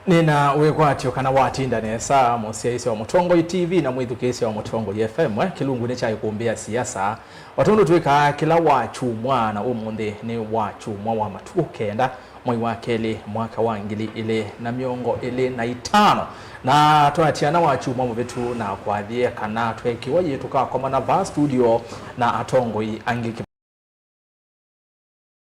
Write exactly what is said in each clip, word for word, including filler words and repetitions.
Nĩna wĩkwatyo kana watinda nesa, mũsyaĩĩsya wa Mũtongoi T V na mwĩthukĩĩsya wa Mũtongoi F M, eh, kĩlungunĩ kya ĩkũmbĩ ya siasa. O tondũ twĩkaa kĩla Wakyumwa, na ũmũnthĩ nĩ Wakyumwa wa matukũ kenda, mwei wa kelĩ, mwaka wa ngili ilĩ na mĩongo ĩlĩ na itano. Na twatiana Wakyumwa mũvĩtu na kwathie kana twekiwa yĩ tũkakomana vaa studio na atongoi angĩ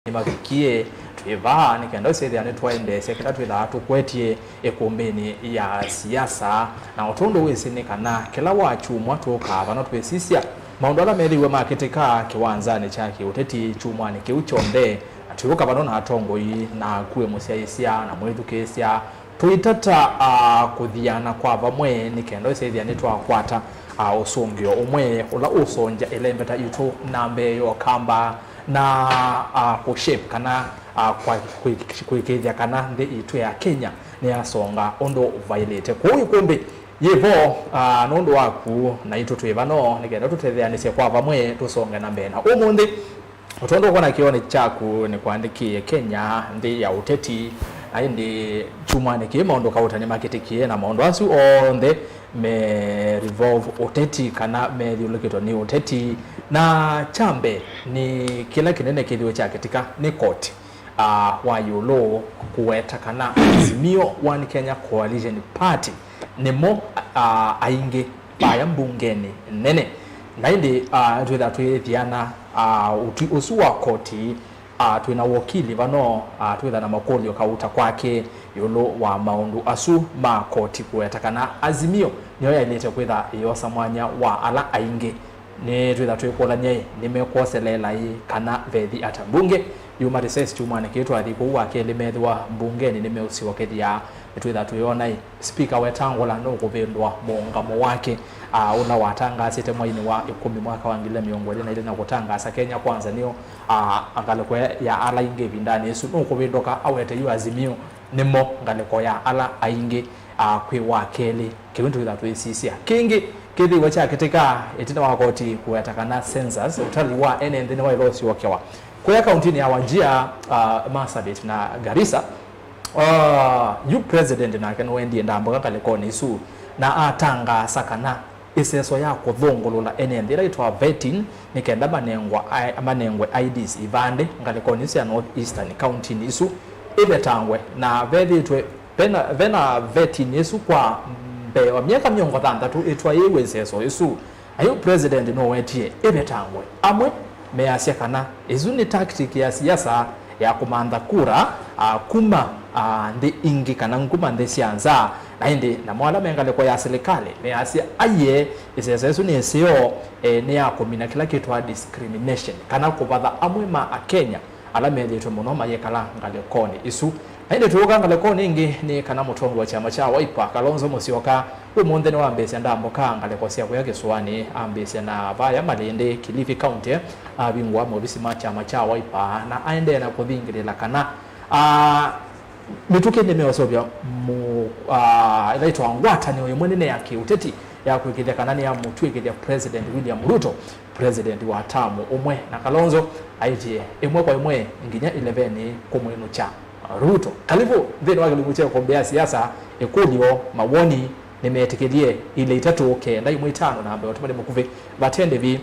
nĩmavikie. Twĩ vaa nĩ kenda ũsethĩa nĩtwaendeesya kĩla twĩthaa tũkwetye ĩkũmbĩnĩ ya siasa, na o tondũ wĩsĩ nĩ kana kĩla Wakyumwa tũkaa vano twĩsisya maũndũ ala methĩiwe makĩtĩka kĩwanzanĩ kya kĩũteti kyumwanĩ kĩu kyonthe, na twĩũka vano na atongoi, naku wĩ mũsyaĩĩsya na mwĩthukĩĩsya, tũitata, ah, kũthiana kwa vamwe nĩ kenda ũsethĩa nĩtwakwata, ah, ũsũngĩo ũmwe ũla ũsongya ĩlembeta itũ na mbee ya ũkamba na, ah, kũshape kana, ah, kwa, kwĩ-, kwĩkĩĩthya kana nthĩ itũ ya Kenya nĩyasonga ũndũ vaĩlĩte. Kwoou ĩkũmbĩ yĩ vo, ah, nũndũ waku naitũ twĩ vano nĩ kenda tũtetheanĩsye kwa vamwe tũsonge na mbee. Na ũmũnthĩ, o tondũ ũkwona kĩonĩ kyaku nĩkwandĩkĩe Kenya nthĩ ya ũteti, na ĩndĩ kyumwanĩ kĩĩ maũndũ kauta nĩmakĩtĩkie, na maũndũ asu onthe me revolve ũteti kana methyũlũkĩtwe nĩ ũteti. Na kya mbee nĩ kĩla kĩnene kĩthĩwe kyakĩtĩka nĩ koti, ah, wa ĩũlũ kũweta kana Azimio One Kenya Coalition Party nĩmo, ah, aingĩ vaya mbungenĩ nene. Na ĩndĩ, ah, twĩtha twĩthiana, ah, ũtwi ũsu wa koti, ah, twĩ na wokili vano, ah, twĩtha na makũlyo kauta kwake ĩũlũ wa maũndũ asu ma koti kũweta kana Azimio nĩyo yaĩlĩte kwĩtha ĩyosa mwanya wa ala aingĩ. Nĩtwĩtha twĩkũlany'a-ĩ, nĩmekwoseleela ĩ kana vethi ata? Mbunge yuma recess kyumwanĩ kĩĩ twathi kũu wa kelĩ, methĩwa mbungenĩ nĩmeũsyokethya. Nĩtwĩtha twĩona-ĩ, Spika Wetangula nũkũvĩndũa mũũngamo wake, a, ũla watangaasĩte mweinĩ wa ĩkũmi mwaka wa ngili mĩongo ĩlĩ na ilĩ na kũtangaasa Kenya Kwanza nĩyo, a, ngalĩko ya ala aingĩ ĩvindanĩ ĩsu. Nũkũvĩndũka awete yu Azimio nĩmo ngalĩko ya ala aingĩ, a, kwĩ wa kelĩ. Kĩu nĩtwĩtha twĩsisya. Kĩngĩ kĩthĩiwe kyakĩtĩka ĩtina wa koti kũweta kana census, ũtali wa ene nthĩ nĩwaĩle ũsyokewa kũya kauntinĩ ya Wajir, a, Marsabit na Garissa. Ah, yu president nake nĩwendie ndambũka ngalĩkonĩ isu na atangaasa kana ĩseso ya kũthũngũlũla ene nthĩ ĩla ĩtwa vetting nĩ kenda manengwa, manengwe I Ds ivandĩ ngalĩkonĩ isu sya North Eastern kauntinĩ isu ĩvetangwe, na vethĩtwe vena, vena vetting ĩsu kwa mbee wa myaka mĩongo thanthatũ ĩtwaĩĩw'e ĩseso ĩsu. Na yu president nũwetie ĩvetangwe. Amwe measya kana ĩsu nĩ tactic ya siasa ya kũmantha kura, a, kuma, a, nthĩ ingĩ kana kuma nthĩ sya nza. Na ĩndĩ namo ala me ngalĩko ya silikalĩ measya aiee, ĩseso ĩsu nĩ ĩseo, e, nĩ ya kũmina kĩla kĩtwa discrimination, kana kũvatha amwe ma Akenya ala methĩĩtwe mũno mayĩkala ngalĩkonĩ isu. Na ĩndĩ tũũka ngalĩkonĩ ĩngĩ nĩ kana mũtongoi wa kyama kya Wiper, Kalonzo Musyoka, ũmũnthĩ nĩwambĩĩsya ndambũka ngalĩko sya kũya kĩsũanĩ, ambĩĩsya na vaya Malindi, Kilifi County, avingũa maovisi ma kyama kya Wiper, na aendee na kũthingĩlĩla kana, a, mĩtũkĩ nĩmeũseũvya mũ-, a, ĩla ĩtawa ngwatanĩo ĩmwe nene ya kĩũteti ya kũĩkĩĩthya kana nĩyamũtw'ĩkĩthya President William Ruto president wa tamu ũmwe, na Kalonzo aĩtye ĩmwe kwa ĩmwe nginya ĩlevenĩ kũmwĩnũkya Ruto. Karibu nthĩnĩ wa kĩlungu kya ĩkũmbĩ ya siasa, ĩkũlyo, mawoni, nĩmetĩkĩlye ilĩ itatũ kenda ĩmwe itano na mbee ũtũmani mũkuvĩ vate ndĩvi.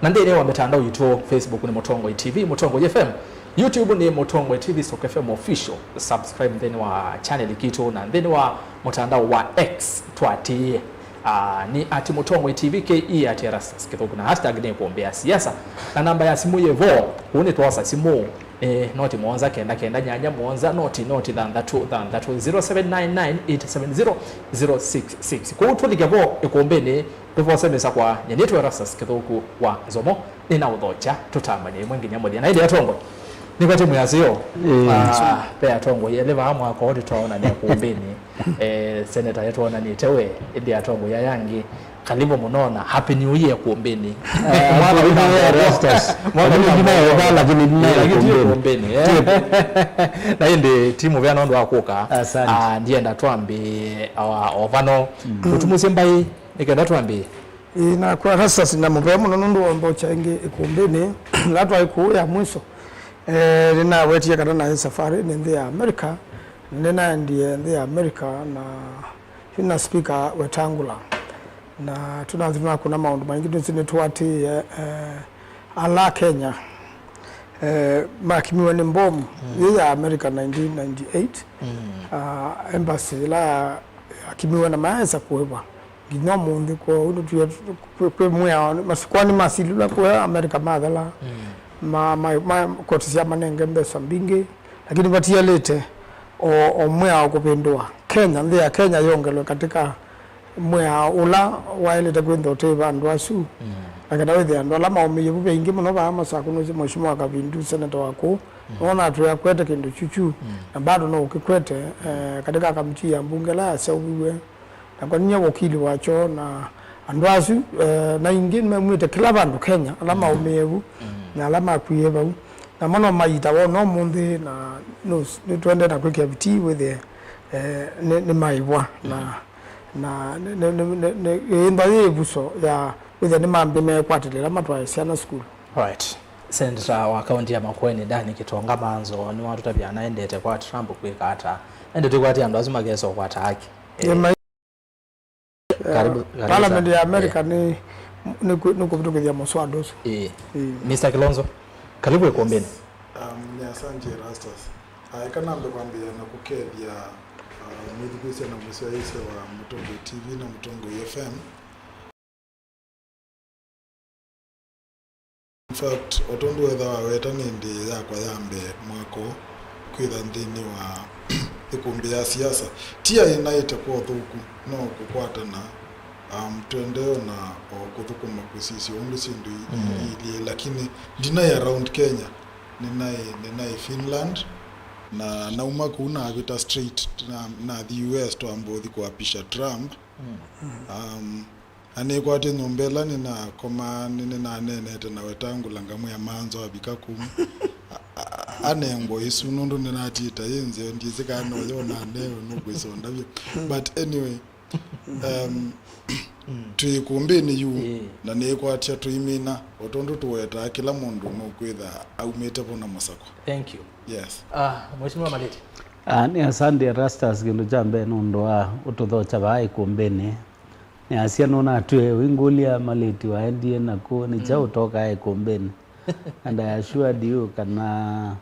Na nthĩnĩ wa mĩtandao yitũ, Facebook nĩ Mũtongoi T V, Mũtongoi F M, YouTube nĩ Mũtongoi T V stroke F M Official. Subscribe nthĩnĩ wa channel kitũ na nthĩnĩ wa mũtandao wa X twatĩĩe. Ah, nĩ at Mũtongoi T V K E at Erastus Kĩthũku na hashtag nĩ ĩkũmbĩ ya siasa. Na namba ya simũ yĩ vo, kũu nĩtwosa simũ, eh, noti mũonza kenda kenda nyanya mũonza noti noti thanthatũ thanthatũ, zero seven nine nine eight seven zero zero six six. Kũu tũlike vo ĩkũmbĩnĩ, tũvose mĩsakwa, nyie nĩtwa Erastus Kĩthũku wa Nzomo. Nĩnaũthokya, tũtambany'a ĩmwe nginya mũthya. Na ĩndĩ atongoi, nĩkwatĩ mwĩasyo. Ĩĩ. Ah, ve atongoi elĩ vaa mwaka ũũ tũtaonana ĩkũmbĩnĩ. Eh, seneta etwonanĩte we, ĩndĩ atongoi aya angĩ, karibu mũno na Happy New Year ĩkũmbĩnĩ. Ah, mwaka wĩ na Erastus. Mwaka wĩ na Vala, lakini ndinaĩ ĩkũmbĩnĩ. Eh. Na ĩndĩ ti mũvea nũndũ wa kũka. Asante. Ah, ndienda twambĩe, ah, o vano. Mm. Ũtumusie mbaĩ, nĩ kenda twambĩe. Ĩĩ, nakwa Erastus na mũvea mũno nũndũ wa ũnthokya ĩngĩ ĩkũmbĩnĩ. Ĩla twaĩ kũu ya mwiso, eh, nĩnawetie kana naĩ safarĩ nĩ nthĩ ya America, Nĩnaendie nthĩ ya America na yu na speaker Wetangula, na tũnathi tũnakũna maũndũ maingĩ. Twĩsĩ nĩtũatĩĩe, eh, ala Kenya, eh, makimiwe nĩ mbomu yĩ ya America nineteen ninety-eight, ah, embassy ĩla yakimiwe na mayaĩsa kũĩvwa. Nginya ũmũnthĩ. Kwoou nĩtwĩe kwĩ, kwĩ mwĩao, masikwani masililwe kũya America mathela, ma, ma, ma, koti syamanenge mbesa mbingĩ, lakini vatialĩte o, o mwĩao kũvĩndũa. Kenya, nthĩ ya Kenya yongelwe katika mwĩao ũla waĩlĩte kwĩthĩwa ũtĩĩva andũ asu. Na kana wĩthĩa andũ ala maũmĩie vu ve ingĩ mũno vaa masakũnũsye Mheshimiwa Kavindu, seneta wa kũu, nona atwĩa kwete kĩndũ kyukyu, na bado no ũkĩkwete, eh, katika kamiti ya mbunge ĩla yaseũviw'e. Na kwaniny'a wakili wakyo na andũ asu, eh, na ingĩ nĩmaumĩte kĩla vandũ Kenya, ala maũmĩe vu na ala makwie vau. Namo no mayitawa no mũnthĩ, na nũs-, nĩtũendee na kwĩkĩa vitii wĩthĩe, eh, nĩ, nĩmaĩvwa na, na nĩ, nĩ, nĩ, nĩ, nĩ, ĩĩmba yĩ ĩvuso ya wĩthĩe nĩmambĩ mekwatĩlĩla matwae syana sukulu. Right. Seneta wa kaunti ya Makueni, Danny Kitonga Manzo, nĩwatũtavya anaendete kwa Trump kwĩka ata. Ende tũkwate andũ asu makesa ũkwata haki. Eh, karibu, karibu Parliament sana ya America nĩ, nĩ kũ-, nĩ kũvĩtũkĩthya mũswada ũsu. Eh. Mister Kilonzo, karibu ĩkũmbĩnĩ. Um, nĩ asante Erastus. Ah, eka nambe kwambĩĩa na kũkethya, ah, mwĩthukĩĩsya na mũsyaĩĩsya wa Mũtongoi T V na Mũtongoi F M. In fact, o tondũ wetha waweta, nĩ ĩndĩ yakwa ya mbee mwaka ũũ kwĩtha nthĩnĩ wa ĩkũmbĩ ya siasa. Ti aĩ naĩte kwa ũthũku, no kũkwatana, um, tũendee na o kũthũkũma kũsisya ũndũ syĩndũ i-, i-, ilyĩ, lakini ndinaĩ around Kenya, nĩnaĩ, nĩnaĩ Finland, na nauma kũu navĩta straight, na, nathi U S twamba ũthi kũapisha Trump. Um, na nĩkwatĩ nyũmba ĩla nĩnakomaa, nĩ-, nĩnaneenete na Wetangula ngamwĩa Manzo avika kũu, a-, a-, anengwa ĩsu, nũndũ nĩnatiĩta yĩ nzeo, ndyĩsĩ kana no yo nanewe nũkwĩsonda vyũ. But anyway, um, twĩ ĩkũmbĩnĩ yu, na nĩkwatya tũimina, o tondũ tũwetaa kĩla mũndũ nũkwĩtha aumĩte vo na mũsakwa. Thank you. Yes. Ah, Mheshimiwa Maleti. Ah, nĩ asante Erastus, kĩndũ kya mbee nũndũ wa ũtũthokya vaa ĩkũmbĩnĩ. Nĩasya nũnatwĩe ũingũlya Maleti waendie nakũ, nĩ kyaũ ũtokaa ĩkũmbĩnĩ? And I assured you kana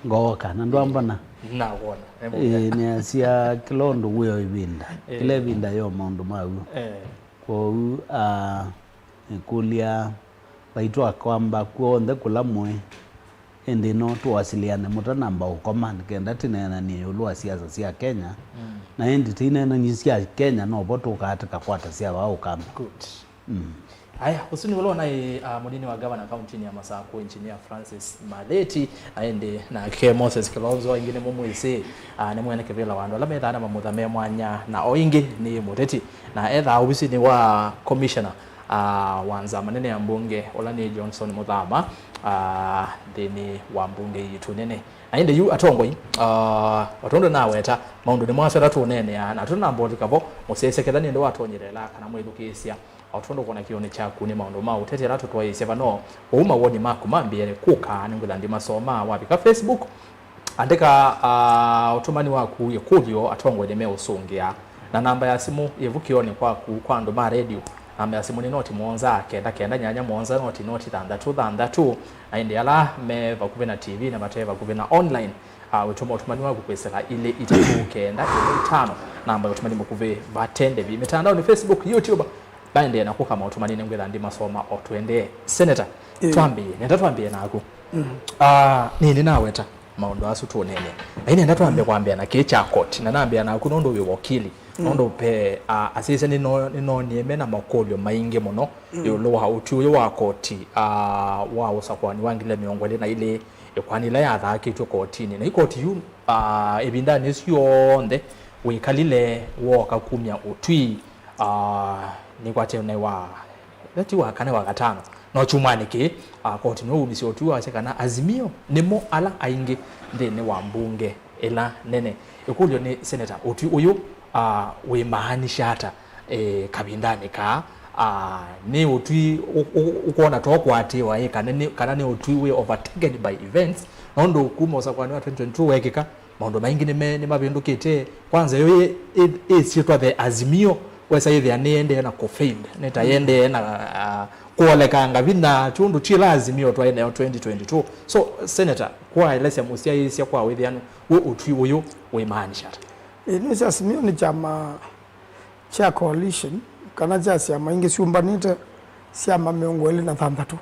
ngooka, na ndwambona? Nakwona. Ĩĩ, nĩasya kĩla ũndũ wĩ o ĩvinda. Kĩla ĩvinda yo maũndũ maw'o. Kwoou, ah, nĩkũlya vaitũ akwamba kw'onthe kũla mũĩ, ĩndĩ no tũwasiliane mũtanamba ũkoma, nĩ kenda tĩneenanie ĩũlũ wa siasa sya Kenya. Na ĩndĩ tĩineenany'a sya Kenya, novo tũkaa tũkakwata sya vaa ũkamba. Good. Aya, ũsu nĩ ũla ũnaĩ, ah, mũnini wa gavana kauntinĩ ya Masakũ, Engineer Francis Maleti, na ĩndĩ nake Moses Kilonzo, aingĩ nĩmũmwĩsĩ, ah, nĩ mwene kĩvĩla wa andũ ala methaa na mamutha me mwanya, na o ĩngĩ nĩ mũteti, na ethaa ovisinĩ wa commissioner, ah, wa nzama nene ya mbunge, ũla nĩ Johnson Muthama, ah, nthĩnĩ wa mbunge yitũ nene. Na ĩndĩ yu atongoi, ah, o tondũ naweta, maũndũ nĩmo asu ala tũũneenea, na tũnamba ũlika vo, mũsyaĩĩsya ketha nĩ ĩndĩ watonyelelaa kana mwĩthukĩĩsya. O tondũ ũkwona kĩonĩ kyaku nĩ maũndũ ma ũteti ala tũtwaĩĩsye vano, ũu mawoni maku mambĩĩe kũka, nĩngwĩtha ndimasoma. Wavika Facebook, andĩka, ah, ũtũmani waku ĩkũlyo, atongoi nĩmeũsũngĩa. Na namba ya simũ yĩ vukĩonĩ kwaku kwa andũ ma redio. Namba ya simũ nĩ noti mũonza kenda kenda nyanya mũonza noti noti thanthatũ thanthatũ. Na ĩndĩ ala me vakuvĩ na T V na mate vakuvĩ na online, ah, wĩtũma ũtũmani waku kwĩsĩla ilĩ itatũ kenda ĩmwe itano, namba ya ũtũmani mũkuvĩ vate ndĩvi. Mĩtandaonĩ, Facebook, YouTube, maendee na kũka maũtũmani, nĩngwĩtha ndimasoma o tũendee. Senator, twambĩĩe, nenda twambĩĩe naku. Ah, nĩ nĩnaweta maũndũ asu tũũneenea. Na nenda twambe kwambĩa na kĩĩ kya koti, na nambĩa naku nũndũ wĩ wakili. Nũndũ ve, ah, asyaĩĩsya nĩno-, nĩnoonie me na makũlyo maingĩ mũno ĩũlũ wa ũtwi ũyũ wa koti, ah, wa ũsakũani wa ngili mĩongo ĩlĩ na ilĩ, ĩkoani ĩla yathaakĩtw'e kotinĩ. Na ĩkoti yu, ah, ĩvindanĩ ĩsu yonthe wĩkalile wooka kumya ũtwi, ah, nĩkwatĩwe naĩ wa, ti wa kana, wa katano. No kyumwanĩ kĩĩ, ah, koti nĩwaumisye ũtwi wasya kana Azimio nĩmo ala aingĩ nthĩnĩ wa mbunge ĩla nene. Ĩkũlyo nĩ, Seneta, ũtwi ũyũ, ah, wĩmaanisha ata, eh, kavindanĩ kaa? Ah, nĩ ũtwi ũ-, ũ-, ũkwona ta ũkwatĩĩwa ĩ, kana nĩ, kana nĩ ũtwi wĩ overtaken by events? Nũndũ kuma ũsakũani wa twenty twenty-two wekĩka, Maũndũ maingĩ nĩme-, nĩmavĩndũkĩte. Kwanza yo ĩ-, ĩ-, ĩsyĩtwa the Azimio, wesa yĩthĩa nĩendee na kũfail, nĩ ta yendee na, ah, kũolekanga vinya, kyũndũ kyĩla Azimio twaĩ nayo twenty twenty-two. So, Senator, kwaelesya mũsyaĩĩsya kwa wĩthĩanu, wĩ ũtwi ũyũ wĩmaanisha ata? Ĩ, nĩsĩ Azimio nĩ kyama kya coalition, kana kya syama ingĩ syũmbanĩte, syama mĩongo ĩlĩ na thanthatũ.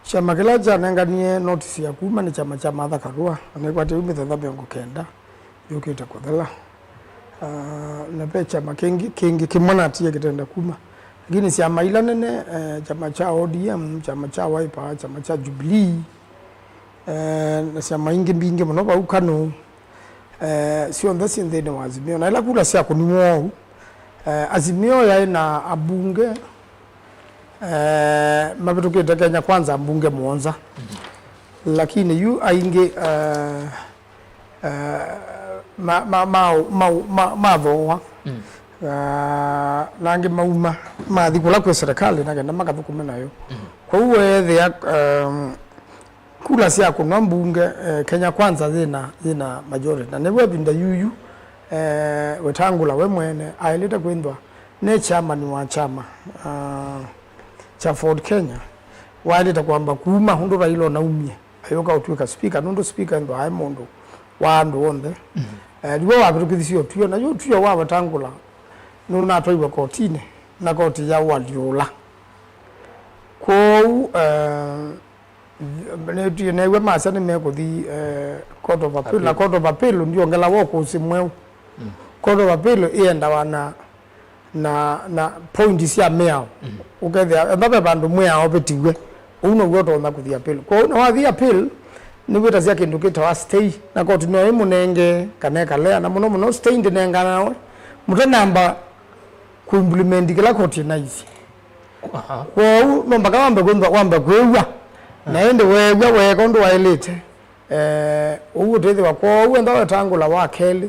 Kyama kĩla kyanenganie notisi ya kuma nĩ kyama kya Martha Karua, na nĩkwatĩĩwe mĩthenya mĩongo kenda yũkĩte kũthela. Ah, na ve kyama kĩngĩ, kĩngĩ kĩmwe natie kĩtenda kuma. Lakini syama ila nene, eh, kyama kya O D M, kyama kya Wiper, kyama kya Jubilee, eh, na syama ingĩ mbingĩ mũno vau KANU, eh, syonthe syĩ nthĩnĩ wa Azimio. Na ĩla kula syakũniw'e ũu, eh, Azimio yaĩ na ambunge, eh, mavĩtũkĩte Kenya Kwanza, ambunge mũonza. Lakini yu aingĩ, eh, eh, ma-, ma-, ma-, ma-, ma-, mathooa. Mm. Ah, na angĩ mauma, mathi kũla kwĩ serikali na kenda makathũkũme nayo. Mm. Kwoou weethĩa, um, kula sya kũnwa mbunge, eh, Kenya Kwanza yĩna, yĩna majority. Na nĩw'o ĩvinda yuyu, eh, Wetangula we mwene aĩlĩte kwĩthwa ne chairman wa kyama, ah, kya Ford Kenya. Waĩlĩte kwamba kuma ũndũ Raila ũnaumie, ayũka ũtw'ĩka speaker, nũndũ speaker ethĩwa aĩ mũndũ wa andũ onthe. Mhm. Eh, nĩw'o wavĩtũkĩthisye ũtw'ĩo, na yu ũtw'ĩo wa Wetangula nũnatwaiwe kotinĩ, na koti ya ũalyũla. Kwoou, eh, nĩ-, neew'a masya nĩmekũthi, eh, Court of Appeal, na Appeal. Court of Appeal ndiongelaw'a ũkũsĩ mweũ. Mm. Court of Appeal ĩendawa na na, na point sya mĩao. Mhm. Ũkethĩa ethĩwa ve vandũ mwĩao ũvĩtiw'e, ũu now'o ũtonya kũthi appeal. Kwoou na wathi appeal, nĩwĩtasya kĩndũ kĩtawa stay, na koti no ĩmũnenge kana ĩkalea, na mũno mũno stay ndĩnenganawe mũtanamba kũimplement kĩla koti ĩnaisye. Aha. Kwoou no mpaka wambe kwĩthwa, wambe kwĩw'a, na ĩndĩ weew'a weeka ũndũ waĩlĩte. Eh, ũu ũtĩthĩwa kwoou enda Wetangula wa kelĩ,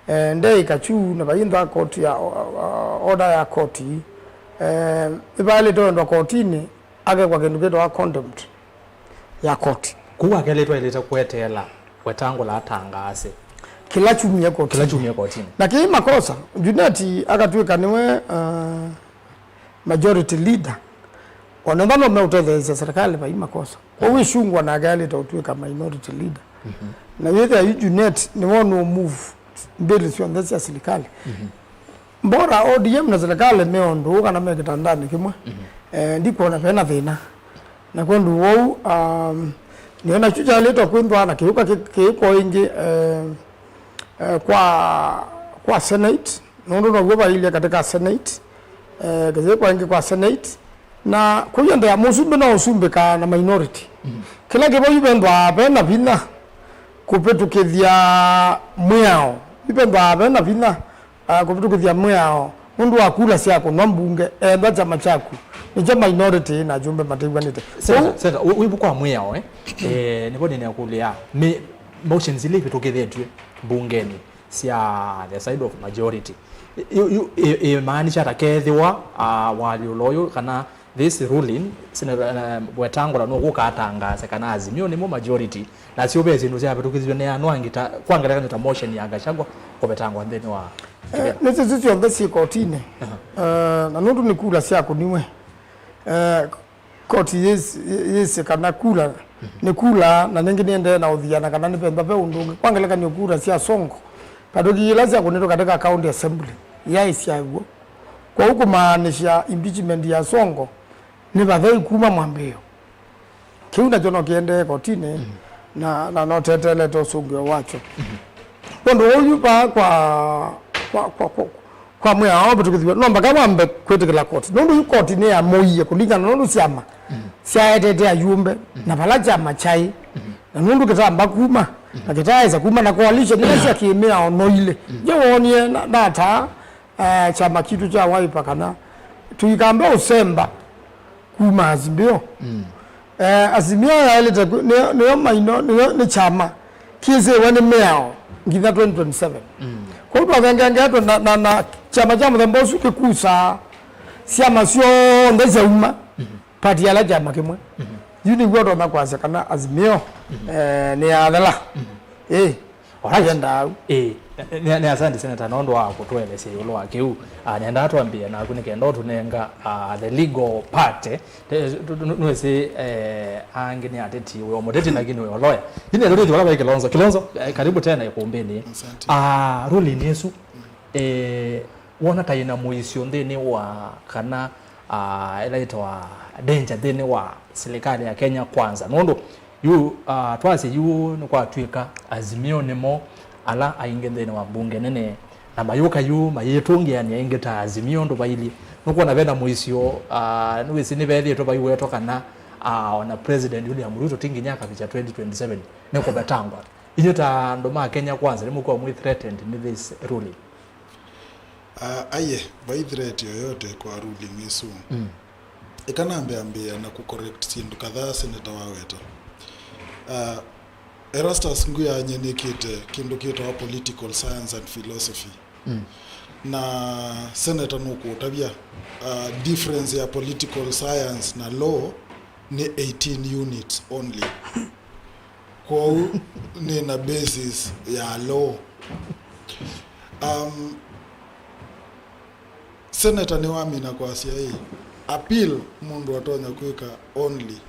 eh, ndeĩka kyu na vainthwa koti ya, o-, o-, order ya koti, eh, ĩvaĩlĩte wendwa kotinĩ, akekwa kĩndũ kĩtawa contempt ya koti. Kũu akelĩtwe aĩlĩte kweteela Wetangula atangaase kĩla kyumie kotinĩ. Kĩla kyumie kotinĩ. Na kĩĩ makosa, Junet akatw'ĩka nĩwe, uh, majority leader, ona ethĩwa no meũtetheesya serikali vai makosa. Kwoou Ichung'wah nake aĩlĩte ũtw'ĩka minority leader. Mhm. Na wĩthĩa yu Junet nĩwe no move bill syonthe sya serikali. Mhm. Mbora O D M na serikali me ũndũ kana me kĩtandanĩ kĩmwe. Mhm. Eh, ndikwona vena thĩna. Na kwondũ wou, um, nĩona kyu kyaĩlĩte kwĩthwa na kĩũka kĩ-, kĩĩko ĩngĩ, eh, eh, kwa, kwa Senate, nũndũ now'o vailye katĩ ka Senate, eh, kĩyĩko ĩngĩ kwa Senate, na kũiendeea mũsumbĩ no ũsumbĩkaa na minority. Mm. Kĩla kĩvo yu vethwaa ve na vinya kũvĩtũkĩthya mwĩao, yu vethwaa ve na vinya, ah, kũvĩtũkĩthya mwĩao nũndũ wa kula sya kũnwa mbunge, ethwa kyama kyaku nĩkyo minority na ajumbe matew'anĩte. Senator, Kwoou Senator, wĩ, wĩ vu kwa mwĩao, eh? Eh, nĩvo nĩnekũlĩa. Mĩ-, motions ila ivĩtũkĩthĩtw'e mbungenĩ sya the side of majority, yu, yu, ĩ, ĩmaanisha ta kethĩwa, ah, ũalyũlo ũyũ kana this ruling, Senator, eh, Wetangula nũkũka atangaase kana Azimio nĩmo majority, nasyo ve syĩndũ syavĩtũkĩthisw'e nĩ andũ angĩ ta, kwa ngelekany'o ta motion ya Gachagua kũvetangwa nthĩnĩ wa kĩvĩla. Eh, nĩsyo isu syonthe syĩ kotinĩ. Aha. Eh, na nũndũ nĩ kula syakũniwe, eh, koti yĩs-, yĩsĩ kana kula nĩ kula, na nĩngĩ nĩendee na ũthiana kana nĩvethwa ve ũndũ ũngĩ. Kwa ngelekany'o, kula sya Sonko katũki ila syakũnĩtwe katika county assembly yaĩ sya w'o. Kwoou kũmaanisha impeachment ya Sonko nĩ vathei kuma mwambĩĩo. Kĩu nakyo no kĩendee kotinĩ, mhm, na, na no teteelete ũsũngĩo wakyo. Mhm. Kwondũ ũyu vaa kwa, kwa, kwa, kwa, kwa mwĩao ũvĩtũkĩthw'e, no mpaka wambe kwĩtĩkĩla koti. Nũndũ yu koti nĩyamũie kũlingana nũndũ syama, mhm, syaetete ayumbe, mhm, na vala kyama kyaĩ. Mhm. Na nũndũ kĩtamba kuma, mhm, na kĩtaaĩsa kuma na coalition ila sya kĩmĩao no ilĩ. Mhm. Nje woonie na, na ata, eh, kyama kitũ kya Wiper kana tũikambe ũsemba kuma Azimio. Mm. Eh, Azimio yaĩlĩte kwĩ-, nĩyo, nĩyo maino, nĩyo nĩ kyama kĩsĩwe nĩ mĩao nginya twenty twenty-seven. Mm. Kwoou twathengeangetwe na, na, na kyama kya mũthemba ũsu kĩkusaa syama syonthe syauma, mm, party yala kyama kĩmwe. Mm. Yu nĩw'o ũtonya kwasya kana Azimio, mm, eh, nĩyathela. Mm. Ĩĩ. Alright. Ndendaa au. Ĩĩ, nĩ, nĩ, nĩ asante Senator nũndũ wa kũtũelesya ĩũlũ wa kĩu. Ah, nĩendaa twambĩe naku nĩ kenda ũtũnenga, ah, the legal part. Te-, tu-, tu-, nũĩsĩ, eh, angĩ nĩ ateti, wĩ o mũteti lakini wĩ o lawyer. Ĩndĩ nĩtũtĩthĩ vala vai Kilonzo. Kilonzo, eh, karibu tena ĩkũmbĩnĩ. Asante. Ah, ruling ĩsu, eh, wona ta ĩna mũisyo nthĩnĩ wa kana, ah, ĩla yĩtawa danger nthĩnĩ wa silikalĩ ya Kenya Kwanza? Nũndũ yu, ah, twasye yu nĩkwatw'ĩka Azimio nĩmo ala aingĩ nthĩnĩ wa mbunge nene, na mayũka yu mayĩtũngĩanĩa ĩngĩ ta Azimio ũndũ vailyĩ. Nũkwona vena mũisyo, ah, nĩwĩsĩ nĩvethĩĩtwe vaiwetwa kana, ah, ona President William Ruto ti nginya akavikya twenty twenty-seven nĩkũvetangwa. Inyw'ĩ ta andũ ma Kenya Kwanza nĩmũkw'a mwĩ threatened nĩ this ruling? Ah, aye, vai threat yoyote kwa ruling ĩsu. Mm. Eka nambe ambĩĩa na kũcorrect syĩndũ kadhaa Senator waweta. Ah, Erastus Nguya anyanyĩkĩte kĩndũ kĩtawa political science and philosophy. Mm. Na Senator nũkũũtavya, ah, difference ya political science na law nĩ eighteen units only. Kwoou nĩ na basis ya law. Um, Senator nĩwamina kwasya ĩ, appeal mũndũ atonya kwĩka only,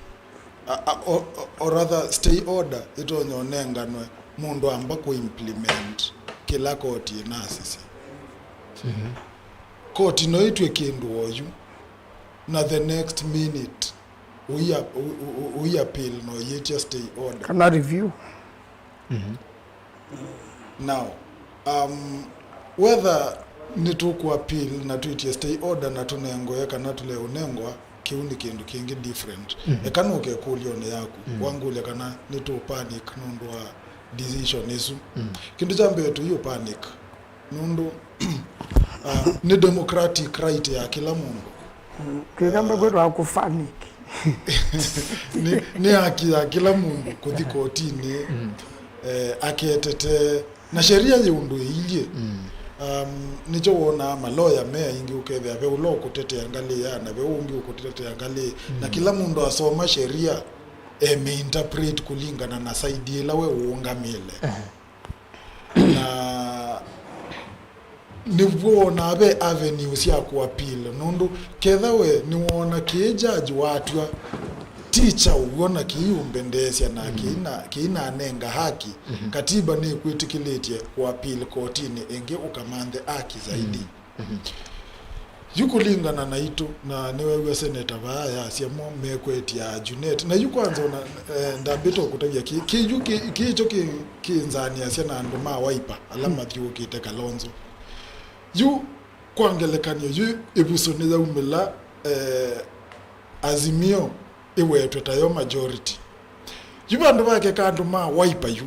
a, a, or, or rather stay order ĩtonya ũnenganwe mũndũ amba kũimplement kĩla koti ĩnasisya. Mhm. Koti no ĩtw'e kĩndũ oyu, na the next minute ũi-, ũ-, ũ-, ũ-, ũiappeal na ũyĩtya stay order. Kana review. Mhm. Now, um, whether nĩtũkũappeal na twĩtye stay order na tũnengwe kana tũleũnengwa, kĩu nĩ kĩndũ kĩngĩ different. Mhm. Eka nũke ĩkũlyo-nĩ yaku, mhm, wangũlya kana nĩtũ panic nũndũ wa decision ĩsu. Mhm. Kĩndũ kya mbee tũiũ panic. Nũndũ, ah, nĩ democratic right ya kĩla mũndũ. Mm, kĩkamba kwĩtwa kũpanic. Nĩ, nĩ haki ya kĩla mũndũ kũthi kotinĩ, mm, eh, aketete na sheria yĩ ũndũ ĩilyĩ. Mm. Um, nĩkyo wonaa maloya me aingĩ ũkethĩa ve ũla ũkũtetea ngalĩ ya na ve ũngĩ ũkũtetea ngalĩ, na, mm, kĩla mũndũ asoma sheria emĩinterpret kũlingana na side ĩla we ũũngamĩle. Ehe. Na nĩw'o wonaa ve avenue sya kũappeal, nũndũ ketha we nĩwoona kĩĩ judge watw'a ti kyaũ w'o na kĩiũmbendeesya na, mm, kĩina-, kĩinanenga haki, mhm, katiba nĩkwĩtĩkĩlĩtye kũappeal kotinĩ ĩngĩ ũkamanthe haki zaidi. Mm. Mhm. Yu kũlingana naitũ, na nĩweew'a seneta vaa yasya mo mekwetya Junet. Na yu kwanza ona, eh, ndambĩte ũkũtavya kĩ, kĩ yu kĩ, kĩ kyo kĩ, kĩnzanĩasya na andũ ma Wiper, ala, hmm, mathyũũkĩte Kalonzo. Yu, kwa ngelekany'o, yu ĩvuso nĩyaumĩla, eh, Azimio ĩwetwe tayo majority. Yu vandũ vakeka andũ ma Wiper yu,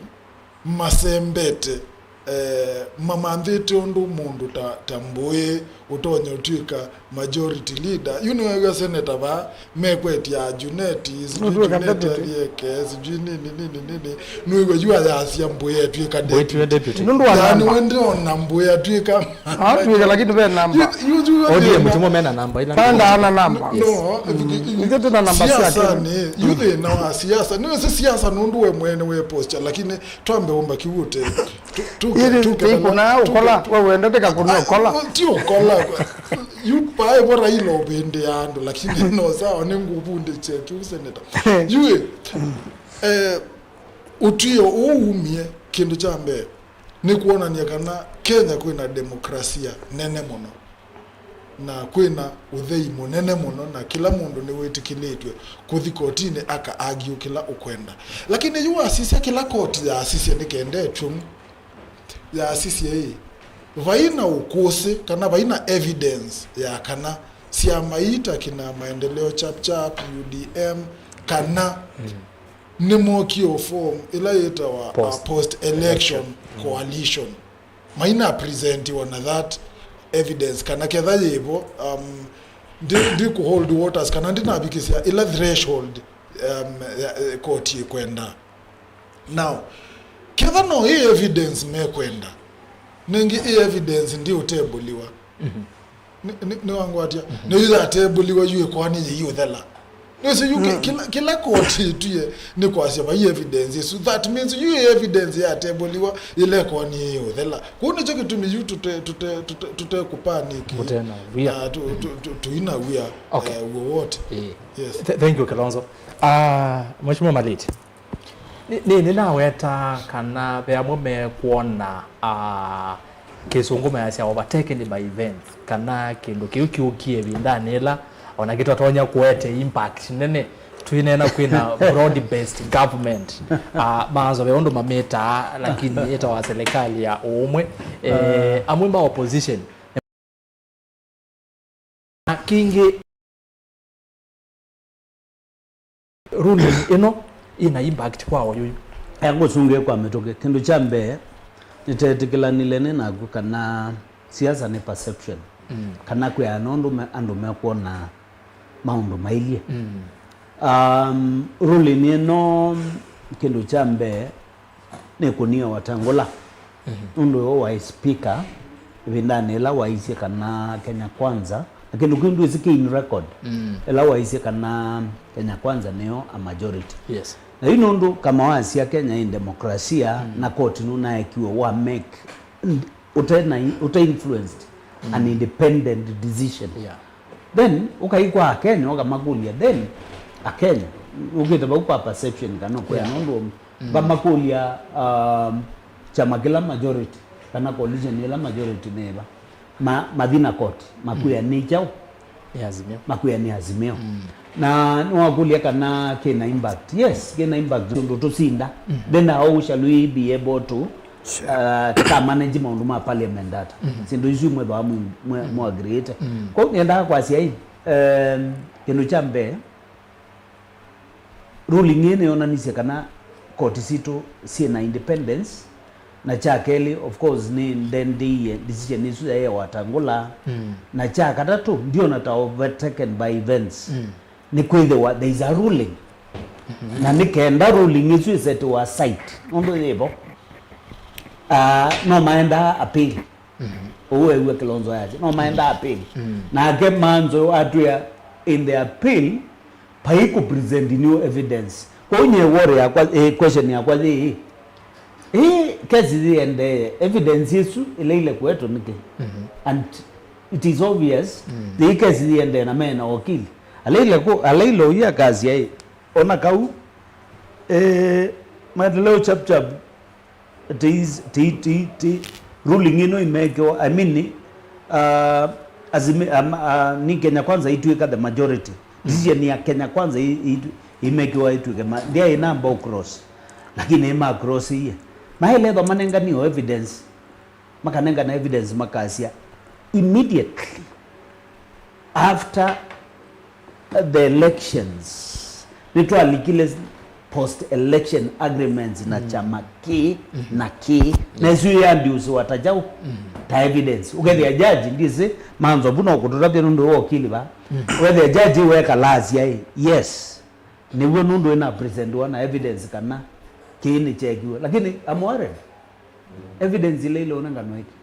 masembete, eh, mamanthĩte ũndũ mũndũ ta, ta Mbũĩ ũtonya ũtw'ĩka majority leader. Yu nĩwew'a seneta vaa mekwetya Junet, sijui Junet athieke, sijui nini, nini, nini. Nĩwew'a yu ayasya Mbũĩ etw'ĩka deputy. Nũndũ wa namba. Yaani we ndĩona Mbũĩ atw'ĩka atw'ĩka, lakini ve namba. Yu, yu, yu, O D M timo mena namba ila. Pandaa na namba. No, ithe tuna namba syake. Siasa nĩ, yu thĩna wa siasa. Nĩwĩsĩ siasa nũndũ we mwene we posture, lakini twambe ũmba kĩu ũte. Tu-, tuke, ĩndĩ tuke, tĩkũna ũkola, we wendete kakũna ũkola. Ah, ti ũkola. Yu pae vo Raila ũvĩndĩa andũ, lakini no sawa, nĩ ngũvundĩkye kĩu seneta. Yu, eh, ũtw'ĩo ũũ umie, kĩndũ kya mbee, nĩ kwonany'a kana Kenya kwĩna demokrasia nene mũno. Na kwĩna ũthei mũnene mũno, na kĩla mũndũ nĩwĩtĩkĩlĩtw'e kũthi kotinĩ aka argue kĩla ũkwenda. Lakini yu wasisya kĩla koti yaasisye nĩkendetw'e ng'u. Yaasisye ĩ, vai na ũkũsĩ kana vai na evidence ya kana syama ii ta kina Maendeleo Chap Chap, U D M, kana, mm, nĩmokie form ĩla yĩtawa, uh, post election, post election, mm, coalition. Maina presentiwa na that evidence, kana ketha yĩvo, um, ndi, ndi ku hold waters, kana ndinavikĩsya ĩla threshold, um, ya, eh, koti ĩkwenda. Now, ketha no ĩ evidence mekwenda, nĩngĩ ĩ evidence ndi ũtebũliwa. Mhm. Nĩ, nĩ, nĩwangwatya? Mhm. Nĩyu yatebũliwa yu ĩkoani yĩiũthela. Nĩsĩ yu ki-, kĩla, kĩla koti ĩtwie nĩ kwasya vai evidence ĩsu. That means yu evidence yatemboliwa ĩla ĩkonie ĩũthela. Kũu nĩkyo kĩtumi yu tũte, tũte, tũte, tũte kũpaniki. Mũtena wia. Ah, tu-, tu-, tu-, tuina wia, okay, eh, wowote. Eh. Yes. Th-, thank you, Kilonzo. Ah, Mheshimiwa Maliti. Nĩ, nĩ, nĩnaweta kana ve amwe mekwona, ah, kĩsũngũ mayasya overtaken by events, kana kĩndũ kĩu kĩũkie ĩvindanĩ ĩla ona kĩtatonya kũete impact nene. Twĩneena kwĩna broad based government, ah, maanzo ve ũndũ mamĩtaa, lakini ĩtawa serikali ya ũũmwe. Eh, amwe ma opposition Na kĩngĩ, ruling ĩno ĩna impact kwa oyũyũ. Ngũsũngĩe kwa mĩtũkĩ. Kĩndũ kya mbee, nĩtetĩkĩlanile nĩ naku kana siasa nĩ perception. Mm. Kana kwĩana ũndũ me-, andũ mekwona maũndũ mailyĩ. Mm. Um, ruling ĩno, kĩndũ kya mbee, nĩkũnie Wetangula. Mhm. Nũndũ we waĩ speaker ĩvindanĩ ĩla waisye kana Kenya Kwanza, na kĩndũ kĩu ndwĩsĩ kĩ in record, mm, ĩla waisye kana Kenya Kwanza nĩyo a majority. Yes. Na yu nũndũ kama wasya Kenya ĩ demokrasia, mm, na koti nũnaekiwe wa make, ũte na, ũte influenced, mm, an independent decision. Yeah. Then ũkai kwa Akenya ũkamakũlya, then Akenya ũkĩte vau kwa perception kana kwĩa, yeah, nũndũ, mm, vamakũlya, um, kyama kĩla majority kana coalition ĩla majority nĩ ĩva, ma, mathi na court makwĩa, mm, nĩ kyaũ? Nĩ Azimio. Makwĩa nĩ Azimio. Mm. Na nĩwakũlya kana kĩna impact. Yes, kĩna impact tondũ tũsinda. Mm. Then how shall we be able to, sure, uh, tũkamanage maũndũ ma parliament ata? Mm. Syĩndũ isu mwethwa mũ-, mwe-, mm, mũagreete. Mm. Kwoou nĩendaa kwasya ĩ, um, kĩndũ kya mbee, ruling ĩĩ nĩyonanisye kana koti sitũ syĩ na independence, na kya kelĩ, of course, nĩ ndendĩie decision ĩsu yaĩ ya Wetangula, mm, na kya katatũ, ndiona ta overtaken by events. Mm. Nĩ kwĩthĩwa there is a ruling. Mm-hmm. Na nĩ kenda ruling ĩsu ĩsetiwa aside, nũndũ yĩvo. Ah, no maendaa appeal. Mm-hmm. Ũu eew'a Kilonzo yasya, no maendaa appeal. Mm. Nake Manzo atwĩa in the appeal, vai kũ present new evidence. Kwoou nyie worry yakwa, eh, question yakwa yĩĩ, ĩ kesi yĩendee, evidence ĩsu ĩlaile kũetwe nĩkĩ? Mm-hmm. And it is obvious, mm, yĩĩ kesi yĩendee na mena wakili. Alaile kũ, alaile ũyĩ akasya ĩ, ona kau, eh, maendeleo chap chap, ti, ti, ti, ti, ruling ĩno ĩmekiwa, I mean, uh, Azimi-, um, uh, ni Kenya Kwanza itw'ĩka the majority. Decision ya Kenya Kwanza i-, i-, imekiwa itw'ĩke ma-, ndyaĩ namba ũ cross. Lakini ma cross iye. Maelethwa manenganiwe evidence. Makanengana evidence makasya immediately after the elections, nĩtwalikile post election agreements na, mm, kyama kĩĩ, mm-hmm, na kĩĩ, yes, na ĩsu yandiusiwa ta kyaũ, mm-hmm, ta evidence. Ũkethĩa judge, ndisĩ, Manzo vu no kũtũtavya nũndũ wĩ wakili va. Mm. Ũkethĩa judge wekala asya ĩ, yes, nĩw'o nũndũ ĩna presentiwa na evidence kana kĩĩ nĩkyekiwe. Lakini I'm worried. Evidence ila ileũnenganwa ĩki.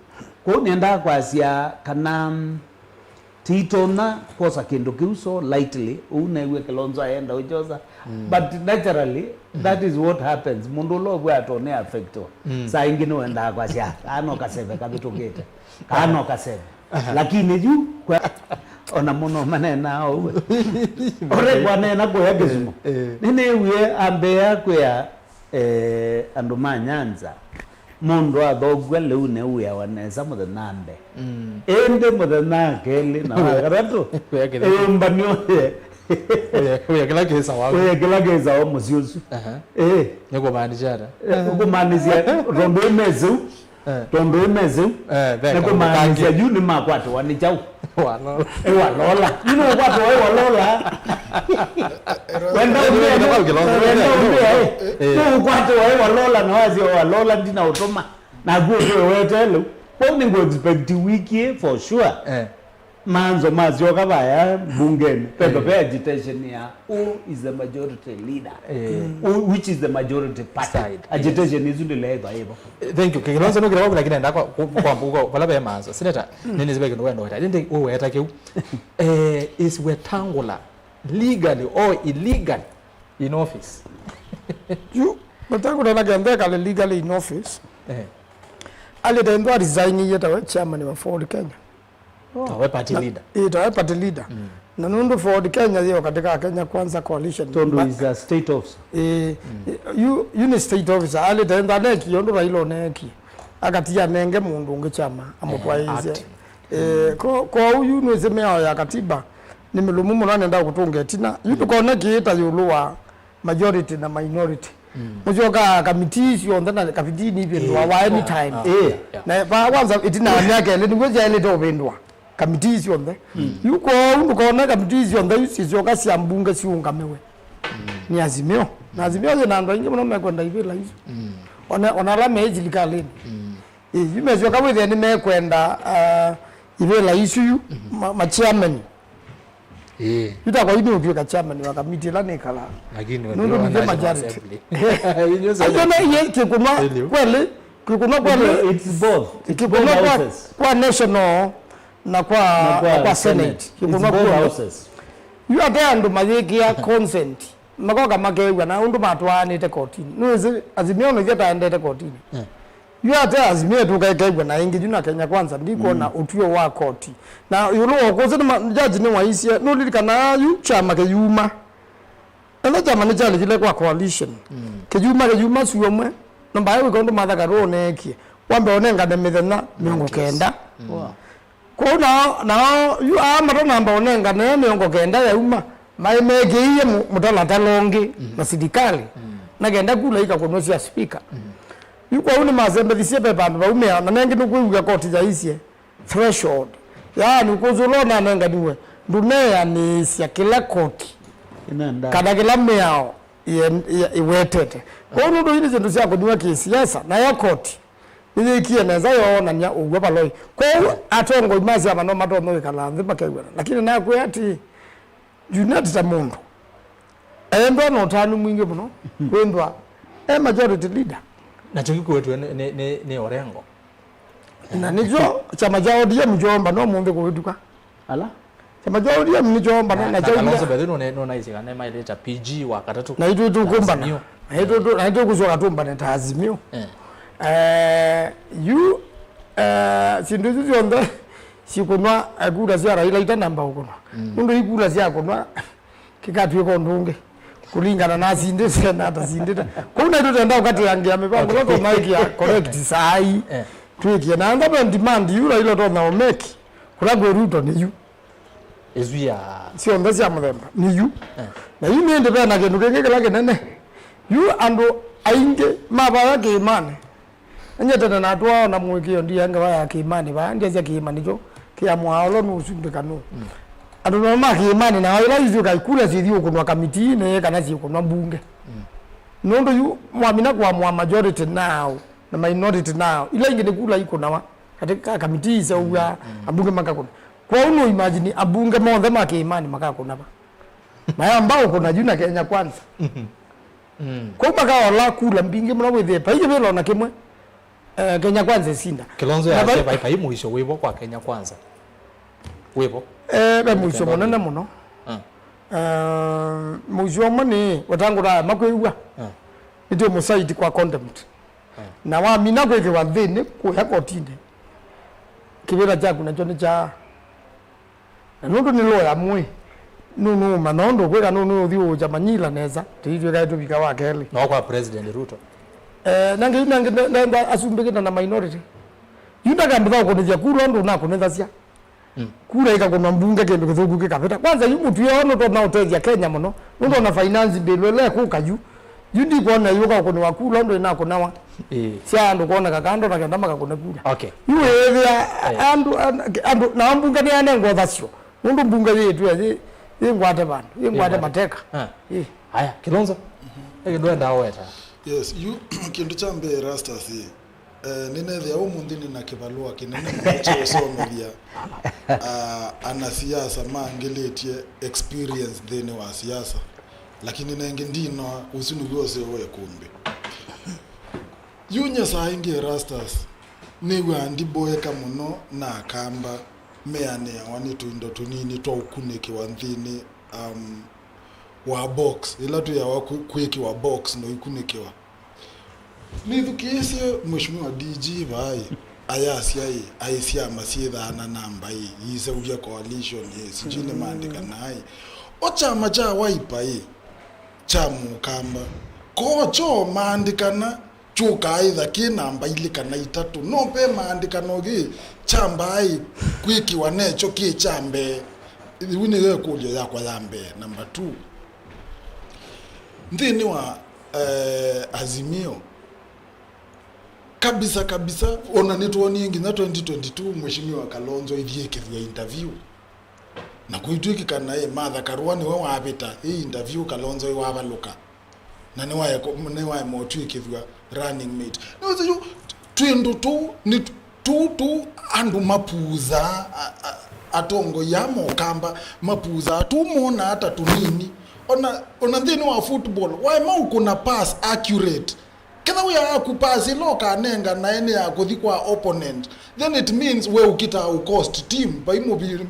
Kwoou nĩendaa kwasya kana, mm, titonya kwosa kĩndũ kĩu so lightly, ũu neew'e Kilonzo ayenda ũkyosa. Mm. But naturally, mm, that is what happens. Mũndũ ũla ũvw'a atone affectwa. Mm. Saa ingĩ nĩwendaa kwasya, "Kaa no kaseve kavĩtũkĩte. Kaa no kaseve." Aha. Lakini yu, kwa, ona mũno maneenaa ũu. Ũrekwa neena kũya Kisumu. Eh, eh. Nĩnĩw'ie ambĩĩa kwĩa, eh, andũ ma Nyanza, mũndũ athokw'a lĩu nĩwĩawa nesa mũthenya mbee. Mm. Ĩndĩ mũthenya kelĩ na wa katatũ, wĩa kĩla, ĩũmbanio ye. Wĩa, wĩa kĩla kĩ sawa. Wĩa kĩla kĩ sawa mũsyĩ ũsu. Aha. Eh. Nĩ kũmaanisha ata? Eh, kũmaanisha tondũ ĩmeseu, eh, tondũ ĩmeseu, eh, nĩ kũmaanisya yu nĩmakwatĩwa nĩ kyaũ? Walola. Ĩ walola. Yu nũkwatĩwa ĩ walola. Wenda ũmbĩa, wenda ũmbĩa, eh. Eh. Nũkwatĩwa ĩ walola na wasya walola ndina ũtũma. Naku ũtũe weteelũ. Kwoou nĩngũ expect wiki ĩ for sure. Eh. Manzo masyoka vaya mbungeni. Petho, eh, ve agitation ya who is the majority leader. Eh. Who, which is the majority party. Side, yes. Agitation ĩsu ndĩleĩva ĩvo. Eh, thank you. Kilonzo nũkĩla waku lakini enda kwa, kwa, kwa, kwa, vala ve Manzo. Senator, mm, nĩnĩsĩ ve kĩndũ wenda weta. Ĩndĩ ũweta kĩu. Eh, is Wetangula Legally or illegally in office? Yu, matakũtana kenda ekale legally in office. Eh. Alĩte ĩndũ aresignie tawe chairman wa Ford Kenya. Tawe party leader. Ĩĩ, tawe party leader. Mm. Na nũndũ Ford Kenya yĩo katĩ ka Kenya Kwanza Coalition. Tondũ is a state officer. Ĩĩ, yu, yu nĩ state officer. Alĩte ĩndũ aneekie ũndũ Raila ũneekie. Akatia anenge mũndũ ũngĩ chama amũtwaĩĩsye. Eh, ko, kwoou yu nĩsĩ mĩao ya katiba nĩ mĩlũmu mũno, nenda kũtũnga ĩtina. Yu tũkone kĩĩ ta ĩũlũ wa majority na minority. Mũsyokaa kamitii syonthe na kamitii nivĩndũawa any time. Eh. Na vaa kwanza ĩtina ya myaka ĩlĩ nĩw'o syaĩlĩte ũvĩndũa kamitii syonthe. Yu kwoou ndũkone kamitii syonthe yu sisyoka sya mbunge siũngamiwe nĩ Azimio. Na Azimio yĩ na andũ aingĩ mũno mekwenda ivĩla isu. Ona, ona ala me silikalĩnĩ. Ĩ, yu mesyoka wĩthĩa nĩmekwenda, ah, ivĩla isu yu, ma, ma chairman. Ĩĩ. Yu takwa yu nĩũtw'ĩka chairman wa kamiti ĩla nĩkalaa. Lakini nũndũ nĩthe majority. Aiona iye kĩkũnwa kwelĩ, kĩkũnwa kwelĩ. It's both. It's both houses. Kwa national na kwa, na kwa senate. Kĩkũnwa kwelĩ. Yu ate andũ mayĩkĩa consent. Makoka makew'a na ũndũ matwaanĩte kotinĩ. Nĩwĩsĩ Azimio nĩthe taendete kotinĩ. Eh. Yu ate Azimio tũkaekew'a na ĩngĩ yu na Kenya Kwanza ndikwona ũtw'ĩo wa koti. Na ĩũlũ wa ũkũsĩ nĩ ma-, jaji nĩwaisye, nũlilikanaa yu kyama kĩyuma. Ethwa kyama nĩkyalikile kwa coalition. Kĩyuma, kĩyuma syũmwe, na mbaĩ wĩka ũndũ Martha Karua ũneekie. Wambe ũnengane mĩthenya mĩongo kenda. Wow. Kwoou nao, nao yu aa matanamba ũnengane mĩongo kenda yauma, maĩ mekĩie mũ-, mũtalatala ũngĩ na silikalĩ, na kenda kula ikakũnwa sya spika. Yu kwoou nĩmasembethisye ve vandũ vaumĩa, na nengĩ nĩkwĩw'a koti yaisye threshold. Yaani, ũkũsĩ ũla ũnanenganiwe ndũneanĩĩsya kĩla koti kana kĩla mĩao ĩen-, ĩe-, ĩwetete. Kwoou nũndũ ii nĩ syĩndũ sya kũnyw'a kĩsiasa, nayo koti nĩyĩkie nesa yoonany'a ũw'o valoi. Kwoou atongoi ma syama no matonya kwĩkala nthĩ makew'ana. Lakini nakwĩa atĩĩ, Junet ta mũndũ, endwa na ũtanu mwingĩ mũno, kwĩthwa e majority leader. Nakyo kĩkuĩtwe nĩ, nĩ, nĩ, nĩ Orengo. Na nĩkyo kyama kya O D M kyoomba no mũnthĩ kũvĩtũka. Ala? Kyama kya O D M nĩkyoomba na, na, na kyaumya. Kalonzo Bethu nũne-, nũnaisye kana nĩmaĩlĩte P G wa katatũ. Na itũ tũkũmbana. Azimio. Na itũ tũ-, na itũ kũsyoka tũmbane ta Azimio. Eh. Eh, yu, eh, syĩndũ isu syonthe sikũnwa, eh, kura sya Raila itanamba ũkũnwa. Nũndũ i kura sya kũnwa, kĩkatw'ĩka ũndũ ũngĩ kũlingana na asindĩte na atasindĩte. Kwoou naitũ tenda ũkatĩangĩa mĩvango ĩla tũnaĩkĩa correct saa ii. Eh. Twĩkie na anga ve demand yu Raila ũtonya ũmeki kũla kwĩ Ruto nĩ yu. Ĩsu ya syonthe sya mũthemba nĩ yu. Eh. Na yu nĩndĩ ve na kĩndũ kĩngĩ kĩla kĩnene. Yu andũ aingĩ mavaya kĩĩmanĩ. Nye tene natwaa ona mũĩkĩĩo ndiya ngewa ya kĩĩmanĩ vaa, ndyasya kĩĩma nĩkyo kĩamũaa ũla nũsumbĩka nũũ. Andũ nao ma kĩĩmanĩ nao ila isyũka kula syĩthi ũkũnwa kamitiinĩ kana syĩkũnwa mbunge. Nũndũ yu mwamina kũamũa majority now na minority now, ila ingĩ nĩ kula ikũnawa katika kamitii iseũw'a, ambunge makakũna. Kwoou no imagine ambunge monthe ma kĩĩmanĩ makakũna va? Mayamba ũkũna yu na Kenya Kwanza. Kwoou makaola kula mbingĩ mũno wĩthĩe vai kĩvĩla ona kĩmwe, eh, Kenya Kwanza ĩsinda. Kilonzo na yasya vai, vai, vai mũisyo wĩvo kwa Kenya Kwanza. Wĩvo. Eh, ve mũisyo mũnene mũno. Ah. Eh, mũisyo ũmwe nĩ wetangũra makwĩw'a. Ah. Nĩtwĩ mũsaiti kwa contempt. Ah. Na wamina kwĩkĩwa nthĩnĩ kũya kotinĩ, kĩvĩla kyaku nakyo nĩ kya Na nũndũ nĩ lawyer mũĩ, nũnũũmanya ũndũ ũkwĩka, nũnũũthyũũkya manyila nesa, tũitwĩkae tũvika wa kelĩ. No kwa President Ruto. Eh, nangĩ yu nangĩ nde-, ndenda asumbĩkĩte na minority. Yu ndakambĩtha ũkũnĩthya kula ũndũ ũnakũnĩthasya. Mm. Kula ikakũnwa mbunge kĩndũ kĩthũku kĩkavĩta. Kwanza yu mũtwĩe nũtonya ũtethya Kenya mũno, nũndũ ona finance bill ĩla ĩkũka yu, Yu ndikwona ĩyũka ũkũnĩwa kula ũndũ ĩnakũnawa. Ĩĩ. Sya andũ kwoneka kando na kenda makakũne kula. Okay. Yu wĩĩthĩa, eh, andũ, an-, andũ, na mbunge nĩyanengwa ũthasyo. Nũndũ mbunge yĩtwĩa yĩ, yĩ ngwate vandũ, yĩ ngwate mateka. Ah. Ĩĩ. Aya, Kilonzo. Eke ndwenda weta. Yes, yu kĩndũ kya mbee Rastas ĩ. Eh, nĩnethĩa ũmũnthĩ nĩ na kĩvalũa kĩnene mũno kya ũsomethya, ah, anasiasa mangĩlĩtye experience nthĩnĩ wa siasa, lakini nengĩ ndinoa ũsu nĩw'o ũseo wa ĩkũmbĩ. Yu nyesaa ĩngĩ Erastus, nĩw'aa ndiboeka mũno na Akamba meanĩawa nĩ tũindo tũnini twa ũkunĩkĩwa nthĩnĩ, um, wa box, ĩla twĩawa kwĩ- kwĩkĩwa box no ikunĩkĩwa. Nĩthukĩĩsye Mheshimiwa D G vaĩ, ayasya ĩ, aĩ syama syĩthaa na namba ĩ, iiseũvya coalition ĩ, sijui nĩmaandĩkanaa ĩ. O kyama kya Wiper ĩ, kya Mũkamba, koo kyoo maandĩkana kyũkaa ĩtha kĩ namba ilĩ kana itatũ. No ve maandĩkano kĩ kyambaa ĩ kwĩkĩwa nekyo kĩ kya mbee. Ĩu nĩyo ĩkũlyo yakwa ya mbee. Number two, nthĩnĩ wa eh, Azimio. Kabisa kabisa, ona nĩtwonie nginya twenty twenty-two Mheshimiwa Kalonzo ithiĩkĩthw'a interview. Na kũitw'ĩkĩka naĩ Martha Karua nĩwe wavĩta ĩ interview, Kalonzo ĩwavalũka. Na nĩwae- nĩwaema ũtw'ĩkĩthw'a running mate. Nĩwĩsĩ yu twĩndũ tũu nĩ tũu tũu andũ mapuuzaa, a- a- atongoi a Mũkamba mapuuzaa, tũu monaa ta tũnini. Ona, ona nthĩnĩ wa football, waema ũkũna pass accurate, ketha wĩa yaku pass ĩla ũkanenga naĩ nĩ ya kũthi kwa opponent, then it means we ũkitaa ũcost team vai mũvi-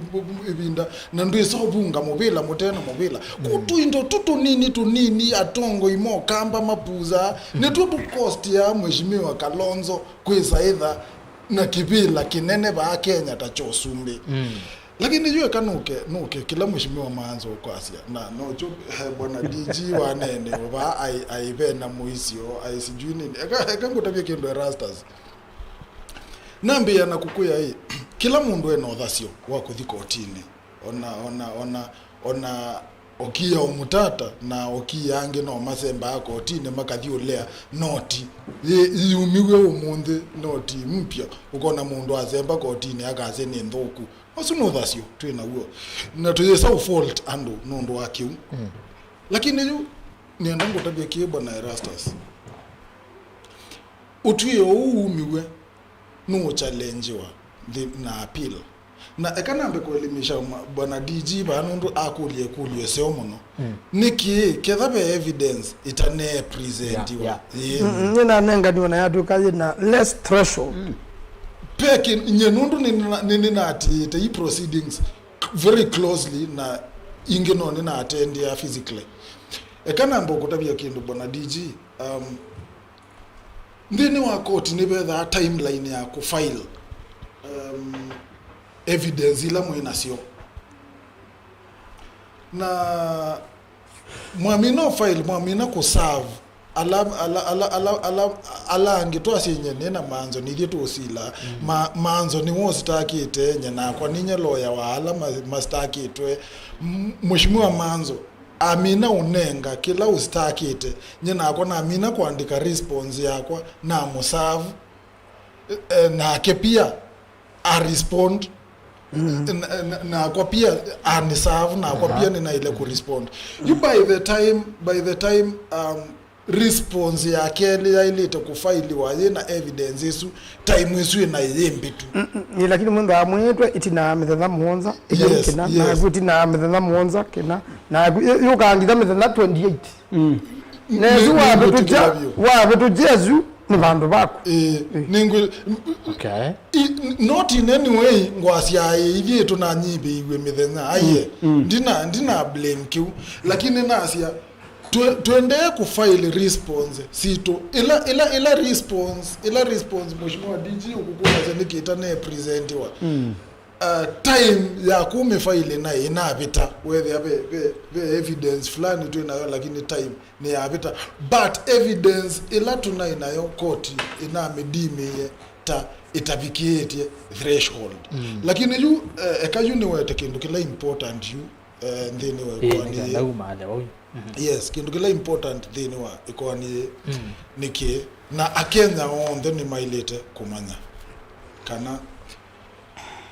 ĩvinda, na ndwĩsa ũvunga mũvĩla mũte na mũvĩla. Kũu tũindo tũ tũnini tũnini atongoi ma Ũkamba mapuuzaa, nĩtw'o tũcostiaa Mheshimiwa Kalonzo kwĩsa ĩtha na kĩvĩla kĩnene vaa Kenya ta kya ũsumbĩ. Lakini yu eka nũke, nũke kĩla Mheshimiwa Maanzo ũkwasya, na nokyo, eh, bwana D G waneenewa vaa, ai, ai vena mũisyo, ai sijui nini. Eka, eka ngũtavye kĩndũ, Erastus. Nambĩĩa na kũkwĩa ĩ, kĩla mũndũ ena ũthasyo wa kũthi kotinĩ. Ona, ona, ona, ona Okiya ũmũtata na okiya angĩ no masembaa kotinĩ makathi ũlea noti yĩ- yumiw'e ũmũnthĩ, noti mpya, ũkona mũndũ asemba kotinĩ akasya nĩ nthũku. Ũsu nĩ ũthasyo twĩ naw'o, na tũyĩsa ũfault andũ nũndũ wa kĩu. Lakini yu nĩenda ngũtavye kĩĩ, Bwana Erastus. Ũtw'ĩo ũu wumiw'e nũũchallengewa nthĩ na appeal. Na eka nambe kũelimisha ma- Bwana D G vaa nũndũ akũlya ĩkũlyo ĩseo mũno. Nĩkĩ ketha ve evidence ĩtanepresentiwa? Yeah, yeah. Ĩĩ. Mm, mm, nĩnanenganiwe na yatw'ĩka yĩna less threshold. Peki nye nũndũ nĩnĩna- nĩnĩnatĩĩte i proceedings very closely na ingĩ no nĩnatendea physically. Eka nambe kũtavya kĩndũ, Bwana D G. Um, Nthĩnĩ wa koti nĩvethaa timeline ya kũfile, um, evidence ila mwĩ nasyo. Na mwamina ũfile, mwamina kũserve ala, ala, ala, ala, ala, ala angĩ twasye nye nĩ na Manzo nĩ ithyĩ tũũsila. Ma, Manzo nĩwe ũsitakĩte, nye nakwa nĩ nye lawyer wa ala ma- masitakĩtwe. M- Mheshimiwa Manzo amina ũnenga kĩla ũsitakĩte, nye nakwa namina kũandĩka response yakwa, namũserve, eh, nake pia a respond, na- na- nakwa pia ani serve, nakwa pia nĩnaile kũ respond. You by the time, by the time, um, response ya kelĩ yaĩlĩte kũfailiwa yĩ na evidence ĩsu, time ĩsu ĩnaĩ yĩ mbĩtu. Mm, mm, ĩ, lakini mũndũ amwĩtwe ĩtina ya mĩthenya mũonza, ĩtheu Yes, kĩna, yes. Naku ĩtina ya mĩthenya mũonza kĩna, naku ĩ- yũkangitha mĩthenya twenty-eight. Mm. Na ĩsu Nĩ- nĩ wavĩtũkya, ngũtĩkĩla vyũ. Wavĩtũkya ĩsu nĩ vandũ vaku. Ĩĩ, nĩngwĩ- Okay. I- not in any way ngwasya ĩ ithyĩ tũnanyivĩiw'e mĩthenya aiye. Ndina, ndina blame kĩu, lakini nasya twe- twendee kũfile response sitũ ila, ila, ila response, ila response Mheshimiwa D G ũkũkũlasya nĩkĩ ĩtanepresentiwa. Uh, time ya kũmĩfile naĩ ĩnavĩta, wethĩa ve, ve, ve evidence fulani twĩ nayo, lakini time nĩyavĩta. But evidence ĩla tũnaĩ nayo koti ĩnamĩdimĩie ta ĩtavikĩĩtye threshold. Lakini yu, eh, eka yu nĩwete kĩndũ kĩla important yu, eh, nthĩnĩ wa Ĩĩ, ĩkoani nĩkenda yĩĩ. Umaale vau. Yes, kĩndũ kĩla important nthĩnĩ wa ĩkoani yĩĩ nĩkĩ, na Akenya onthe nĩmaĩlĩte kũmanya kana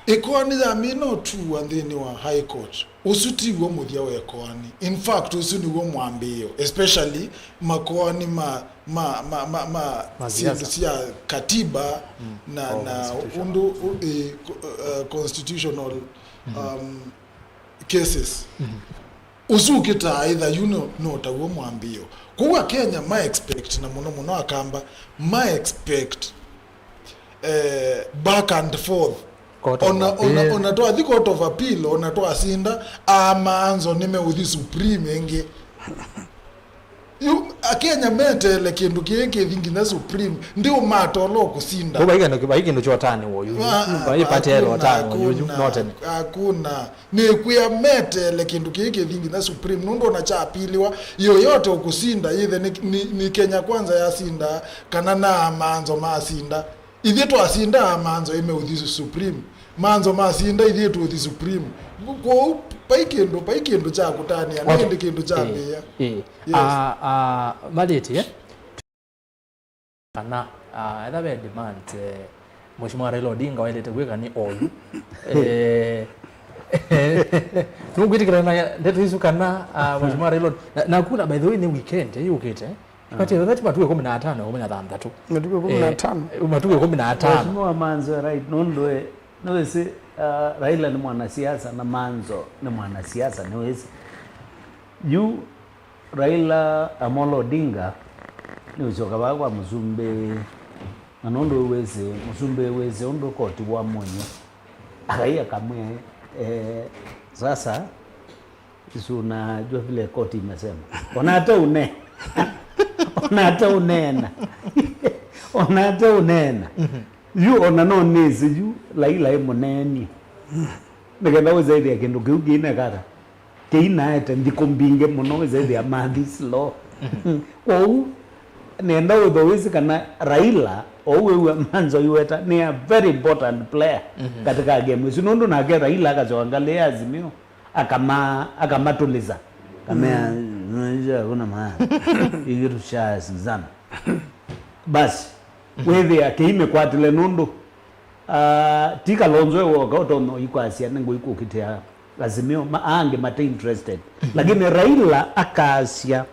ĩkoani yamina ũtuwa nthĩnĩ wa High Court, ũsu tiw'o mũthya wa ĩkoani. In fact, ũsu nĩw'o mwambĩĩo, especially makoani ma, ma, ma, ma, ma syĩndũ sya katiba na, na ũndũ ũ- ĩ, co- uh, constitutional, um, cases. Ũsu ũkĩtaa ĩtha yu no, no taw'o mwambĩĩo. Kwoou Akenya ma expect, na mũno mũno Akamba ma expect, eh, back and forth. Court of Appeal. Ona, ona twathi Court of Appeal, ona twasinda, a Maanzo nĩmeũthi Supreme ĩngĩ. Yu, Akenya meteele kĩndũ kĩĩ kĩthi nginya Supreme, ndiũmatola ũkũsinda. Vai kĩndũ, vai kĩndũ kyotanĩwa yu. Ah, ah, vai patelo hakuna, otanĩwa yu, yu, hakuna, no tene. Hakuna. Nĩkwĩa meteele kĩndũ kĩĩ kĩthi nginya Supreme, nũndũ ona kyapiliwa, yoyote ũkũsinda, yĩthe nĩ, nĩ, nĩ Kenya Kwanza yasinda, kana na Amanzo masinda. Ithyĩ twasindaa Manzo ĩme ũthi Supreme. Manzo masinda ithyĩ tũthi Supreme. Kwoou, vai kĩndũ, vai kĩndũ kya kũtanĩa, no ĩndĩ kĩndũ kya mbĩĩa. Ĩĩ. Yes. Ah, ah, malĩtye kana, ah, etha ve demand, eh, Mheshimiwa Raila Odinga waĩlĩte kwĩka nĩ oyu. Eh, nũkwĩtĩkĩla na ndeto isu kana, ah, Mheshimiwa Raila Od-, na, na kuna, by the way, nĩ weekend, eh, yũkĩte. But ĩthe ti matukũ ĩkũmi na atano, ĩkũmi na thanthatũ. Matukũ ĩkũmi na atano. Eh, matukũ ĩkũmi na atano. Mheshimiwa Manzo, right, nũndũ we, nĩwĩsĩ, uh, Raila nĩ mwanasiasa na Manzo nĩ mwanasiasa, nĩwĩsĩ. Yu Raila Amolo Odinga nĩũsyoka vaa kwa mũsumbĩ, na nũndũ wĩsĩ, mũsumbĩ wĩsĩ ũndũ koti wamwony'a. Akai akamwĩa, eh, sasa, Isu unajua vile koti imesema. Ona hata une-, ona hata uneena. Ona hata uneena. Mhm. Yu ona no nĩsĩ yu Laila ĩ mũneeni. Nĩkenda wĩsaithĩa kĩndũ kĩu kĩinekata. Kĩinaete nthikũ mbingĩ mũno wĩsaithĩa mathi slow. Mhm. Kwoou, nenda wĩthwa wĩsĩ kana Raila, ou wĩw'a Manzo iweta, nĩ a very important player, mhm, katika game isu. Nũndũ nake Raila akasyoka ngalĩ ya Azimio. Akama-, akamatũlĩsa. Kamea, mm, "Unajua hakuna maana. Hii kitu shasikizana." Basi, mhm, wĩthĩa kĩimĩkwatĩle nũndũ, ah, ti Kalonzo ewoka ũtonya ũikwasya nĩ ngũikũkĩtĩa Azimio, ma-, angĩ mate interested. Mhm. Lakini Raila akasya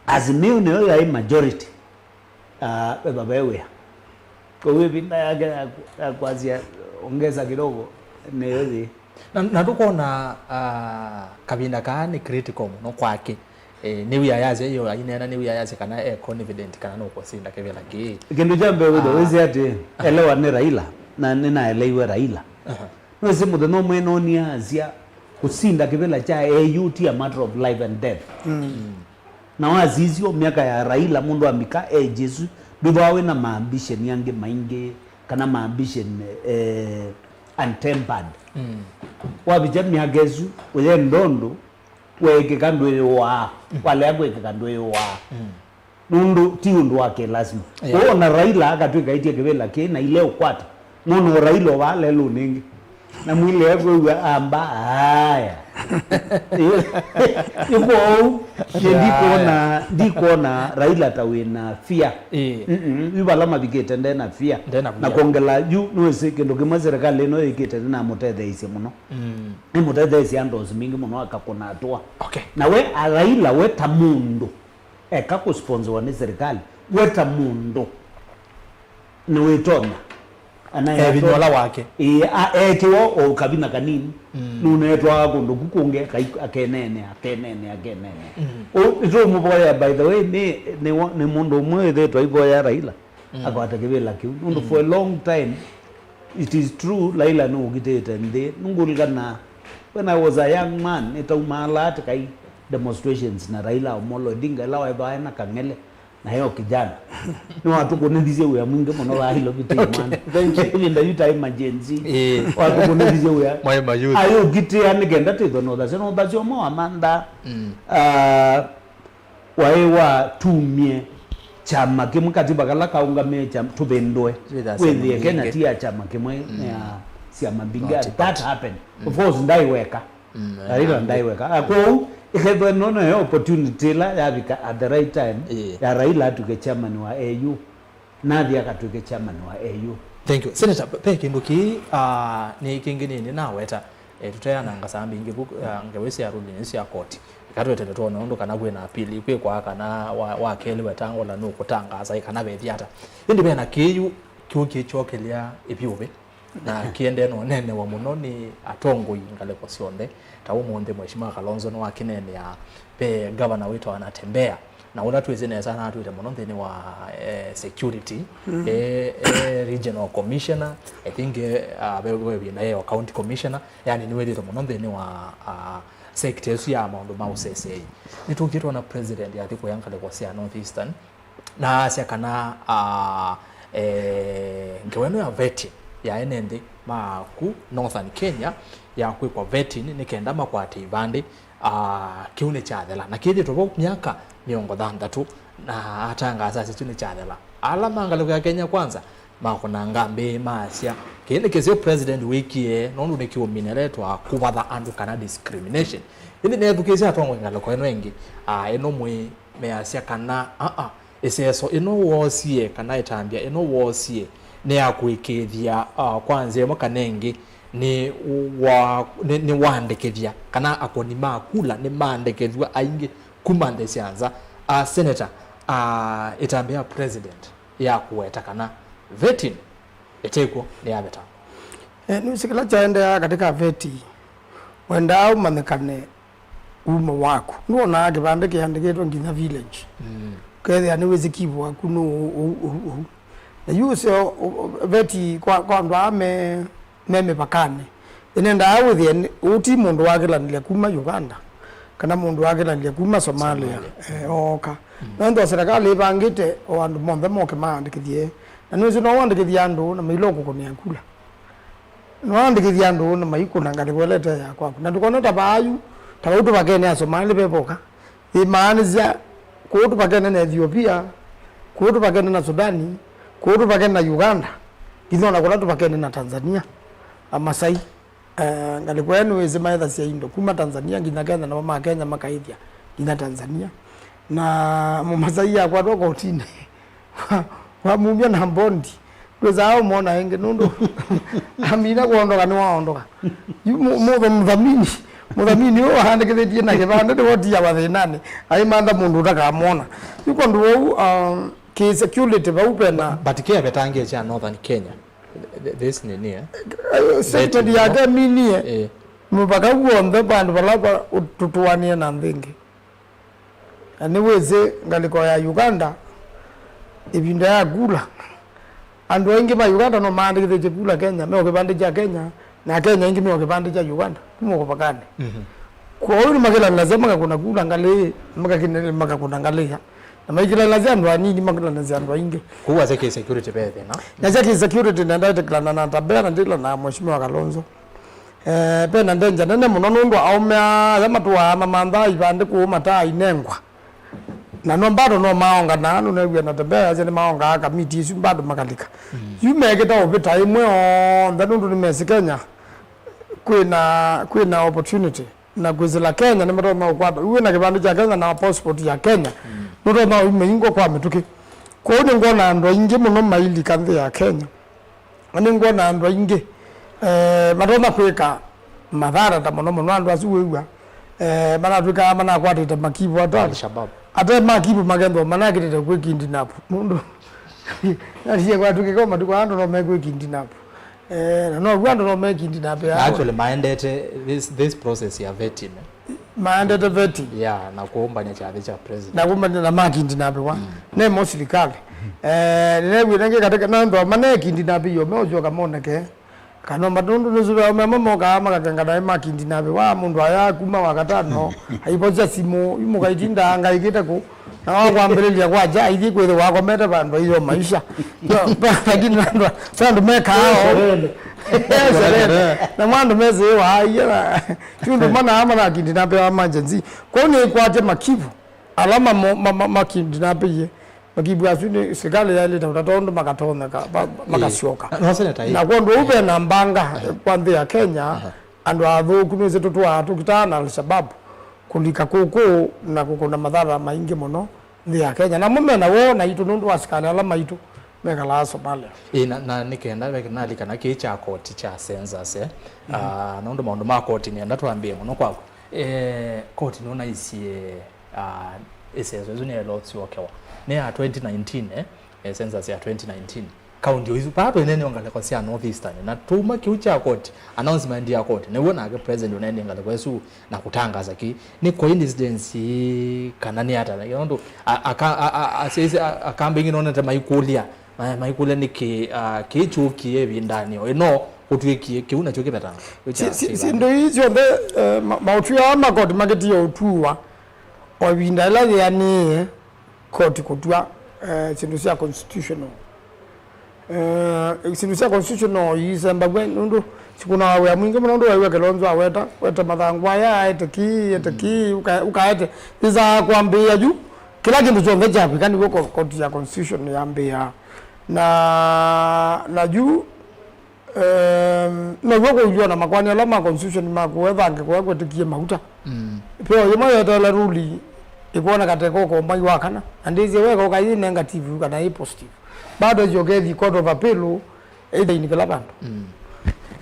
Azimio nĩyo yaĩ majority. Ah, veva ve wĩa. Kwoou ĩvinda yake ya ku-, ya kwasya, "Ongeza kidogo," nĩyo yĩ. Na, na tũkona, ah, kavinda kaa nĩ critical mũno kwake. Eh, nĩ wĩa yasya, yo aineena nĩ wĩa yasya kana e confident kana nũkũsinda kĩvĩla kĩĩ. Kĩndũ kya mbee wĩthwa, ah, wĩsĩ atĩ, ah, elewa nĩ Raila, na nĩnaeleiwe Raila. Aha. Nĩwĩsĩ mũthenya ũmwe noonie asya kũsinda kĩvĩla kya A U ti a matter of life and death. Mm. Mm. Na wasisya myaka ya Raila, mũndũ ambika age ĩsu, ndwĩthĩawa wĩ na maambition angĩ maingĩ, kana maambition, eh, untempered. Mm. Wavikya myaka ĩsu, ũyenda ũndũ, weekĩka ndwĩyũaa, mm, walea kwĩkĩka ndwĩyũaa. Mm. Nũndũ ti ũndũ wa kĩlasima. Yeah. Kwoou ona Raila akatw'ĩka aitie kĩvĩla kĩĩ na ile ũkwata. Mwana wa Raila ũvaa lelũnĩ ĩngĩ. Na mwĩlĩ ekwĩw'a amba, "Aya." Ĩkwoou, ye ndikwona, ndikwona Raila ta wĩna fear. Ĩĩ. Mm-mm. Yu vala mavikĩte ndena fear. Ndena fear. Na kwongela yu, nĩwĩsĩ kĩndũ kĩmwe serikali ĩno yĩkĩte nĩnamũtetheeisye mũno. Mm. Nĩmũtetheeisye andũ mingĩ mũno akakũna atũa. Okay. Na we, a Raila, we ta mũndũ, eka kũsponsowa nĩ serikali, we ta mũndũ nĩwĩtonya. Ana evinya ũla wake. Ĩĩ, a-, ekĩwa o kavina kanini. Mm. Nũnetwaa kũndũ ku kũngĩ, akai-, akeneenea, akeneenea, akeneenea. Mm. Ũ, nĩtũũmũvoya, by the way, nĩ, nĩ wa-, nĩ mũndũ ũmwe wĩthĩĩtwe aivoya Raila, mm, akwata kĩvĩla kĩu. Nũndũ, mm, for a long time, it is true, Raila nĩũkitĩte nthĩ. Nũngũlikana, when I was a young man, nĩtaumaala atĩ kai demonstrations na Raila Amolo Odinga, ĩla waĩthwa ena kang'ele, na yo kijana. Nĩwatũkũnĩthisye wĩa mwingĩ mũno vaa Nairobi tĩ mwana. Okay, thank you. Ĩvinda yu taĩ ma Gen Z. Ĩĩ. Watũkũnĩthisye wĩa. Mwaĩ ma youth. Ayũkitĩa nĩ kenda tĩthwe na ũthasyo, na ũthasyo ũmwe wamanthaa. Mm. Ah, waĩ watumie kyama kĩmwe, katiba kala kaũngamĩe kyama, tũvĩndũe. Twĩtha syama mbingĩ. Wĩthĩe Kenya ti ya kyama kĩmwe, mm, nĩ ya syama mbingĩ. Multi party. That happened. Mm. Of course, ndaĩ weka. Mm, Raila, yeah, ndaĩ weka. Ah, kwoou, ĩkethwa ĩno nĩyo opportunity ĩla yavika at the right time, yeah, ya Raila atuke chairman wa A U. Nathi akatw'ĩke chairman wa A U. Thank you. Senator, pe kĩndũ kĩĩ, ah, nĩ kĩngĩ nĩ, nĩnaweta, eh, tũteananga saa mbingĩ vu, ah, ngewa ĩsu ya ruling ĩsu ya koti. Ĩkatwetele twone ũndũ kana kwĩna appeal kwĩkwa kana wa, wa kelĩ wetangũla nũkũtangaasa ĩ kana vethi ata. Ĩndĩ vena kĩĩ yu kĩũkĩe kyokelya ĩvyũvĩ. Na kĩendee no neenewa mũno nĩ atongoi ngalĩko syonthe. Ta ũmũnthĩ Mheshimiwa Kalonzo nĩwakĩneenea ve gavana wĩtawa Natembeya, na ũla twĩsĩ nesa natwĩte mũno nthĩnĩ wa eh, security, eh, eh, regional commissioner, I think eh, ah, ve ve ĩvinda yeo county commissioner, yani nĩwĩthĩte mũno nthĩnĩ wa ah, sector ĩsu ya maũndũ ma ũseseei. Nĩtũkie twona president athi kũya ngalĩko sya North Eastern, na asya kana ah, eh, ngewa ĩno ya vetting ya ene nthĩ maku Northern Kenya ya kwĩkwa vetting nĩ kenda makwate ivandĩ, ah, kĩu nĩ kyathela, na kĩthĩtwe vau myaka mĩongo thanthatũ, na atangaasa asya kĩu nĩ kyathela. Ala ma ngalĩko ya Kenya Kwanza makũnanga mbĩĩ, maasya kĩĩ nĩ kĩseo president wĩkie, nũndũ nĩ kĩũmine letwa kũvatha andũ kana discrimination. Ĩndĩ neethukĩĩsya atongoi ngalĩko ĩno ĩngĩ, ah, ĩno mwĩ measya kana aa, ĩseso ĩno woosie kana ĩtambya ĩno woosie nĩ ya kũĩkĩĩthya ah, kwa nzĩa ĩmwe kana ĩngĩ nĩ wa, nĩ, nĩ waandĩkĩthya kana akũni ma kula nĩ maandĩkĩthw'a aingĩ kuma nthĩ sya nza. Ah, Senator, ah, ĩtambya ya president ya kũweta kana vetting ĩtĩkw'o nĩ ya vetangwa. Eh, nĩwĩsĩ kĩla kyaendeea katika veti, wendaa ũmanyĩkane umo waku. Nĩwonaa kĩvandĩ kĩandĩkĩtwe nginya village. Mm. Ũkethĩa nĩwĩsĩ kivu waku nũ ũu, ũu, ũu. Na yu ũseo, ũ-, ũ-, veti kwa, kwa andũ aa me, me mĩvakanĩ. Ĩnendaa wĩthĩe nĩ, ũu ti mũndũ wakĩlanĩlya kuma Uganda, kana mũndũ wakĩlanĩlya kuma Somalia, Somalia. Eh, ooka. Mm. Nũndũ serikali ĩvangĩte o andũ monthe moke maandĩkĩthye. Na nĩwĩsĩ no wandĩkĩthye andũ na maila ũkũkũnĩa kula. Nĩwaandĩkĩthya andũ na maikũna ngalĩko ĩla ĩte ya kwaku. Na tũkona ta vaa yu, ta vau tũvakene Asomali ve voka. Yĩmaanĩsya kũu tũvakene na Ethiopia, kũu tũvakene na Sudani, kũu tũvakene na Uganda, nginya ona kũla tũvakene na Tanzania. Amasai, eh, ngalĩko ĩla nĩwĩsĩ maethasya indo kuma Tanzania nginya Kenya, namo ma Kenya makaĩthya nginya Tanzania. Na Mũmasai akwatwa kotinĩ. Wamumya na mbondi, ndwĩsaa ũmwona ĩngĩ nũndũ amina kwondoka nĩwaondoka. Yu mu- mũtho mũthamini, mũthamini ũũ waandĩkĩthĩtie na kĩvandĩ nĩwotiawa thĩnanĩ, aimantha mũndũ ũtakamwona. Yu kwondũ wou, um, kĩ security vau vena. But kĩ avetangĩe kya Northern Kenya, th- th- this nini eh? Eh, statement yake minie Eh. mũvaka w'onthe vandũ vala va- tũtũanie na nthĩ ĩngĩ. Na nĩwĩsĩ ngalĩko ya Uganda, ĩvinda ya kula, andũ aingĩ ma Uganda no maandĩkĩthĩtye kula Kenya, me o kĩvandĩ kya Kenya, na Kenya aingĩ me o kĩvandĩ kya Uganda, kuma kũvakanĩ. Mhm. Kwoou nĩmakĩlanĩlasya makakũna kula ngalĩ, makakĩlanĩlasya makakũna ngalĩ ya. Na maikĩlanĩlasya andũ anini, makĩlanĩlasya andũ aingĩ. Kũu ase kĩ security ve thĩna? Nasya kĩ security nenda ĩtĩkĩlana na Natembeya na ndĩla na Mheshimiwa Kalonzo. Eh, vena danger nene mũno nũndũ aũme aa ala matũaa mamanthaa ivandĩ kũu mataa inengwa. Na no bado no maonganaa, nũnew'a Natembeya asya nĩmaongaa kamiti isu bado makalika. Mm. Yu mekĩta ũvĩta ĩmwe onthe nũndũ nĩmesĩ Kenya kwĩna, kwĩna opportunity. Na kwĩsĩla Kenya nĩmatonya ũkwata. Yu wĩna kĩvandĩ kya Kenya na passport ya Kenya. Mm. Nũtonya ũimĩingwa kwa mĩtũkĩ. Kwoou nĩngwona andũ aingĩ mũno mailika nthĩ ya Kenya. Na nĩngwona andũ aingĩ eh, matonya kwĩka mathara ta mũno mũno andũ asu wĩw'a eh, manatwĩkaa manakwatĩte makivu ata Al-Shabaab. Ate makivu makethwa manakĩtĩte kwĩkindinapu nũndũ natie kwatũkĩka matukũ andũ no mekwĩkindinapu eh, na novu andũ no mekindinape Na actually maendete this, this process ya vetting. Maendete vetting. Yeah, na kũmbanya kyathĩ kya president. Na kũmbanya na makindinapiwa. Mm. Nemo silikalĩ. Eh, nĩnew'ĩte ngĩ katĩka na ndo manekindinapiwa meũsyoka moneke. Kana matundu nĩsũvea mema mokaa makakengana makindinapiwa mũndũ aya kuma wakatano. Aivosya simũ, yu mũkaitinda ngaikĩte kũ. Na wakwambĩlĩlya kwakya aithi kwĩthĩwa akomete vandũ aiyo maisha. Lakini andũ andũ mekaa o. Serene. Na mwandu mesĩĩwa aiya. Ti ũndũ manaa manakindinapewa emergency. Kwoou nĩkwatya makivu ala mamo- ma- ma- makindinapeie. Makivu asu nĩ serikali yaĩlĩte kũtata ũndũ makatonyeka, ma- makasyoka. Na- no, Senator, ĩ. Na kwondũ ũu vena mbanga kwa nthĩ ya Kenya, andũ athũku nĩsĩ tũtwaa tũkitaa na Al-Shabaab kũlika kũkũ na kũkũna mathara maingĩ mũno nthĩ ya Kenya. Namo mena woo naitũ nũndũ wa asikalĩ ala maitũ mekalaa Somalia. Ĩ, na, na nĩ kenda veke nalika na kĩĩ kya koti kya census, eh? Ah, nũndũ maũndũ ma koti nĩenda twambĩe mũno kwaku. Eh, koti nũnaisye ah, ĩseso ĩsu nĩyaĩle ũsyokewa. Nĩ ya twenty nineteen, eh? Eh, census ya twenty nineteen. kaunti o isu. Paa twĩneenea ngalĩko sya North Eastern, na tuma kĩu kya koti, announcement ya koti, nĩw'o nake president ũneenea ngalĩko ĩsu na kũtangaza kĩ. Nĩ coincidence kana nĩ ata? Nũndũ a-, aka-, a-, a-, asyaĩsya a-, akamba ingĩ nonete maikũlya, ma-, maikũlya nĩkĩ, ah, kĩĩ kyũkie ĩvindanĩ o ĩno kũtw'ĩkie kĩu nakyo kĩvetanga. Syĩndũ ii syonthe, eh, ma-, maũtwi aa ma koti makĩtie ũtuwa o ĩvinda ĩla yĩanĩĩe koti kũtw'a, eh, syĩndũ sya constitutional. Eh, syĩndũ sya constitutional iisembaw'a nũndũ sikũnawa wĩa mwingĩ mũno, nũndũ waiw'a Kilonzo aweta, weta mathangũ aya, aete kĩĩ, ete kĩĩ, ũka-, ũkaete. Yĩsaa kwambĩĩa yu, kĩla kĩndũ kyonthe kyakwĩka nĩw'o ko-, koti ya constitution yambĩĩaa. Na, na yu, Em, now'o kũilywa na makoani ala ma constitution ma kũetha angĩkoya kwetĩkie mauta. Mm. Peo yĩmwe yeteele ruli ĩkwoneka ta ĩkokomba yu wa kana, na ndĩsĩ weka ũka yĩ negative kana yĩ positive. Bado ĩsyoke ĩthi court of appeal, either in kĩla vandũ. Mm.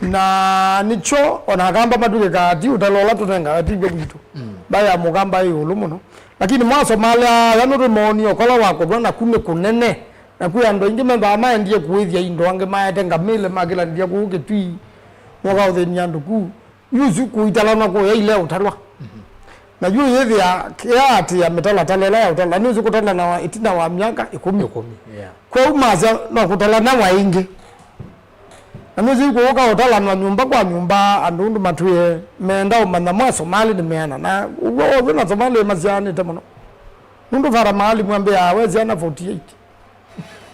Na nĩkyo ona akamba matw'ĩkaa ti ũtalo ũla tũnengawe ti w'o witũ. Mm. Mbaĩ ya mũkamba ĩ ĩũlũ mũno. Lakini mwasomalea aya nũtũmonie ũkola wa kũthwa naku nĩ kũnene. Na kwĩ andũ aingĩ methĩawa maendie kũĩthya indo, angĩ maete ngamĩle makĩlanĩthya kũu Kĩtui, mokaũthĩny'a andũ ku. Yu ũsu kũitalanwa kũya ile ũtalwa. Mhm. Na yu yĩthĩa yaatĩĩa mĩtalatala ĩla ya ũtala, nĩ ũsu kũtalanawa ĩtina wa myaka ĩkũmi. Ĩkũmi, yeah. Kwoou masya no kũtalanawa ĩngĩ. Na nĩ ũsu kũũka ũtalanwa nyũmba kwa nyũmba, andũ ũndũ matwĩe meenda ũmanya mwa Somali nĩ meana. Na ũw'o wothe na Somali masyaanĩte mũno. Nũndũ Farah Maalim ambĩaa we syana forty-eight.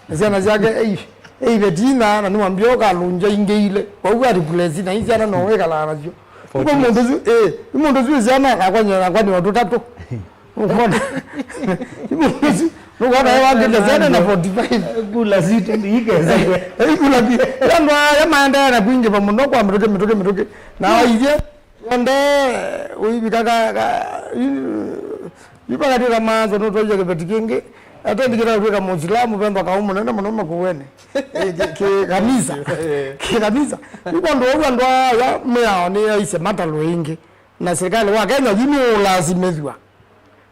Na syana syake eight, eight tina, na nĩwambia ũkalũngya ingĩ ilĩ. Kwa hiyo replace na hii syana no wĩkalaa nasyo. Kwa mũndũ ũsu, eh, mũndũ ũsu syana nakwa nyina nakwa nĩ watu tatu. Ũkona. Mũndũ ũsu, ũkona yeye wangĩte syana na forty-five. Kula situ ikeza. Eh, kula bi. Yando ya maendelea na kuingi pamoja kwa mtoke mtoke mtoke. Na aije Wende ũivika ka, ka, yu, yu vakatĩka maanzo nũtwaie kĩveti kĩngĩ, atendikĩta ũtwĩka Mũsilamu, vethwa kaũ mũnene mũno Makueni. Ĩ, kĩ, kĩ kanisa. Kĩ kanisa. Yu kwondũ ũu andũ aya mĩao nĩyaisye matalwe ĩngĩ. Na serikali wa Kenya yu nĩũlasimĩthw'a.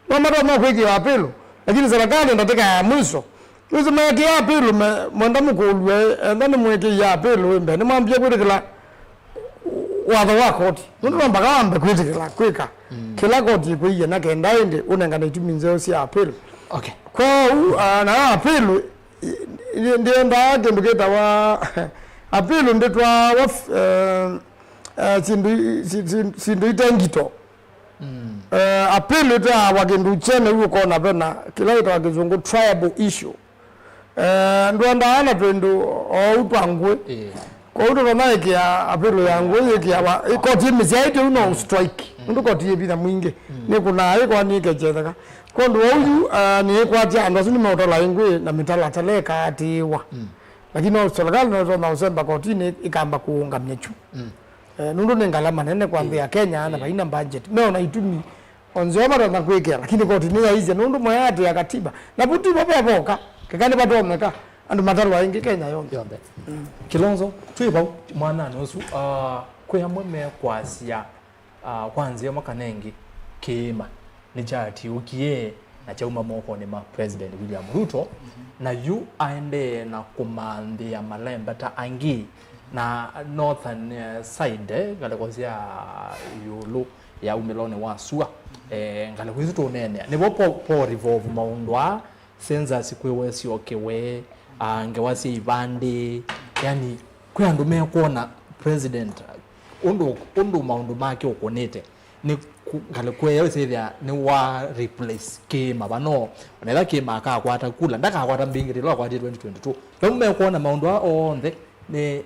No matonya kwĩkĩwa apĩlũ, lakini serikali ndatĩka ya mwiso. Nĩsĩ meekĩa apĩlũ me-, mwenda mũkũlw'e, enda nĩmwĩkĩie apĩlũ ĩ mbee, nĩmwambie kwĩtĩkĩla watho wa koti. Nũndũ no mpaka wambe kwĩtĩkĩla kwĩka kĩla koti ĩkwĩie na kenda ĩndĩ ũnengane itumi nzeo sya apĩlũ. Okay. Kwoou, ah, nayo apĩlũ, i-, i-, ndĩendaa kĩndũ kĩtawa apĩlũ ndĩtwaawa, eh, eh, syĩndũ i-, si-, si-, syĩndũ ite ngito. Mm. Eh, appeal ĩtaawa kĩndũ kyene, yu ũkona vena kĩla ĩtawa kĩsũngũ triable issue. Eh, ndwendaa na twĩndũ oou twa ngũĩ. Ĩĩ. Kwoou tũtonya ĩkĩa appeal ya ngũĩ yĩkĩawa, ĩ, koti ĩmĩsyaĩtye yu no strike. Mm. Nũndũ koti yĩ vinya mwingĩ. Mm. Nĩkũnaa ĩkoa nĩkechetheka. Kwondũ oou yu, eh, nĩĩkwatya andũ asu nĩmeũtala ĩ ngũĩ na mĩtalatala ĩkaatĩĩwa. Mm. Lakini no serikali no ĩtonya ũsemba kotinĩ ĩkamba kũũngamya kyu. Mm. Eh, nũndũ nĩ ngalama nene kwa nthĩ ya Kenya, na vaina budget. Meona itumi o nzeo matonya kwĩkĩa, lakini koti nĩyaisye nũndũ mweatĩĩa katiba. Na vu tivo vevoka, keka nĩvatonyeka, andũ matalwa aingĩ Kenya yonthe. Yonthe. Mm. Kilonzo, twĩ vau mwananĩ ũsu, ah, kwĩ amwe mekwasya, ah, kwa nzĩa ĩmwe kana ĩngĩ, kĩĩma nĩkyatiũkie na kyauma mokonĩ ma President William Ruto, na yu aendee na kũmanthĩa malembeta angĩ na northern, eh, side, eh, ngalĩko sya ĩũlũ ya umĩlonĩ wa sua. Eh, ngalĩko isu tũneenea nĩvo po, po revolve maũndũ aa, census kwĩwa ĩsyokewe, ah, ngewa sya ivandĩ, yani, kwĩ andũ mekwona president, ũndũ, ũndũ maũndũ make ũkũnĩte, nĩ ku-, ngalĩko ĩyo ĩsĩthĩa nĩ wa replace kĩĩma vano, ona ĩla kĩĩma akakwata kula, ndakakwata mbingĩ ĩla wakwatie twenty twenty-two. Vau mekwona maũndũ aa onthe nĩ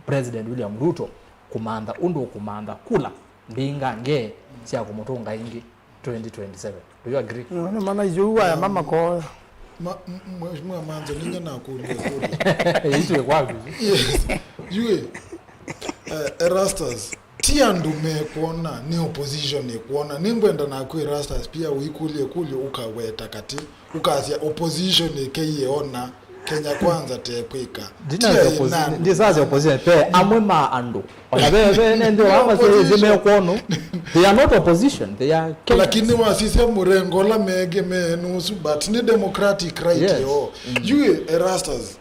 President William Ruto kũmantha ũndũ ũkũmantha kula mbingange sya kũmũtũnga ĩngĩ twenty twenty-seven. Do you agree? No, nĩ mana icio waya mama koya. Ma-, m-, Mheshimiwa Manzo, ninye nakũlya kũlya. Isu kwaku. Yes. Yue, eh, Erastus, ti andũ mekwona, nĩ opposition ĩkwona. Nĩngwenda naku Erastus pia ũikũlye kũlya ũkaweta katĩ. Ũkasya opposition ĩkeiona Kenya Kwanza tekwĩka. Ndinasya opposition, ndisasya opposition, pe amwe ma andũ. Ona ve, ve, ne ndio wama sisi mekono. They are not opposition, they are Kenyans. Lakini wasisya mũrengo ũla mege me nusu, but ni democratic right. Yes. Yo. Mm. Yue Erastus.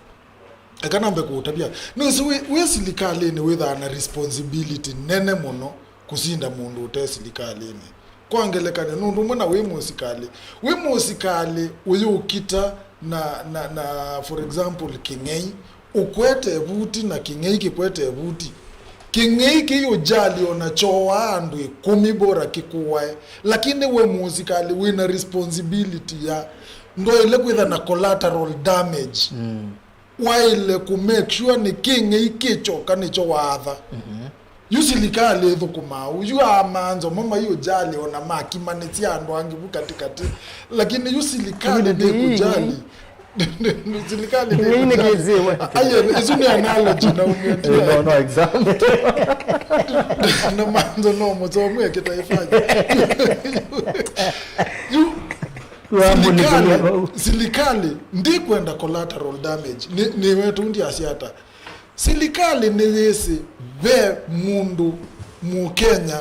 Eka nambe kũũtavya. Nĩwĩsĩ wĩ, wĩ silikalĩnĩ wĩthaa na responsibility nene mũno kũsinda mũndũ ũte silikalĩnĩ. Kwa ngelekany'o, nũndũ ũmwe na wĩ mũsikalĩ. Wĩ mũsikalĩ ũyũkita na, na, na, for example, kĩng'ei, ũkwete vuti na kĩng'ei kĩkwete vuti. Kĩng'ei kĩyũjali ona kyooaa andũ ĩkũmi bora kĩkũae. Lakini we mũsikalĩ wĩ na responsibility ya ndwaĩle kwĩtha na collateral damage. Mm. Waĩle kũ make sure nĩ kĩng'ei kĩkyoka nĩkyo waatha. Mhm. Yu silikalĩ ĩthũkũmaa ũu, yu amanzo mo maiũjali ona makimanĩsya andũ angĩ vu katĩkatĩ. Lakini yu silikalĩ ndĩkũjali. Silikalĩ ndĩkũjali. Aye, ĩsu nĩ analogy na ũmĩendia. No, no, example. Na manzo no mũsomu ekĩta ifanye. Yu Silikalĩ, silikalĩ ndikwenda collateral damage. Nĩ, nĩwetu ndiasya ata. Silikalĩ nĩyĩsĩ ve mũndũ Mũkenya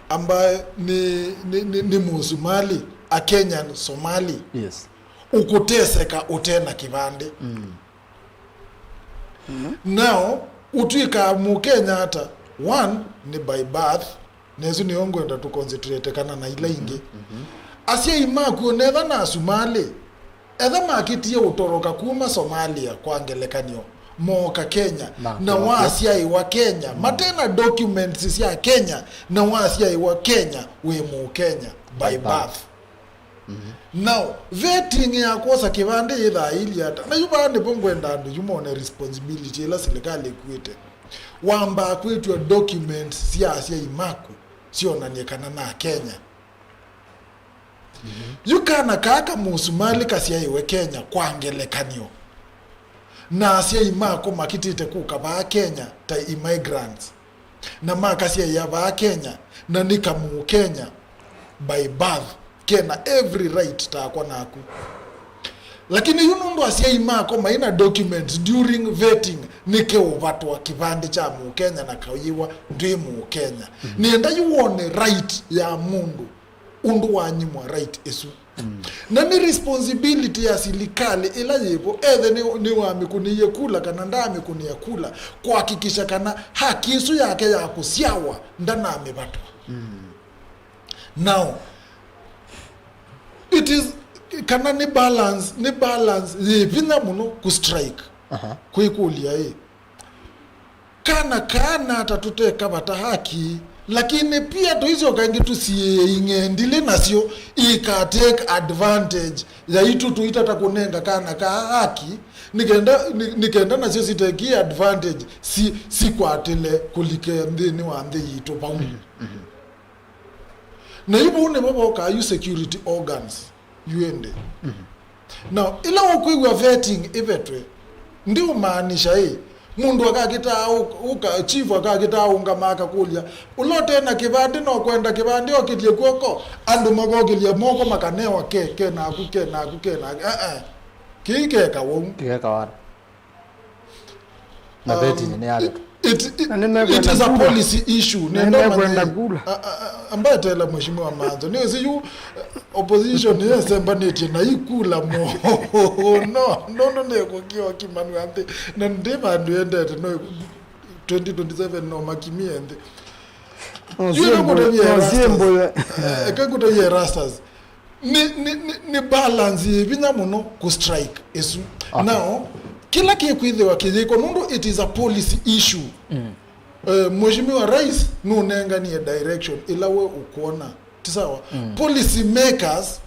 ambaye nĩ, nĩ, nĩ, nĩ Mũsomali, a Kenyan Somali, yes, ũkũteseka ũte na kĩvandĩ. Mm. Now, ũtw'ĩkaa Mũkenya ata? One, nĩ by birth, na ĩsu nĩyo ngwenda tũconcentrate kana na ila ingĩ. Mhm. Asyai maku onetha na Asumalĩ, etha makĩtie ũtoroka kuma Somalia kwa ngelekany'o, mooka Kenya, na wasyaĩwa Kenya, mate na documents sya Kenya, na wasyaĩwa Kenya, wĩ Mũkenya by birth. Now, vetting ya kwosa kĩvandĩ yĩthaa ĩilyĩ ata? Na yu vaa nĩvo ngwenda andũ yu mone responsibility ĩla silikalĩ ĩkuĩte. Wambaa kwĩtw'a documents sya asyai maku syonany'e kana na Kenya. Yu kana kaa ka Mũsumalĩ kasyaĩwe Kenya kwa ngelekany'o, na asyai mako makitĩte kũka vaa Kenya ta immigrants, na makasyaĩa vaa Kenya, na nĩ kamũkenya by birth, kena every right takwa naku. Lakini yu nũndũ asyai mako mai na documents during vetting, nĩkeũvatwa kĩvandĩ kya Mũkenya na kayĩwa ndwĩ Mũkenya. Mhm. Nĩenda yu wone right ya mũndũ ũndũ wanyimwa right ĩsu. Mm. Na nĩ responsibility ya silikalĩ ĩla yĩvo, ethe nĩ, nĩwamĩkũnĩie kula kana ndaamĩkũnĩa kula, kũhakikisha kana haki ĩsu yake ya kũsyawa ndanamĩvatwa. Mm. Now, it is, kana nĩ balance, nĩ balance yĩ vinya mũno kũ strike. Aha. Kwĩkũlya ĩ, kana kaa nata tũtekavata haki, lakini pia tũisyoka ĩngĩ tũsiĩe ing'endilĩ nasyo ika take advantage yaitũ tũitata kũnenga kana kaa haki, nĩkenda, nĩ-, nĩkenda nasyo sitekie advantage si-, sikwatĩle kũlike nthĩnĩ wa nthĩ yitũ vau. Mhm, mhm. Na yu vau nĩvo vokaa yu security organs. Yu ĩndĩ. Mhm. Now, ĩla ũkwĩw'a vetting ĩvetwe, ndiũmaanisha ĩ, mũndũ akakĩtaa ũ-, ũka, chief akakĩtaa ũngama akakũlya, "Ũla ũte na kĩvandĩ no kwenda kĩvandĩ okĩlye kw'oko," andũ makokĩlya moko makanewa ke, ke naku, ke naku, ke naku. Eh, eh. Kĩi keka wau. Kĩkeka wala. Na um, vetting nĩ yavetwa. It, it, na nĩmekwenda it is a kula. Policy issue. Na nĩenda nĩmekwenda manye kula. A, a, a, ambaye tela mheshimiwa Manzo. Nĩ ũsi yu, eh, opposition yesembanĩtye na ikula mo. No, no, no, nĩ kũkio kimanwa nthĩ. Na ndi vandũ endete no twenty twenty-seven no makimie nthĩ. No, yu syembo, ĩkakũtavia no, Erastus. Syembo ya. Eh, ĩkakũtavia Erastus. Nĩ, nĩ, nĩ, nĩ balance yĩ vinya mũno kũ strike ĩsu. Okay. Now, kĩla kĩkwĩthĩwa kĩyĩko, nũndũ it is a policy issue. Mm. Eh, Mheshimiwa Rais nũnenganie direction ĩla we ũkwona. Ti sawa? Mm. Policy makers,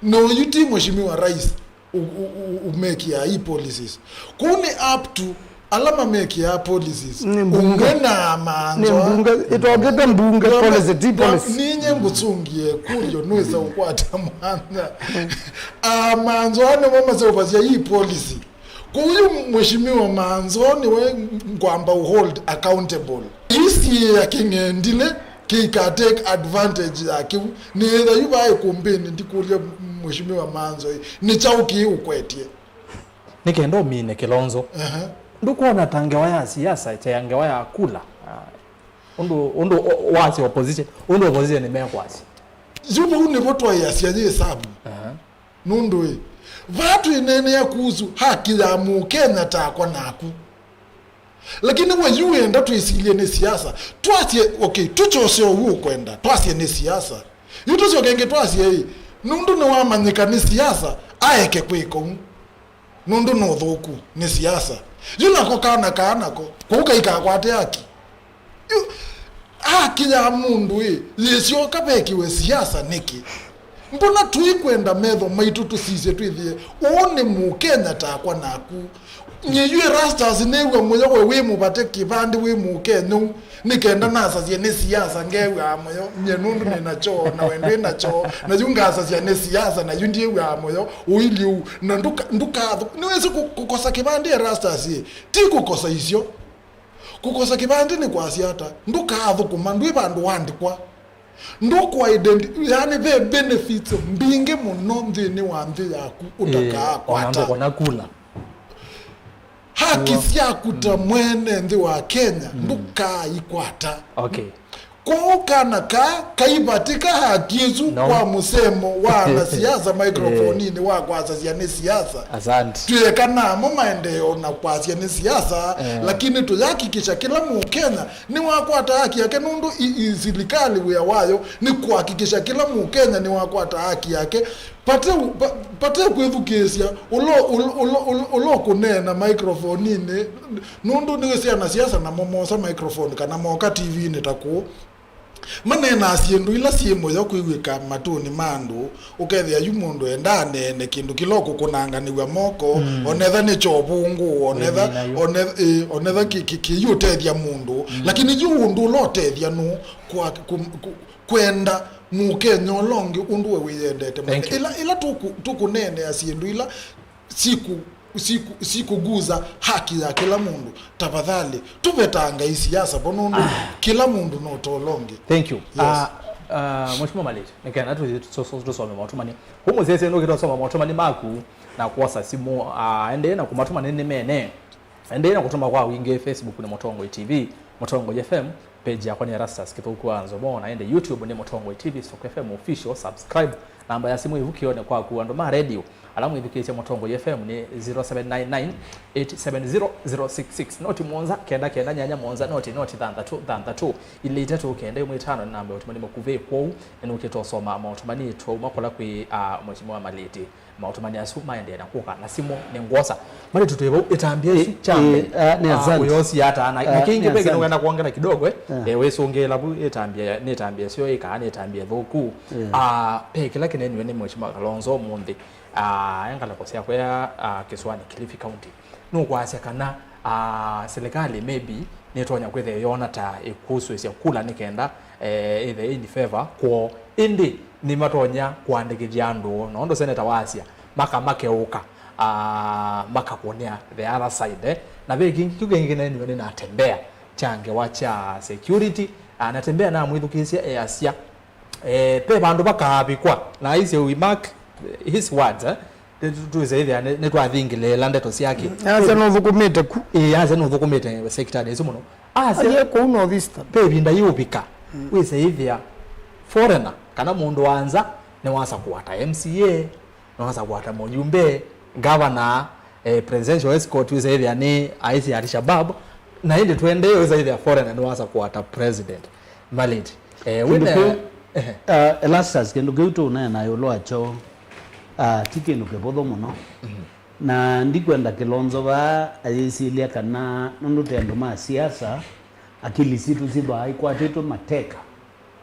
no yu ti Mheshimiwa Rais u-, u-, u-, umekiaa i policies. Kũu nĩ up to ala mamekĩaa policies. Nĩ mbunge. Ũngĩ na amanzo. Nĩ mbunge, ĩtokĩte mbunge, policy, ti policy. Ninye ngũsũngie kũlyo, nũĩsa ũkwata mwanya. Amanzo nĩmo maseũvasya i policy. Kũu yu Mheshimiwa Manzo nĩwe ngwamba u hold accountable. Isi ya kĩng'endile kĩika take advantage ya kĩu. Nĩĩtha yu vaĩ kũmbĩnĩ ndikũlya Mheshimiwa Manzo ĩ, nĩ kyaũ kĩĩ ũkwetye? Nĩ kenda ũmine Kilonzo. Ehe. Ndũkwona ta ngewa ya siasa, ta ngewa ya kula? Ah, ũndũ, ũndũ o-, wasya opposition, ũndũ opposition nĩmekwasya. Yu vau nĩvo twaĩasya yĩ sabu. Aha. Nũndũ ĩ, Vaa twĩneenea kuhusu haki ya Mũkenya takwa naku. Lakini we yu wenda twĩsilye nĩ siasa. Twasye, okay, tũkyose ũu ũkwenda. Twasye nĩ siasa. Yu tũsyoke ĩngĩ twasye ĩ, nũndũ nĩwamanyĩka nĩ siasa, aeke kwĩka ũu. Nũndũ nĩ ũthũku, nĩ siasa. Yu nako kana kaa nako, kũu kaikakwate haki. Yu, haki ya mũndũ ĩ, yĩsyoka vekĩwe siasa nĩkĩ? Mbona tũikwenda metho maitũ tũsisye twĩthĩe, ũũ nĩ Mũkenya takwa naku. Nyie yu Erastus nĩw'a mũyo we wĩ mũvate kĩvandĩ wĩ Mũkenya ũu, nĩ kenda nasasye nĩ siasa ngew'aa mũyo, nyie nũndũ nĩ nakyo, na we ndwĩ nakyo, na yu ngasasya nĩ siasa, na yu ndiĩw'aa mũyo, ũilyĩ ũu, na ndũka-, ndũkathũ-, nĩwĩsĩ kũ-, kũkosa kĩvandĩ Erastus ĩ, ti kũkosa isyo. Kũkosa kĩvandĩ nĩ kwasya ata? Ndũkaathũkũma, ndwĩ vandũ waandĩkwa. Ndũkwa identi-, yani, ve benefits mbingĩ mũno nthĩnĩ wa nthĩ yaku ũtakaakwata. Ĩĩ, ona ndũkona kula. Haki syaku ta mwene nthĩ wa Kenya ndũkaikwata. Okay. Kwoou kana kaa kaivatĩka haki ĩsu kwa mũsemo wa anasiasa microphone-inĩ wa kwasasya nĩ siasa. Asante. Twĩeka namo maendeeo na kwasya nĩ siasa, lakini tũyakikisha kĩla Mũkenya nĩwakwata haki yake, nũndũ i, i, silikalĩ wĩa wayo nĩ kũhakikisha kĩla Mũkenya nĩwakwata haki yake. Vate, va-, vate kwĩthukĩĩsya ũla, ũla, ũla, ũla, ũla ũkũneena microphone-inĩ, nũndũ nĩwĩsĩ anasiasa namo mosa microphone kana moka T V-inĩ ta kũũ. Maneenaa syĩndũ ila syĩ mũyo kwĩw'ĩka matũnĩ ma andũ, ũkethĩa yu mũndũ endaa aneene kĩndũ kĩla ũkũkũnanganĩw'a moko, onetha nĩ kyovũngũ, onetha, onetha, ĩ, onetha kĩ-, kĩ-, kĩiũtethya mũndũ. Lakini yu ũndũ ũla ũtethya nũũ kwa, kũ-, kũ-, kwenda Mũkenya ũla ũngĩ ũndũ we wĩyendete mwene. Ĩla, ĩla tũkũ-, tũkũneenea syĩndũ ila sikũ-, sikũ-, sikũguza haki ya kĩla mũndũ, tafadhali, tũvetangai siasa vo, nũndũ kĩla mũndũ no ta ũla ũngĩ. Thank you. Yes. Ah, ah, Mheshimiwa Maliti, nĩ kenda tũ-, tũ-, tũ-, tũsome maũtũmani. Kũ mũsyaĩĩsya nũkĩte ũsoma maũtũmani maku na kwosa simũ, ah, endee na kũmatũma nĩ, nĩ mene. Endee na kũtũma kwa wingĩ, Facebook nĩ Mũtongoi T V, Mũtongoi F M, page yakwa nĩ Erastus Kĩthũku wa Nzomo, na ĩndĩ YouTube nĩ Mũtongoi T V stroke F M official, subscribe. Namba ya simũ ĩvu kĩone kwaku, andũ ma radio ala mwĩthukĩĩsya Mũtongoi F M nĩ zero seven nine nine, eight seven zero, zero six six, noti mũonza, kenda kenda nyanya mũonza, noti, noti thanthatũ, thanthatũ, ilĩ itatũ, kenda ĩmwe ĩtano nĩ namba ya ũtũmani mũkuvĩ. Kwoou nĩnũkĩte ũsoma maũtũmani twauma kũla kwĩ, ah, Mheshimiwa Maliti. Maũtũmani asu maendee na kũka na simũ nĩ ngwosa. Mali tũtwĩ vau ĩtambya ĩsu kyambe. Ĩ, ah, nĩ asante. Ũyosi ata na, na kĩngĩ ve kĩndũ ngenda kwongela kidogo, eh. Eh, wĩsũngĩĩla vu ĩtambya, nĩ ĩtambya syo ĩkaa, nĩ ĩtambya thũku. Ah, ve kĩla kĩneniwe nĩ Mheshimiwa Kalonzo ũmũnthĩ. Ah, e ngalĩko syakwa ya, ah, kĩsũanĩ Kilifi County. Nũkwasya kana, ah, silikalĩ maybe nĩtonya kwĩthĩa yona ta ĩkũsũĩsya kula nĩ kenda, eh, ĩthĩe in favor kwoo. Ĩndĩ nĩmatonya kũandĩkĩthya andũ, na ũndũ seneta wasya, maka makeũka, ah, makakũnĩa the other side, eh. Na ve kĩngĩ kĩu kĩngĩ kĩneniwe nĩ Natembeya kya ngewa kya security, ah, Natembeya namwĩthukĩĩsya easya, eh, ve vandũ vakaavikwa, na aisye we mark his words, eh. Nĩ-, tu-, twĩse ĩthĩa nĩ-, nĩtwathingĩlĩĩla ndeto syake. Asya nũthũkũmĩte ku. Ĩĩ, asya nũthũkũmĩte sector ĩsu mũno. Asya, aye kũu North Eastern. Ve ĩvinda yĩũvika, wĩse ĩthĩa foreigner, kana mũndũ wa nza, nĩwasa kũata M C A, nĩwasa kũata mũjumbe, governor, eh, presidential escort, wĩse ĩthĩa nĩ aisi ya Al-Shabaab, na ĩndĩ tũendee wĩse ĩthĩa foreigner nĩwasa kũata president. Valid. Eh, kĩndũ wĩna kĩu, ehe. Ah, Erastus, kĩndũ kĩu tũũneena ĩũlũ wakyo, ah, ti kĩndũ kĩvũthũ mũno. Mhm. Na ndikwenda Kilonzo vaa ayĩsilya kana nũndũ tĩ andũ ma siasa, akili sitũ syĩthwaa ikwatĩtwe mateka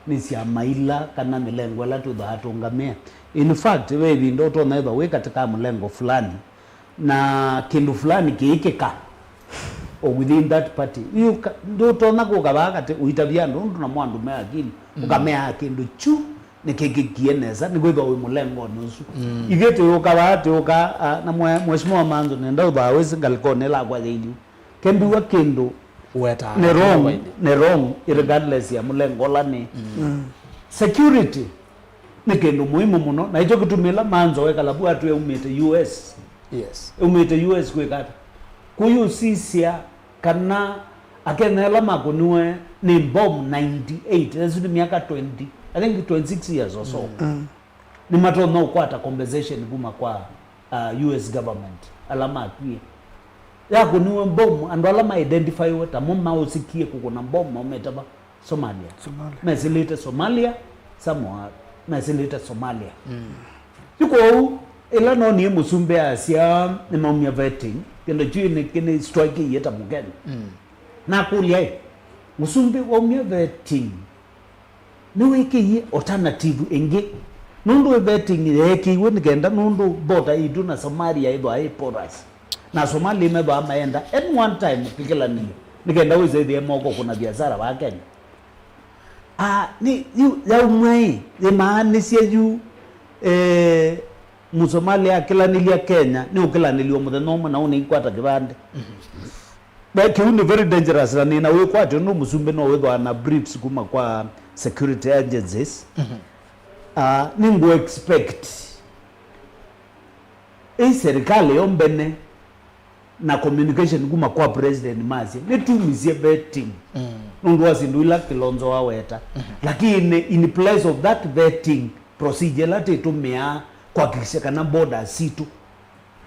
nĩ syama ila kana mĩlengo ĩla twĩthwaa tũngamĩa. In fact, ve ĩvinda ũtonya ĩthwa wĩ katĩ ka mũlengo fulani, na kĩndũ fulani kĩĩkĩka, or within that party. Yu ka-, ndũtonya kũka vaa katĩ ũitavya andũ, nũndũ namo andũ me akili, mm, ũkamea kĩndũ kyu nĩkĩkĩkie nesa, nĩkwĩthwa wĩ mũlengonĩ ũsu. Mm. Ithyĩ twĩũka vaa, twĩũka, ah, na mwe-, Mheshimiwa Manzo, nenda ũthaa wĩsĩ ngalĩkonĩ ĩla kwathe iliu. Kembiwa kĩndũ nĩ wrong, nĩ wrong, regardless ya mũlengo ũla nĩ. Mm. Security nĩ kĩndũ mũhimu mũno, na ĩkyo kĩtumi ĩla Manzo wekala vu atwĩa aumĩte U S. Yes. Aumĩte U S kwĩka ata? Kũyũsisya kana Akenya ala makũniwe nĩ mbomu ninety-eight, ĩsu nĩ myaka twenty, I think twenty-six years or so. Mm. Mm. Nĩmatonya ũkwata compensation kuma kwa uh, U S government ala makwie. Yakũniwe mbomu, andũ ala ma identifyiwe tamo maũsikie kũkũna mbomu maumĩte va? Somalia. Somalia. Mesĩlĩte Somalia, somewhere, mesĩlĩte Somalia. Mm. Yu kwoou, ĩla noonie mũsumbĩ asya nĩmaumya vetting, kĩndũ kyu nĩ, nĩ strike-ĩie ta Mũkenya. Mm. Nakũlya, "Ĩ, mũsumbĩ waumya vetting, nĩwĩkĩie alternative ĩngĩ?" Nũndũ ĩ vetting yeekĩiwe nĩ kenda nũndũ border yitũ na Somalia ĩthwa ĩ porous. Na Somali methwa mayenda any one time kĩkĩlanĩlyo nĩ kenda wĩsethĩe moko kũna biasara wa Kenya. Ah, nĩ, yu, yaumwa ĩ, yĩmaanisye yu, eh, Mũsomali akĩlanĩlya Kenya, nĩ ũkĩlanĩlyo mũthenya ũmwe na ũnĩikwata kĩvandĩ. But kĩu nĩ very dangerous, na nĩna wĩkwatyo nũ mũsumbĩ no wĩthwa na briefs kuma kwa security agencies. Ah, nĩ ngũ expect ĩ serikali yo mbene na communication kuma kwa president masye nĩtumisye vetting. Mm. Nũndũ wa syĩndũ ila Kilonzo waweta. Mm-hmm. Lakini in place of that vetting procedure ĩla tĩtũmĩaa kuhakikisha kana borders sitũ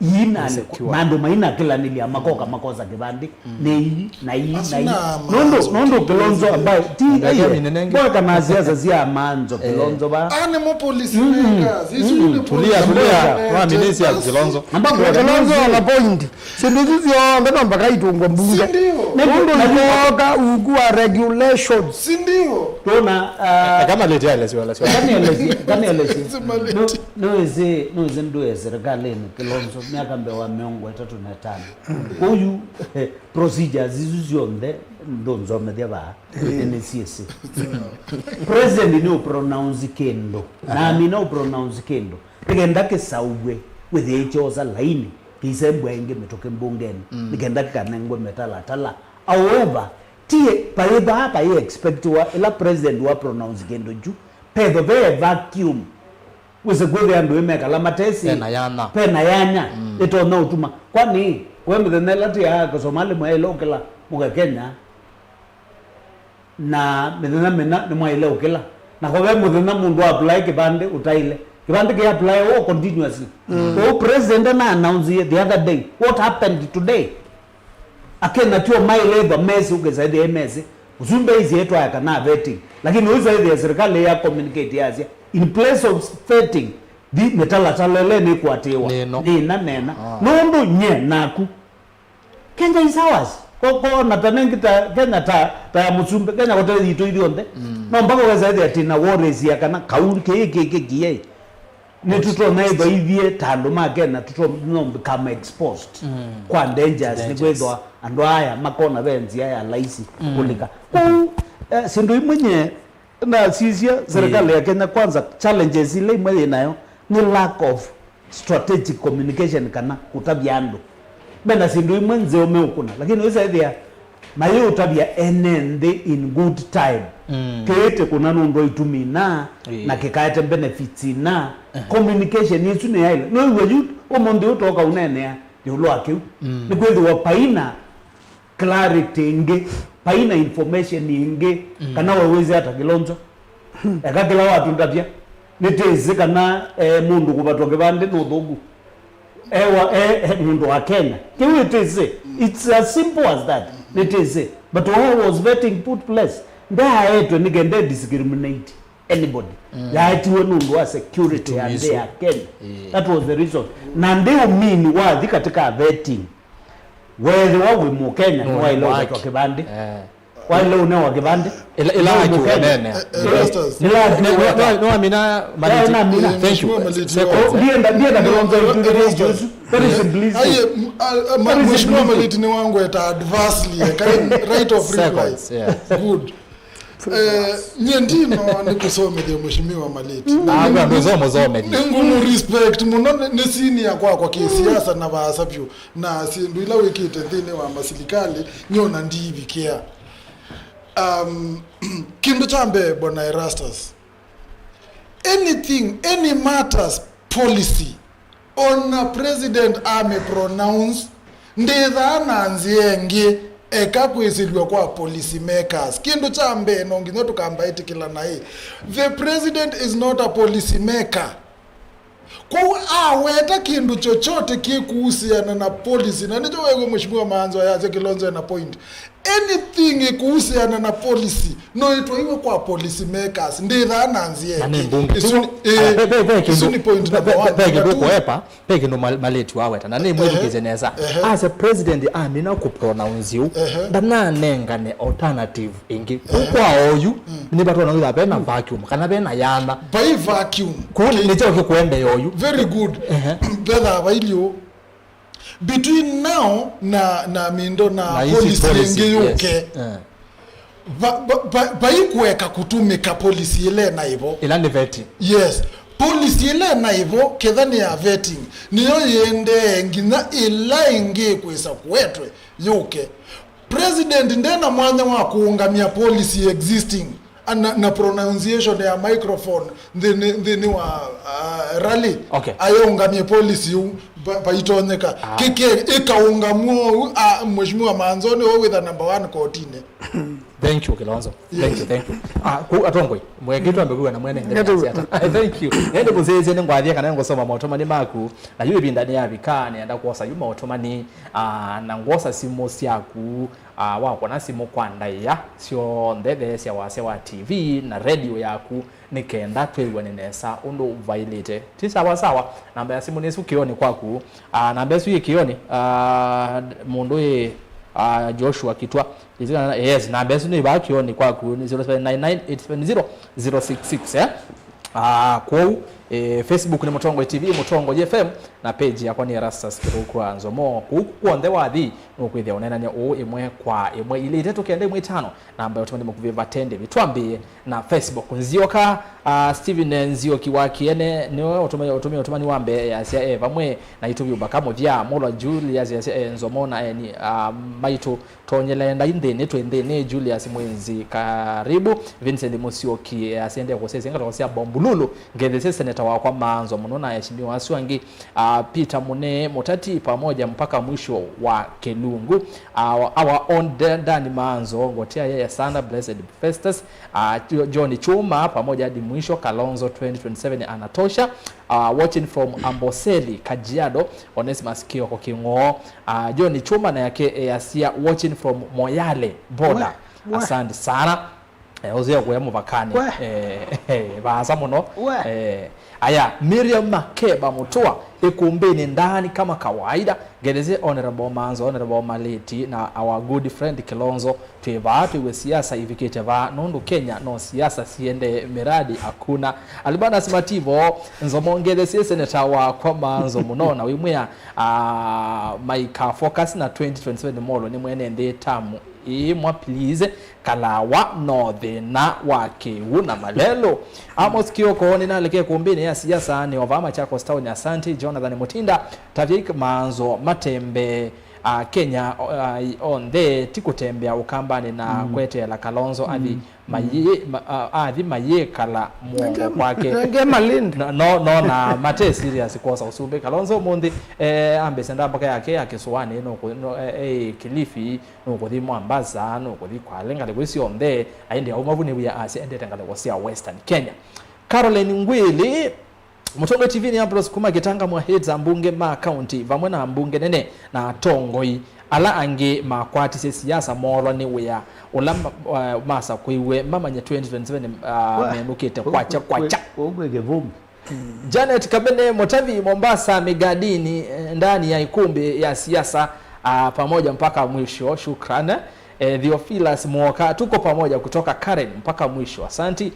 iina, nĩ secure, na andũ mainakĩlanĩlya makoka makosa kĩvandĩ, mm, nĩ ii na ii. Asu na ii na nũndũ maanzo nũndũ Kilonzo ambaye ti Ngai aiye aminenenge. Boeka na siasa sya maanzo. Eh. Kilonzo ba. Ah, nĩ mo policy makers. Isu nĩ tulia, policy tulia. Makers. Wamine sia Kilonzo. Amba kwa Kilonzo ana point. Syĩndũ isu syonthe no mpaka itũngwe mbunge. Si ndio? Nũndũ nĩ ikoka ungu wa regulations. Si ndio? Tuna, ah, kama leti ya lesi wala sio. Kanielesi, kanielesi. Sema leti. No, no ese, no ese ndu ya serikali ni Kilonzo miaka mbee wa mĩongo ĩtatũ na ĩtano. Kwoou procedures isu syonthe ndũnzomethya vaa. Nĩ C S A. President nĩ ũpronounce kĩndũ. Na amina ũpronounce kĩndũ. Nĩkenda kĩsaũw'e wĩthĩe kyosa laini, kĩisembwa ĩngĩ mĩtũkĩ mbungenĩ. Mm. Nĩkenda kĩkanengwe mĩtalatala. However, ti paĩ vaa paĩ expectiwa ĩla president wa pronounce kĩndũ kyu. Petho ve vacuum. Wĩsĩ kwĩthĩa andũ ĩ mekala matesĩ. Pena yanya. Pena yanya. Mm. Ĩtonya ũtuma. Kwani, we mĩthenya ĩla tĩaa Kasomali mwaĩle ũkĩla mũke Kenya, na mĩthenya mĩna nĩmwaĩle ũkĩla. Na kwa ve mũthenya mũndũ apply kĩvandĩ ũtaĩle. Kĩvandĩ kĩ apply o continuously. Mm. Kwoou president na announce the other day. What happened today? Akenya tio maĩle ĩthwa mesĩ ũkĩsaĩthĩa mesĩ. Ũsumbĩ aisye twaeka na vetting. Lakini ũisaĩthĩa serikali ya communicate yasya, in place of vetting, thi mĩtalatala ĩla nĩkwatĩĩwa. Nĩno. Nĩna nena. Ah. Nũndũ nye naku. Kenya is ours. Ko, ko na ta nengi ta Kenya ta, ta ya mũsumbĩ. Kenya kote yitũ ithyonthe. Mm. No mpaka ũkasaĩthĩa tina worries ya kana kauli kĩĩ kĩkĩkie. Nĩtũtonya ĩthwa ithyĩ ta andũ ma Kenya tũtonya become exposed, mm, kwa dangers, dangers, nĩkwĩthwa andũ aya makona ve nzĩa ya laisi, mm, kũlika. Kwoou, eh, syĩndũ imwe nye nasisya serikali ya Kenya kwanza, challenges ila imwe yĩ nayo nĩ lack of strategic communication kana kũtavya andũ. Mena syĩndũ imwe nzeo meũkũna, lakini wĩsaĩthĩa mayĩũtavya ene nthĩ in good time. Mm. Kĩĩte kũna nũndũ wa itumi ina, ĩĩ, na kĩkaete benefits ina. Ehe. Communication ĩsu nĩ yaĩle. Nĩwĩw'a yu ũmũnthĩ ũtoka ũneenea ĩũlũ wa kĩu. Mm. Nĩkwĩthĩwa paina clarity ĩngĩ, paina information ĩngĩ, mm, kana we wĩsĩ ata Kilonzo. Eka kĩla watũndavya. Nĩtĩsĩ kana, eh, mũndũ kũvatwa kĩvandĩ nĩ ũthũku. Ewa, e, e, mũndũ wa Kenya. Kĩu it is, eh, it's as simple as that. It is, eh, but why was vetting put place? Ndaaetwe nĩ kenda discriminate anybody. Mm. Yaetiwe nũndũ wa security ya nthĩ ya Kenya. Yeah. That was the reason. Na ndio mean wathi katika vetting. Wethĩwa wĩ Mũkenya, no, nĩwaĩle ũvetwa kĩvandĩ. Eh. Waĩle ũnewa kĩvandĩ. Ĩla, ĩla nĩ haki Mũkenya. Ũnene. Eh, eh, Erastus. Nĩ la haki. Nĩ, nĩ, nĩ, nĩwamina Maliti. Nĩwamina. Thank you. Mheshimiwa Maliti. Seconds, eh. Ndienda, ndienda kũlonga Erastus. Very simplistic. Aye, m-, a, a, ma-, very Mheshimiwa simplistic. Maliti nĩ wangweta adversely, eh, kaĩ right of reply. Seconds, yeah. Good. Eh, nye ndino nĩ kũsomethya Mheshimiwa Maliti. Ah, kwa ndo somo somethya. Nĩ ngũmũ respect mũno, nĩ, nĩ senior kwakwa kĩsiasa na vaasa vyũ. Na syĩndũ ila wĩkĩte nthĩnĩ wa masilikalĩ, nyona ndiivikĩa. Um, kĩndũ kya mbee, Bwana Erastus, anything, any matters, policy, ona president ame pronounce, ndĩthaa na nzĩa ĩngĩ eka kwĩsĩlw'a kwa policy makers. Kĩndũ kya mbee, no nginya tũkamba ĩtĩkĩlana ĩ. The president is not a policy maker. Kwoou aweta kĩndũ chochote kĩkũhusiana na policy, na nĩkyo wĩw'a Mheshimiwa Maanzo ayasya Kilonzo ena point. Anything ĩkũhusiana na policy no ĩtwaiwe kwa policy makers, ndĩthaa na nzĩa Na nĩ ĩngĩ. Mbunge. Isu nĩ, ĩĩ, Aya, ve- ve- ve isu kĩndũ- nĩ point ve- number ve- one. Ve Number kĩndũ two, kũepa, ve kĩndũ Mal- Maleti waweta, na nĩ mwĩthukĩĩsye nesa. Ehe. As a president amina kũpronounce ũu, Ehe. ndananengane alternative ĩngĩ. Kũu kwa oyu, nĩvatona wĩtha vena vacuum, kana vena yana. Vai vacuum. Kũu nĩ kyo kĩkũendea oyu. Very good. Ehe. Vetha vailio between now na, na mindo na Na ici policy policy, ĩngĩ yes. yũke. Eh. Va- va- va- vaikũeka kũtũmĩka policy ĩla ĩnaĩvo. Ĩla nĩ vetting. Yes. Policy ĩla ĩnaĩvo ketha nĩ ya vetting, nĩyo yĩendee nginya ĩla ĩngĩ ĩkwĩsa kũetwe yũke. President ndena mwanya wa kũũngamya policy existing, a, na, na pronunciation ya microphone nthĩnĩ, nthĩnĩ wa, uh, rally. Okay. Ayũngamye policy yu va- vaitonyeka. Ah. Kĩke ĩkaũngamwa ũu, a, Mheshimiwa Manzoni ũu wĩtha number one kotinĩ. Thank you, Kilonzo. Thank you, thank you. Ah, ku atongoi, mweke twambe kuwa na mwene ndio Ndio. Siata. Thank you. Nende muzeze ni ngwathia kana ngosoma maũtũmani maku. Na yu ĩvinda nĩ yavika, nĩenda kwosa yu maũtũmani. Ah, na ngwosa simũ syaku. Ah, wakona simũ kwa ndaĩa syonthe, theesya wasya wa T V na radio yaku, nĩ kenda twĩw'ane nesa ũndũ vailĩte. Ti sawa sawa, namba ya simũ nĩsu kĩoni kwaku. Ah, namba ĩsu yĩ kĩoni, ah, mũndũ ĩ, ah, Joshua Kitwa. Yes, namba ĩsu nĩ vaa kĩoni kwaku, nĩ zero seven nine nine eight seven zero zero six six, eh? Ah, kwoou, eh, Facebook nĩ Mũtongoi T V, Mũtongoi F M, na page yakwa nĩ Erastus Kĩthũku wa Nzomo. Kũu kw'onthe wathi, nũkwĩthĩa ũneenany'a ũũ ĩmwe kwa ĩmwe, ilĩ itatũ kenda ĩmwe itano, namba ya ũtũmani mũkuvĩ vate ndĩvi. Twambĩĩe na Facebook. Nzioka, ah, Steven Nzioki wa Kĩene, nĩwe ũtũmani, ũtũmie ũtũmani wa mbee, yasya e vamwe na itũvyũmbaka mũthya. Mũlwa Julius yasya e Nzomo na eni, ah, maitũ Tonyelenda i nthĩnĩ, twĩ nthĩnĩ. Julius Mwinzi, karibu. Vincent Musyoki, eh, asendee kũsesya ngalĩko sya Bombululu. Ngetheesye seneta wakwa Maanzo mũno na aheshimiwa asu angĩ, ah, Peter Mune, Mutati pamoja mpaka mwisho wa Kilungu. Ah, our own Da- Dani Maanzo, ngotea yeye sana, Blessed Festus, ah, Jo- John Chuma pamoja hadi mwisho, Kalonzo twenty twenty-seven anatosha. Ah, watching from Amboseli, Kajiado, Onesimus Kioko King'oo. Ah, John Chuma na yake, eh, asia watching from Moyale border. We, we. Asante sana. Eh, ũzĩa kũya mũvakani. We. Eh, eh, vaasa mũno. We. Eh, aya, Miriam Makeba Mutua, ikumbini ndani kama kawaida. Ngetheesye Honorable Manzo, Honorable Maleti, na our good friend Kilonzo. Twĩ vaa twĩw'e siasa ivikĩte vaa, nũndũ Kenya no siasa siendee, miradi hakuna. Albanas Mativo, Nzomo ngetheesye seneta wakwa Manzo mũno, na wĩmwĩa, ah, maika focus na twenty twenty-seven Molo nĩ mwene nthĩ tamu ĩmwe, please. Kalawa no thĩna wa kĩw'ũ na malelũ. Amos Kioko, nĩnalekee kũmbĩnĩ ya siasa, nĩ o vaa Machakos Town, asante. Jonathan Mutinda, tavyai Manzo matembe, a, Kenya, o, a, i- onthe, ti kũtembea ũkambanĩ na kweteela Kalonzo athi mayĩ- ma- a- athi mayĩkala mũongo kwake. Nenge Malindi. No, no, no, na mate serious kwosa ũsumbĩ. Kalonzo ũmũnthĩ, eh, ambĩsya ndambũka yake ya Kĩsũanĩ, no kũ- no, eh, eh, Kilifi, nũkũthi Mombasa, nũkũthi Kwale, ngalĩko isu syonthe, aende auma vu nĩwĩa asya endete ngalĩko sya Western Kenya. Caroline Ngwili, Mũtongoi T V nĩ Ambrose kuma Kĩtanga, mwa hits ambunge ma county vamwe na ambunge nene na atongoi ala angĩ makwatisye siasa moolwa nĩ wĩa ũla ma- wa- masakũiwe mamanye twenty twenty-seven, ah, menũkĩte kwakya kwakya. Ũu kwĩ kĩvũmbi. Janet Kabene Mutavi, Mombasa, Migadini, eh, ndani ya ikumbi ya siasa, ah, pamoja mpaka mwisho. Shukran. Eh, Theophilus Mwoka, tuko pamoja kutoka Karen mpaka mwisho. Asanti.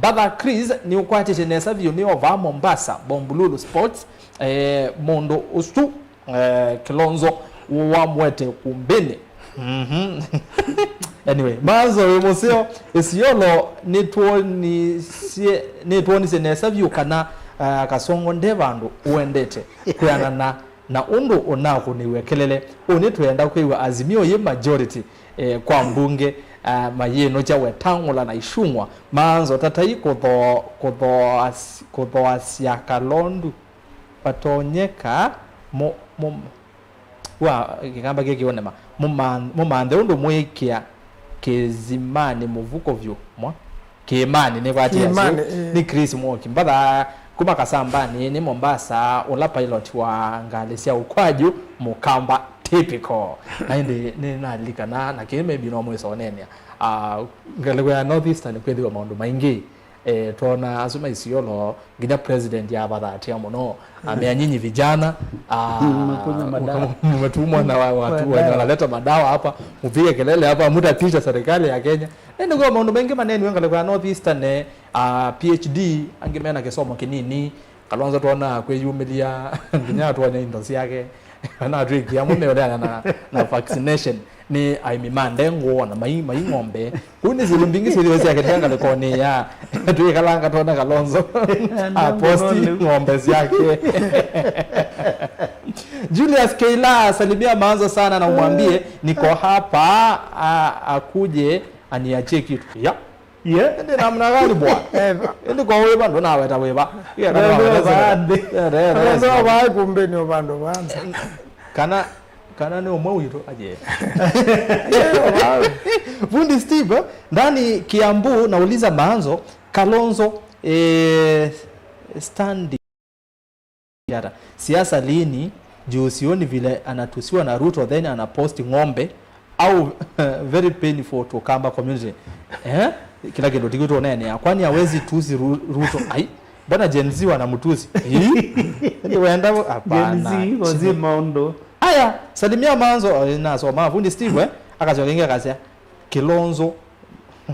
Brother Chris, nĩ ũkwatĩte nesa vyũ, nĩ ova Mombasa, Bombolulu Sports. Eh, mũndũ ũsu eh, Kilonzo wamwete kumbĩnĩ. Mhm. Anyway, Manzo wĩ mũseo, Isiolo nĩtwonisye, nĩtwonisye nesa vyũ kana, eh, Kasongo nde vandũ ũendete kwĩanana na ũndũ ũnakũnĩw'e kelele. Ũnĩ twĩenda kwĩw'a Azimio yĩ majority, eh, kwa mbunge, eh, mayĩnũkya Wetang'ula na Icung'wa. Manzo tatai kũtho- kũthoas- kũthoasya Kalondu. Vatonyeka mũ- mũ- wa kĩkamba kĩ kĩũnema mũman- mũmanthe ũndũ mwĩkĩa kĩzimanĩ mũvuko vyũ mwa kĩĩmanĩ nĩ vatia Kĩĩmanĩ, ĩĩ. Nĩ Chris Mwoki. Mbatha Kuma Kasambani nĩ Mombasa, ũla pilot wa ngalĩ sya ũkwaju, Mũkamba typical. Na ĩndĩ nĩnalilikana, na kĩĩ maybe no mwĩsoneenea. Ah, ngalĩko ya North Eastern kwĩthĩwa maũndũ maingĩ. Eh, twona asu ma Isiolo, nginya president yavathatia mũno. Amea nyinyi vijana, ah, mmetumwa na wa-, watu wenye wanaleta madawa hapa, mpige kelele hapa, mtatisha serikali ya Kenya. Nĩnĩkwĩwa maũndũ maingĩ maneniwe ngalĩko ya North Eastern, eh, ah, P H D, angĩ mena kĩsomo kĩnini, Kalonzo twonaa kwĩyumĩlya, nginya atwony'a indo syake. Ona atwĩkie amwe meũleana na, na vaccination. Nĩ aĩmi ma ndengũ, ona mai, mai ng'ombe. Kũu nĩ syĩndũ mbingĩ syĩthĩwe syakĩlika ngalĩkonĩ ya twĩkalanga twona Kalonzo aposti ng'ombe syake. Julius Keila, salimia Manzo sana na umwambie niko hapa, a-, akuje aniachie kitu. Ya. Ye? Ĩndĩ namna gani bwana? Ĩndĩ kwa wĩva, ndũnaweta wĩva. Ĩndĩ kwa wĩva. Ĩndĩ kwa wĩva. Ĩndĩ kwa wĩva. Ĩndĩ kwa wĩva. Kana, kana nĩ ũmwe witũ, aje. Fundi Steve, ndani Kiambu, nauliza Manzo, Kalonzo, eh, standing. Hata siasa lini? Juu sioni vile anatusiwa na Ruto then anapost ng'ombe au very painful to Kamba community. Eh? Kila kĩndũ tiku tuonene. Kwani hawezi tusi Ru-, Ruto? Ai, mbona Gen Z wanamtusi? Ii? Ndio wenda, hapana. Gen Z, wazi maũndũ. Aya, salimia Manzo, eh, nasoma fundi Steve, eh? Akacoka ingi akasya, Kilonzo,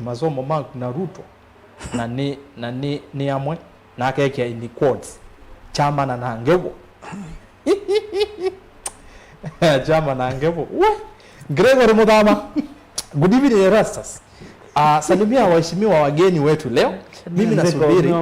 masomo ma Naruto. Na nĩ, na nĩ, nĩ amwe, na akekĩa in quotes, Kyama na Nangevo. Kyama na Nangevo. We! Gregory Muthama. Good evening, Erastus. Ah, salimia waheshimiwa wageni wetu leo. Mimi nasubiri,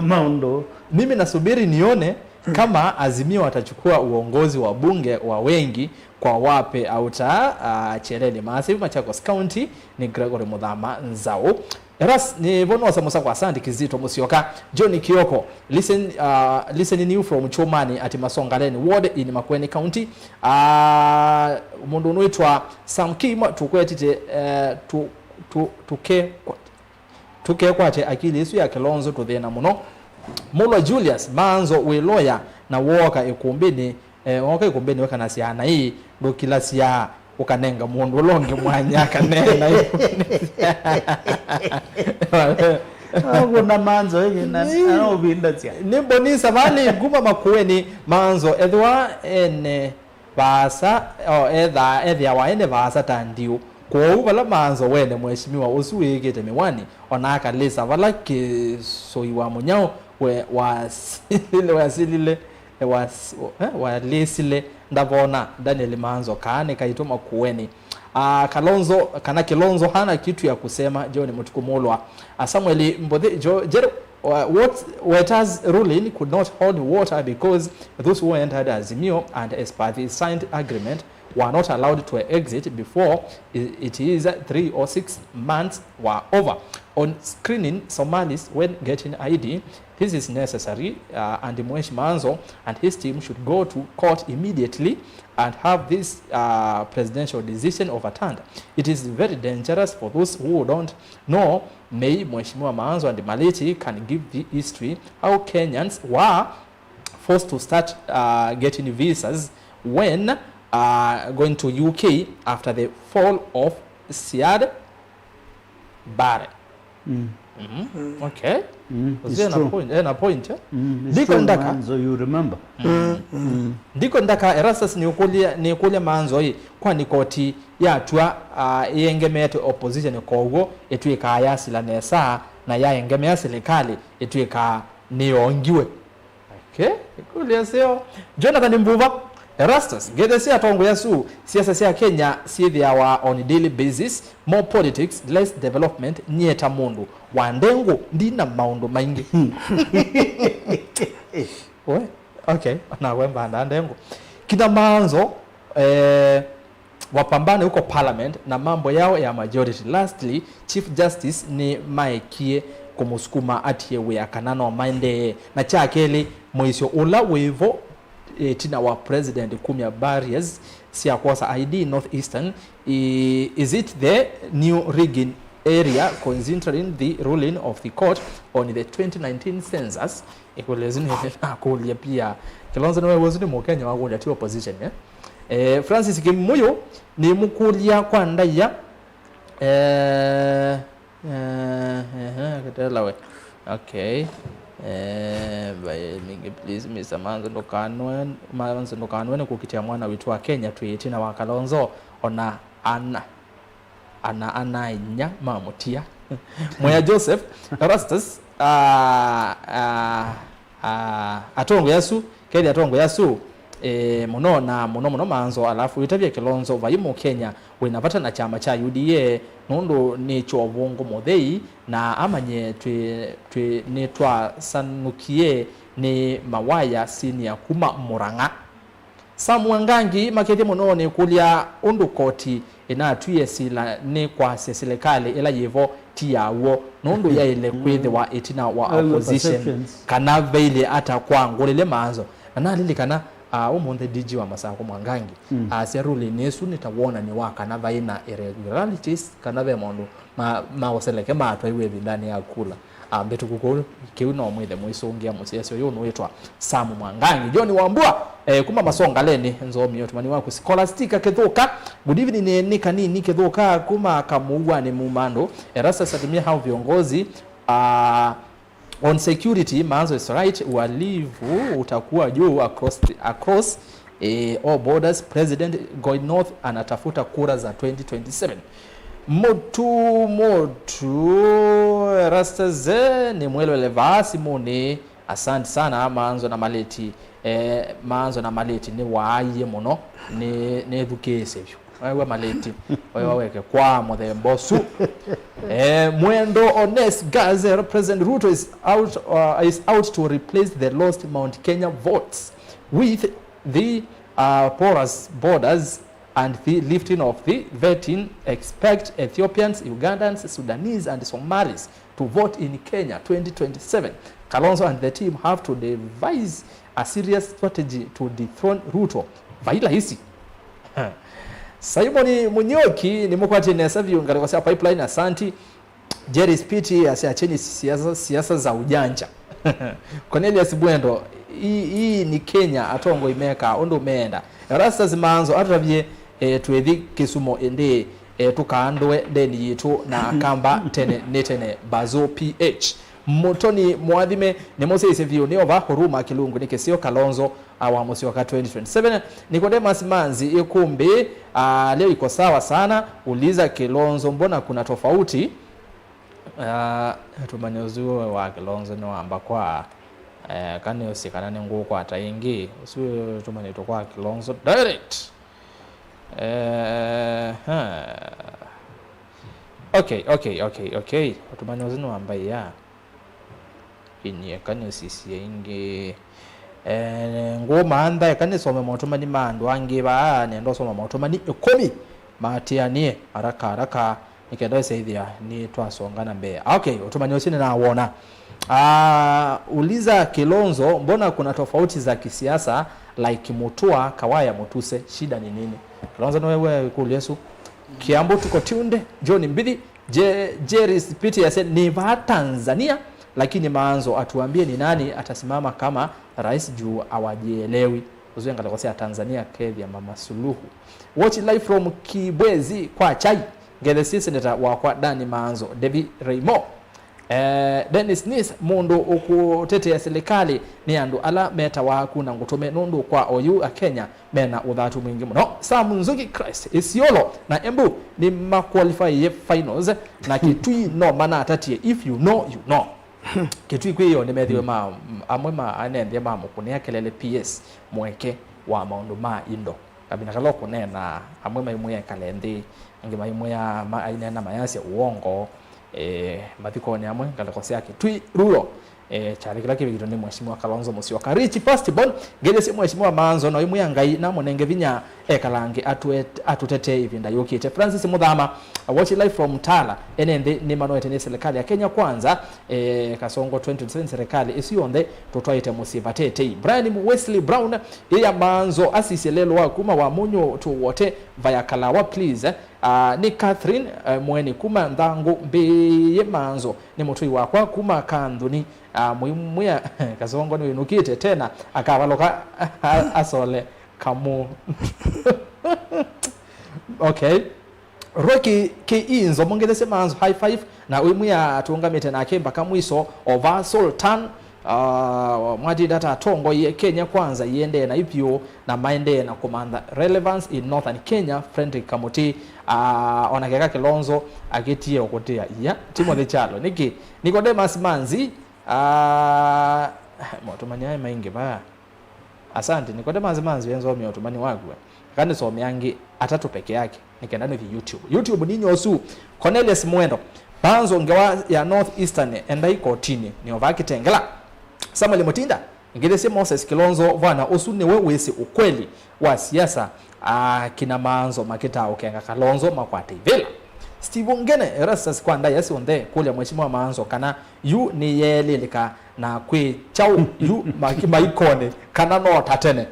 mimi nasubiri nione kama Azimio watachukua uongozi wa bunge wa wengi kwa wape auta, ah, cheleni. Maasivu Machakos County ni Gregory Muthama Nzau. Eras, nĩ vo nosa mũsa kwa Sandy Kizito Musyoka, John Kioko, listen, uh, listening you from Chumani at Masongaleni Ward in Makueni County. Uh, mũndũ ũnũĩtwa Sam Kim, tũkwetĩte, uh, tu, tu, tuke, tukekwate akili ĩsu ya Kilonzo tũthĩna mũno. Mũlwa Julius Manzo wĩ lawyer na wooka ĩkũmbĩnĩ Eh, oka ĩkũmbĩnĩ ũkanasya na ĩ ndũkilasya, ũkanenga mũndũ ũla ũngĩ mwanya akaneena ĩkũmbĩnĩ. Akũna Manzo ĩngĩ na anaũvindasya. Nĩ Mboni Savali kuma Makueni. Manzo ethĩwa ene vaasa, o, ethaa, ethĩawa ene vaasa ta ndiũ. Kwoou vala Manzo wene mheshimiwa ũsu wĩkĩte mĩwani, ona akalĩsa vala kĩsũi wa mũnyao we wasilile, wasilile. Ewas-, eh, walĩsile ndavona Daniel Manzo kaa nĩ kaitũ Makueni. Ah, Kalonzo, kana Kilonzo hana kitu ya kusema. John Mutuku Mulwa. Ah, Samuel Mbothi, Jo-, Jero, uh, what, Weta's ruling could not hold water because those who entered Azimio and Espathi signed agreement were not allowed to exit before i-, it is three or six months were over. On screening Somalis when getting I D, this is necessary, uh, and Mweshi Manzo and his team should go to court immediately and have this, uh, presidential decision overturned. It is very dangerous for those who don't know. May Mheshimiwa Manzo and Maliti can give the history how Kenyans were forced to start, uh, getting visas when, uh, going to U K after the fall of Siad Barre. Mm. Mm-hmm. Mm. Okay. Mm, it's true. Ena point, ena point, eh? Mm, it's true, Ndiko ndaka. Manzo, you remember? Mm. Mm. Ndiko ndaka, Erastus nĩũkũlya, nĩũkũlya Manzo ĩ, kwani koti yatua, uh, ĩengemete opposition kow'o ĩtwĩkaa yasila nesa, na yaengemea silikalĩ ĩtwĩkaa nĩyongiwe? Okay, ĩkũlyo ĩseo. Jonathan Mbuva, Erastus, ngetheesya atongoi asu, siasa sya Kenya syĩthĩawa on daily basis, more politics, less development, nyie ta mũndũ wa ndengũ, ndi na maũndũ maingĩ. We, okay, nawe mbandaa ndengũ. Kina Manzo, eh, wapambane huko parliament na mambo yao ya majority. Lastly, Chief Justice nĩmaekie kũmũsukuma atie wĩa kana no maendee. Na kya kelĩ, mũisyo ũla wĩvo ĩtina wa president kumya barriers sya kwosa I D North Eastern, i-, is it the new rigging area considering the ruling of the court on the twenty nineteen census? Ĩkũlyo ĩsu nĩ nakũlya pia. Kilonzo nĩwe ũsu nĩ Mũkenya wakũlya, ti opposition, eh? Eh, Francis Kimuyu, nĩmũkũlya kwa ndaĩa. Eh, eh, eh, eh, katela we. Okay. Eh, by mingi, please, Mister Manzo, ndũkanwe, Manzo, ndũkanwe nĩ kũkitĩa mwana witũ wa Kenya twĩ ĩtina wa Kalonzo, ona ana ana ana inya mamũtia. Mwĩa Joseph Erastus, ah, ah, ah, atongoi asu, kethi atongoi asu, eh, mũno na mũno mũno manzo, alafu wĩtavye Kilonzo vai Mũkenya wĩna vata na kyama kya U D A, nũndũ nĩ kyovũngũ mũthei, na amanye twĩ, twĩ, nĩtwasanũkie nĩ mawaya senior kuma Murang'a. Sam Mwangangi makĩthya mũno nĩ kũlya ũndũ koti ĩnatwie sila nĩ kwasya silikalĩ ĩla yĩvo ti ya w'o, nũndũ yaĩle kwĩthĩwa ĩtina wa Aĩle opposition perceptions. Kana vailye ata kwa ngũlĩle manzo. Na nalilikana, ah, ũmũnthĩ D G wa Masako Mwangangi, mm, asya ruling ĩsu nĩ ta wonany'o wa kana vai na irregularities, kana ve maũndũ ma, ma ũseleke matwaiwe ĩvindanĩ ya kula. Ah, mbĩtũku kũu, kĩu no mwĩthe mũisũngĩa mũsyaĩĩsya ũyũ ũnũĩtwa Sam Mwangangi. John Wambua, eh, kuma Masongaleni, nzomi ũtũmani waku. Scholastica Kĩthũka, good evening, nĩ, nĩ kanini Kĩthũka kuma Kamũuanĩ Mumandũ. Erastus atumia hao viongozi, ah, on security, Manzo is right, uhalifu utakuwa juu across, the, across eh, all borders, President Goi North anatafuta kura za twenty twenty-seven. Motu, motu, Rastaze, nĩ mwelwele vaa simũnĩ. Asante sana, Manzo na Maleti. Eh, Manzo na Maleti nĩ waaie mũno, nĩ, nĩ thukĩĩsye vyũ. Wewe Maleti, wewe weke kwa mũthemba ũsu. Eh, Mwendo Ones Gaze, President Ruto is out, uh, is out to replace the lost Mount Kenya votes with the, uh, porous borders and the lifting of the vetting, expect Ethiopians, Ugandans, Sudanese, and Somalis to vote in Kenya twenty twenty-seven. Kalonzo and the team have to devise a serious strategy to dethrone Ruto. Vai laisi. Simon Munyoki, nĩmũkwatie nesa vyũ ngalĩko sya pipeline, asanti. Jerry Spiti asya, acheni siasa, siasa za ujanja. Cornelius Bwendo, hii, hii ni Kenya, atongoi mekaa ũndũ meenda. Erastus Manzo atũtavye, eh, twĩthi Kisumu ĩndĩ, eh, tũkaandũe ndeni yitũ na Akamba tene nĩ tene. Bazo P H. Mũtoni Mwathime nĩmũsyaĩĩsye vyũ, nĩ ova Huruma Kĩlungu nĩ kĩseo Kalonzo, ah, wa Mũsyoka twenty twenty-seven. Nicodemus Manzi, Ikumbi, ah, leo iko sawa sana. Uliza Kilonzo, mbona kuna tofauti? Ah, ũtũmani ũsu wa Kilonzo nĩwamba kwa, eh, kana ũsi kana nĩngũkwata ĩngĩ. Ũsu ũtũmanĩtwe kwa Kilonzo direct. Eh, ha. Okay, okay, okay, okay. Ũtũmani ũsu nĩwamba ya. Inyie eka nĩsisye ĩngĩ. Eh, ngũmantha, eka nĩsome motũmani ma andũ angĩ vaa, nenda ũsoma motũmani ĩkũmi maatĩanĩe haraka haraka, nĩ kenda ĩsaĩthĩa nĩtwasonga na mbee. Okay, ũtũmani ũsu nĩnawona. Ah, uliza Kilonzo, mbona kuna tofauti za kisiasa like Mutua, Kawaya, Mutuse, shida ni nini? Kilonzo nĩwe wĩ ĩkũlyo ĩsu. Kiambu tuko tunde, John Mbithi, Je-, Jerry Spiti asya, ni vaa Tanzania, lakini Manzo atuambie ni nani atasimama kama rais juu hawajielewi. Ũsu ngalĩko sya Tanzania, kethĩa Mama Suluhu. Watch live from Kibwezi kwa chai. Ngethe si seneta wakwa Dani Manzo, Devi Raymond. Eh, Dennis Nis, mũndũ ũkũtetea silikalĩ nĩ andũ ala metawa kuna ngũtũme, nũndũ kwa oyu Akenya mena ũthatu mwingĩ mũno. Sam Nzuki, Christ, Isiolo na Embu nĩmaqualifyie finals, na Kitui no manatatie, if you know, you know. Kitui kwĩyo nĩmethiwe ma, amwe ma anenthie mamũkũnĩa kelele P S mweke wa maũndũ ma indo. Kavinda kala ũkũneena, amwe maimwĩa ekale nthĩ, angĩ maimwĩa ma-, aineena mayasya uongo. Eh, mathikonĩ amwe, ngalĩko sya Kitui Rural, eh, kyalĩ kĩla kĩvikĩtwe nĩ Mheshimiwa Kalonzo Musyoka. Rich Firstborn, ngeithesye Mheshimiwa Manzo, no imwĩa Ngai namũnenge vinya, ekalange atũet-, atũtetee ĩvinda yũkĩte. Francis Muthama, uh, watching live from Tala, ene nthĩ nĩmanoete nĩ serikali ya Kenya Kwanza, eh, Kasongo twenty twenty-seven serikali ĩsu yonthe tũtwaĩte mũsyĩ vatetei. Brian Wesley Brown, ĩya maanzo asisye lelũ wa kuma wa mũnyũ tũwote vaya kalawa please. Ah, nĩ Catherine, eh, Mweni kuma Nthangũ mbĩĩe maanzo nĩ mũtũi wakwa kuma Kanthũni. Ah, mũimwĩa Kasongo nĩwĩnũkĩte tena akavalũka asole kamũ. Okay. Rocky K E Nzomo ngethesye maanzo high five na ũimwĩa tũũngamĩte nake mpaka mwiso. Ova Sultan, ah, mwatinda ta atongoie Kenya Kwanza iendee na ivyũ na maendee na kũmantha relevance in Northern Kenya. Frederick Kamuti, ah, ona keka Kilonzo akĩtie ũkũtĩa iya. Timothy Chalo, nĩkĩ? Nicodemus Manzi, ah, motumani aĩ maingĩ vaa. Asante, Nicodemus Manzi wenzomia ũtumani waku. Eka nĩsome angĩ atatũ peke yake, nĩ kenda nĩthi YouTube. YouTube ni nyosu. Cornelius Mwendo, Banzo ngewa ya North Eastern endai kotini, nĩova Kitengela. Samuel Mutinda, ngĩthĩsye Moses Kilonzo, vwana ũsu nĩwe wĩsĩ ũkweli wa siasa, akina Maanzo makĩtaa ũkenga Kalonzo makwate ivĩla. Steve Ngene, Erastus kwa ndaĩa syonthe, kũlya Mheshimiwa Maanzo kana yu nĩyeelĩlĩka na kwĩ kyaũ yu ma-, maikonĩ kana no ta tene.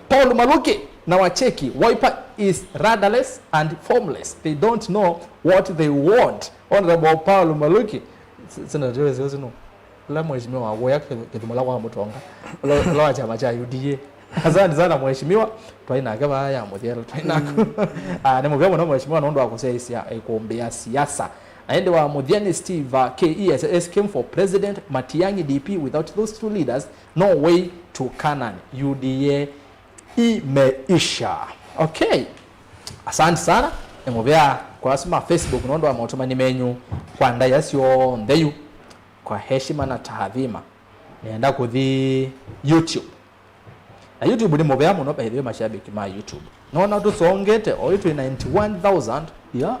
Paul Maluki na Wacheki, Wiper is rudderless and formless. They don't know what they want. Honorable Paul Maluki, s-, sina jwe sio sino. Ula mheshimiwa wa Woya Kithumula kwa Mutonga. Ula, ula wa chama cha U D A. Asante sana mheshimiwa. Twaĩ nake vaa ya mũthelo, twaĩ naku. Ah, nĩ mũvea mũno mheshimiwa nũndũ wa kũsyaĩĩsya ĩkũmbĩ ya siasa. Na ĩndĩ wa mũthya nĩ Steve, uh, K E S S came for president, Matiang'i D P, without those two leaders, no way to Canaan. U D A imeisha. Okay. Asante sana. Nĩ mũvea kwa asu ma Facebook nũndũ wa maũtũmani menyu kwa ndaĩa syonthe yu. Kwa heshima na taadhima, nĩenda kũthi YouTube. Na YouTube nĩ mũvea mũno, by the way, mashabiki ma YouTube. Nona tũsongete, oyu twĩ ninety one thousand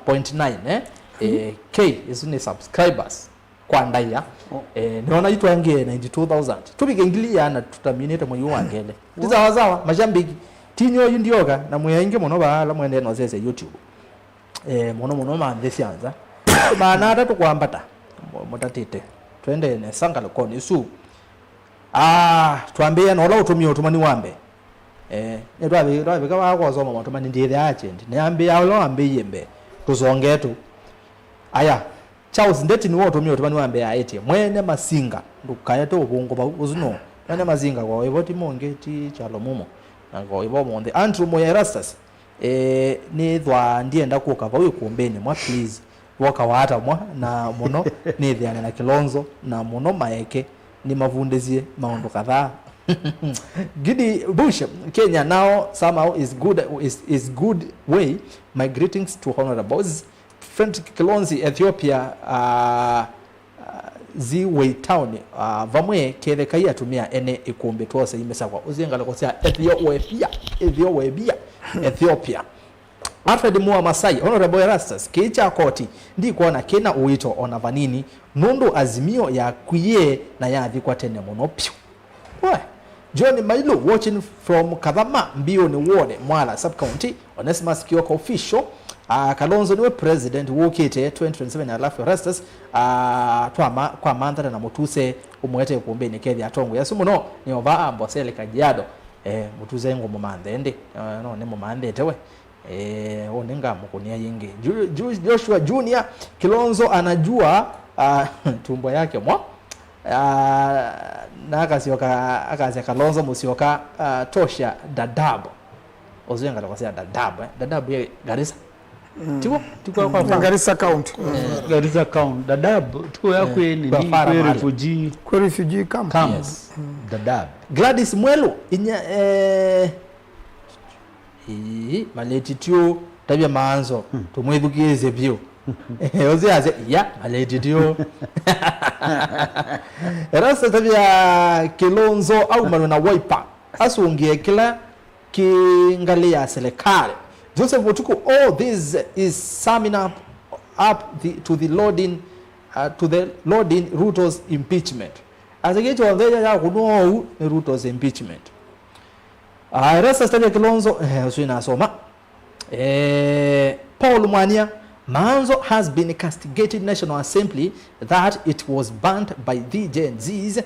point nine, eh? Eh, K, isu nĩ subscribers kwa ndaĩa. Oh. Eh, nona itwangie ninety two thousand. Tũvike ngili ĩana tũtaminĩte mwei ũũ wa ngele. Ti sawa sawa, mashabiki. Tinyo yu ndioka, na mwĩ aingĩ mũno vaa ala mwendee nosese YouTube. Eh, mũno mũno ma nthĩ sya nza. Maana atatũ kwambata. Mũ-, mũtatĩte. Twendee nesa ngalĩkonĩ ĩsu. Ah, twambĩĩa na ũla ũtũmie ũtũmani wa mbee. Eh, nĩtwavi-, twavika vaa kwasoma maũtũmani ndĩthĩa agent. Nĩambĩĩa ũla wambĩĩie mbee. Tũsonge tu. Aya, Charles Ndeti nĩwe ũtũmie ũtũmani wa mbee aĩtye, Mwene Masinga, ndũkaete ũvũngũ vau. Ũsu no. Mwene Masinga kwa wĩvo ti mũngĩ, ti Kyalo Mumo. Na kwa wĩvo mũnthĩ. Andrew Moya Erastus, Eh, nĩthwaa ndienda kũka vau ĩkũmbĩnĩ mwa, please. Voka waata mwa, na mũno nĩthĩane na Kilonzo, na mũno maeke nĩmavundĩsye maũndũ kadhaa. Gidi Bush, Kenya now somehow is good, is, is good way. My greetings to honorables. Frederick Kilonzi, Ethiopia, uh, uh, Ziwei Town, uh, vamwe kethekai atumĩa ene ĩkũmbĩ twose imesakwa. Ũsie ngalĩko sya Ethiopia, Ethiopia, Ethiopia. Alfred Mua Masai, Honorable Erastus, kĩĩ kya koti ndikwona kĩna ũito ona vanini, nũndũ Azimio yakwie na yathikwa tene mũno pyũ. We, John Mailu watching from Kathama, Mbioni Ward, Mwala Sub-County. Onesimus Kioko Official, ah, Kalonzo nĩwe president wũkĩte twenty twenty-seven, alafu Erastus, ah, twama-, kwamanthana na mũtuse ũmwete ĩkũmbĩnĩ kethĩa atongoi asu mũno nĩ ova Amboseli Kajiado. Eh, mũtuse ngũmũmanthe ĩndĩ, eh, no nĩmũmanthĩte we. Eh, ũũ nĩngamũkũnĩa yĩngĩ. Ju-, Ju-, Joshua Junior, Kilonzo anajua, ah, tumbo yake mwa. Ah, na akasyoka, akasya Kalonzo Musyoka, ah, tosha Dadaab. Ũsu ngalĩko sya Dadaab, eh? Dadaab yĩ Garissa. Mm. Tiw'o? Ti kwa, kwa, kwa Garissa County. Mm. Garissa County. Dadaab, tuko ya, eh, kwĩ nini, kwa Fara kwĩ mahali. Refugee. Kwĩ refugee camp. Camp. Yes. Mm. Dadaab. Gladys Mwelu, inya, eh, ii, maleti tio, tavya maanzo, mm, tũmwĩthukĩĩsye vyũ. Ũsu asya, iya, maleti tio. Erastus tavya Kilonzo aumanwe na Wiper. Asũngĩe kĩla kĩ ngalĩ ya silikalĩ. Joseph Mutuku, all this is summing up, up the, to the loading, uh, to the loading Ruto's impeachment. Asya kĩĩ kyonthe ya kũnwa ũu nĩ Ruto's impeachment. Ah, Erastus Tavia Kilonzo, eh, ũsu inasoma. Eh, Paul Mwania, Maanzo has been castigated National Assembly that it was banned by the Gen Zs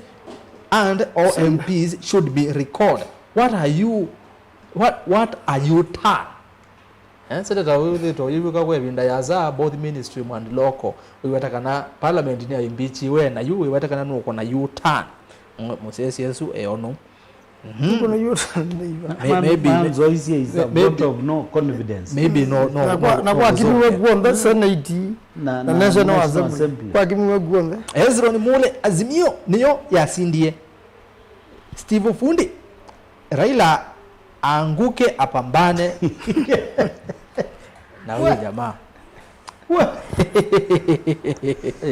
and all M Ps should be recalled. What are you, what, what are you turn? Eh, seneta ũyũ wĩthĩtwe ũyĩw'ĩka kwa ĩvinda yasa, both mainstream and local. Wĩweta kana parliament nĩ impeachiwe, na yu wĩweta kana nũkona U-turn. Mũ-, mũsesi ũsu eono. Mhm. Nũkona U-turn. May-, maybe, Maanzo is a vote of no confidence. Maybe no, no, na kwa, no, na no, kwakimiwe kuonthe Senate na, na, na National Assembly. Kwakimiwe kuonthe. Hezron Mule, Azimio nĩyo yasindie. Steve Fundi, Raila aanguke apambane na huyu jamaa.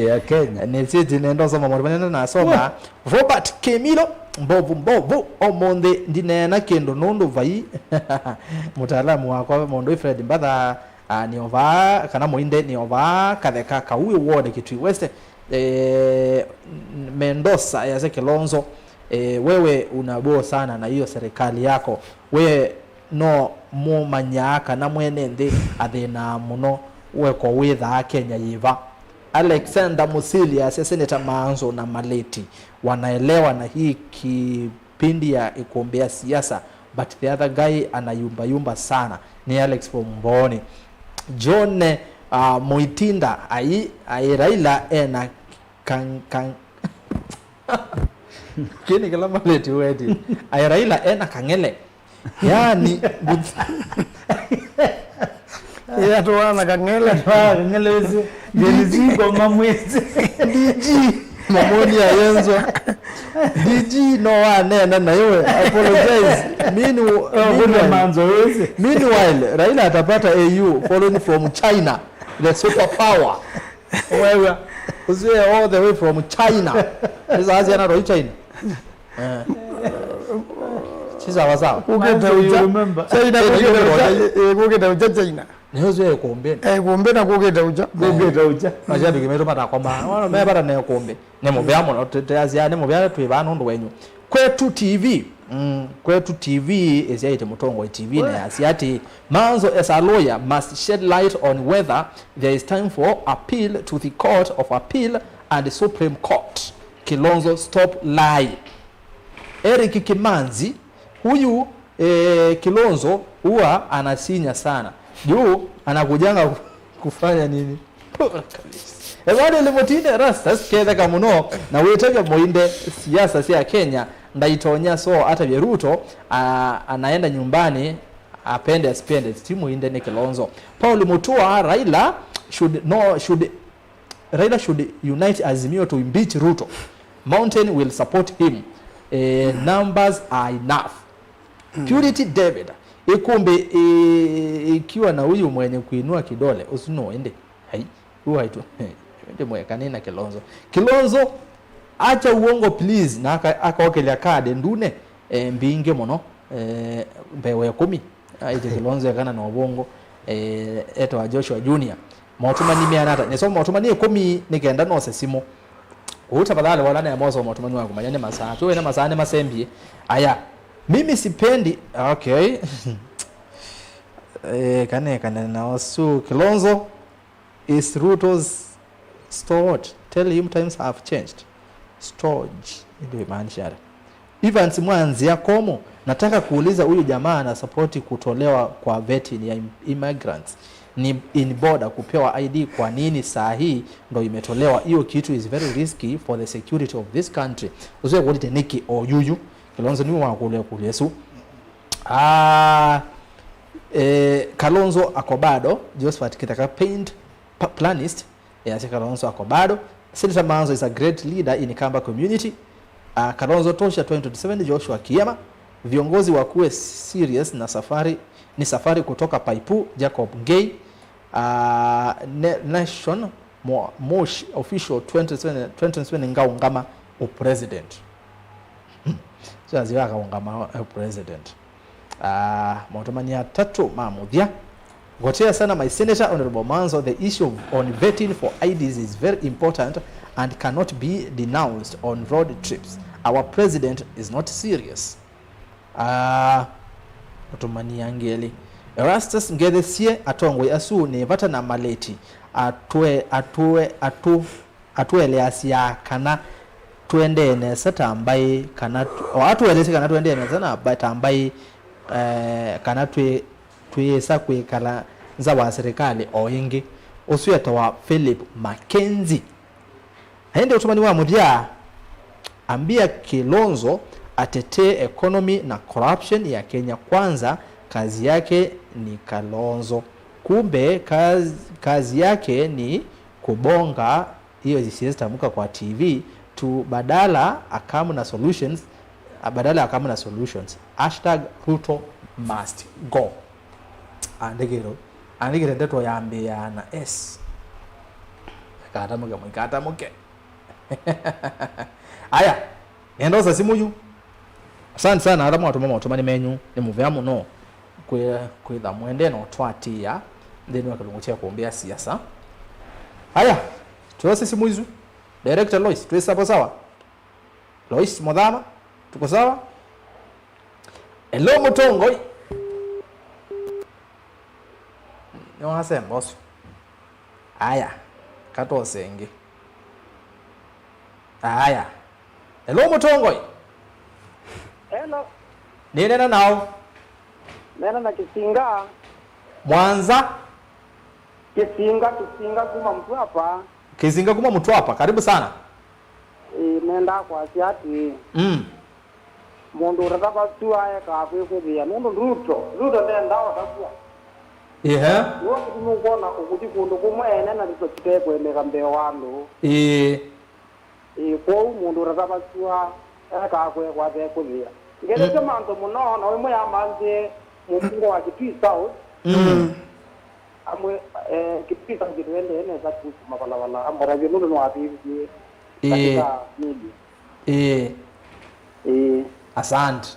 Ya Kenya. Nĩsĩtĩ nenda ũsoma maũndũ manene nasoma. Robert Kemilo, mbovu, mbovu, ũmũnthĩ ndineena kĩndũ nũndũ vai mũtaalamu wakwa mũndũ Fred Mbatha, ah, nĩ ovaa, kana mũinde nĩ ovaa katheka kau wĩ ward Kitui West. Eh, Mendoza yase Kilonzo, eh, wewe unaboo sana na hiyo serikali yako. We no mũmanyaa kana mwene nthĩ athĩnaa mũno, we ko wĩthaa Kenya yĩva? Alexander Musili yase Senator Maanzo na Maleti wanaelewa na hii kipindi ya ĩkũmbĩ ya siasa, but the other guy anayumbayumba sana. Ni Alex from Mbooni. John, uh, Muitinda, ai, ai Raila ena kang-, kang-, kini kila Maleti weti. Ai Raila ena kang'ele. Yani, yatũana kang'ele. Kang'ele wĩsĩ. Gen Z ngoma mwĩsĩ. D G, mamoni ayenzwa. D G no wanena na iwe. Apologize. Meanw-, Oh, kuna meanwhile, Manzo wĩsĩ. Meanwhile, Raila atapata A U following from China, the superpower. Wewe, usiwe all the way from China. Sasa azi anaroi China. Eh. Si sawa sawa. Kũkĩte Manzo, you ũkya. Remember? China, China kũkĩte ũkya, eh, kũkĩte ũkya China. Nĩyo sio ĩkũmbĩnĩ. Eh, ĩkũmbĩ na kũkĩte ũkya. Kũkĩte ũkya. Mashabiki maitũ matakoma. Wana mepata na ĩkũmbĩ. Nĩ mũvea mũno, tũ-, tũyasya nĩ mũvea twĩ vaa nũndũ wenyu. Kwetu T V. Mm, Kwetu T V ĩsyaĩte Mũtongoi T V na yasya atĩ, Manzo as a lawyer must shed light on whether there is time for appeal to the Court of Appeal and Supreme Court. Kilonzo, stop lying. Eric Kimanzi, huyu, eh, Kilonzo huwa anasinya sana. Juu anakujanga kufanya nini? Emmanuel Mutine, Rastas, ketheka mũno na wĩtavya mũinde siasa sya Kenya, ndaitonya, so atavye Ruto, a, anaenda nyumbani, apende asipende, ti mũinde, ni Kilonzo. Paul Mutua, Raila should, no, should, Raila should unite Azimio to impeach Ruto. Mountain will support him. Eh, numbers are enough. Purity David, ĩkũmbĩ, ĩ-, ikiwa na huyu mwenye kuinua kidole, ũsu no ĩndĩ. Hai, huyu haitu. Ĩndĩ mwekani na Kilonzo. Kilonzo, acha uongo please, na aka-, akokelya kadi ndune, eh, mbingĩ mũno, eh, mbee wa ĩkũmi. Aĩtye Kilonzo ekana na ũvũngũ, eh, etwa Joshua Junior. Motũmani meana ata? Nĩsoma motũmani ĩkũmi nĩ kenda nose simũ. Kũu tafadhali wala nĩ mosoma motũmani waku, manya nĩ masaa. Twĩ na masaa nĩ masembie. Aya. Mimi sipendi. Okay. Eh, kane, kane na ũsu. Kilonzo is Ruto's stalwart. Tell him times have changed. Stooge. Ndio imaanisha. Evans Mwanzia Komo, nataka kuuliza, huyu jamaa anasapoti kutolewa kwa vetting ya im-, immigrants ni in border kupewa I D, kwa nini saa hii ndo imetolewa? Hiyo kitu is very risky for the security of this country. Usiwe kuulite niki o yuyu. Kilonzo niwe wakulia kulia su. Ah, eh, Kalonzo ako bado, Josephat Kitheka Paint, pa-, planist, eh, asya Kalonzo ako bado. Senator Manzo is a great leader in Kamba community. Ah, Kalonzo tosha twenty twenty-seven, Joshua Kiema. Viongozi wakuwe serious na safari, ni safari kutoka Paipu, Jacob Ngei. Ah, ne-, Nation Mo-, Mosh official twenty twenty, twenty twenty-seven ngaũngama u president. Hmm. So, aziwa akaũngama u president. Ah, maũtũmani atatũ ma mũthya. Gotea sana, my senator, Honorable Manzo, the issue of, on vetting for I Ds is very important and cannot be denounced on road trips. Our president is not serious. Ah, Atũmani angĩ elĩ. Erastus, ngethesye atongoi asu nĩ vata na maleti. Atwe, atwe, atũ, atũeleasya kana tũendee nesa ta mbaĩ, kana t-, o atũelesye kana tũendee nesa na mba-, ta mbaĩ, eh, kana twĩ, twĩĩsa kwĩkala nza wa serikali o ĩngĩ. Ũsu etawa Philip Mackenzie. Na ĩndĩ ũtũmani wa mũthya, ambia Kilonzo atetee economy na corruption ya Kenya Kwanza, kazi yake ni Kalonzo. Kumbe kazi, kazi yake ni kubonga hiyo zisizotamka kwa T V tu, badala akamu na solutions, badala akamu na solutions. Hashtag Ruto must go. Andĩkĩtwe, andĩkĩte ndeto yambĩĩaa na S. Katamũke, mũikatamũke. Aya, nenda osa simũ yu. Asante sana ala mwatũma motũmani menyu, nĩ mũvea mũno kwĩ-, kwĩtha mwende na ũtwatĩĩa nthĩnĩ wa kĩlungu kya kũmbĩa siasa. Aya, twose simũ isu. Director Lois, twĩ sawa sawa? Lois Mũthama, tuko sawa? Hello, Mũtongoi. Nĩwasemba ũsu. Aya, katose ĩngĩ. Aya. Hello, Mũtongoi. Hello. Nĩnena nao. Nena na Kĩsinga. Mwanza. Kĩsinga, Kĩsinga kuma Mtwapa. Kĩsinga kuma Mtwapa. Karibu sana. Ĩĩ, nendaa kwasya atĩĩ, mm, mũndũ ũtatavasw'a ekaa kwĩkũthĩa, nũndũ Ruto, Ruto ndendaa ũtavw'a. Ehe. Nĩw'o kĩtumi ũkwona ũkũthi kũndũ kũmwe ene na ndeto kĩtekũeleka mbee wa andũ. Ĩĩ. Ĩĩ, kwoou mũndũ ũtatavasw'a ekaa kwĩkwata ekũthĩa. Ngelesye, mm, manzo mũno, na ĩmwe yamanthie mũmbunge wa Kitui South. Mm. Amwe, eh, Kitui South kĩtũendee nesa kuhusu mavalala, amũtavye nũndũ nĩwavĩvie, ĩĩ, katika media. Ĩĩ. Ĩĩ. Asante.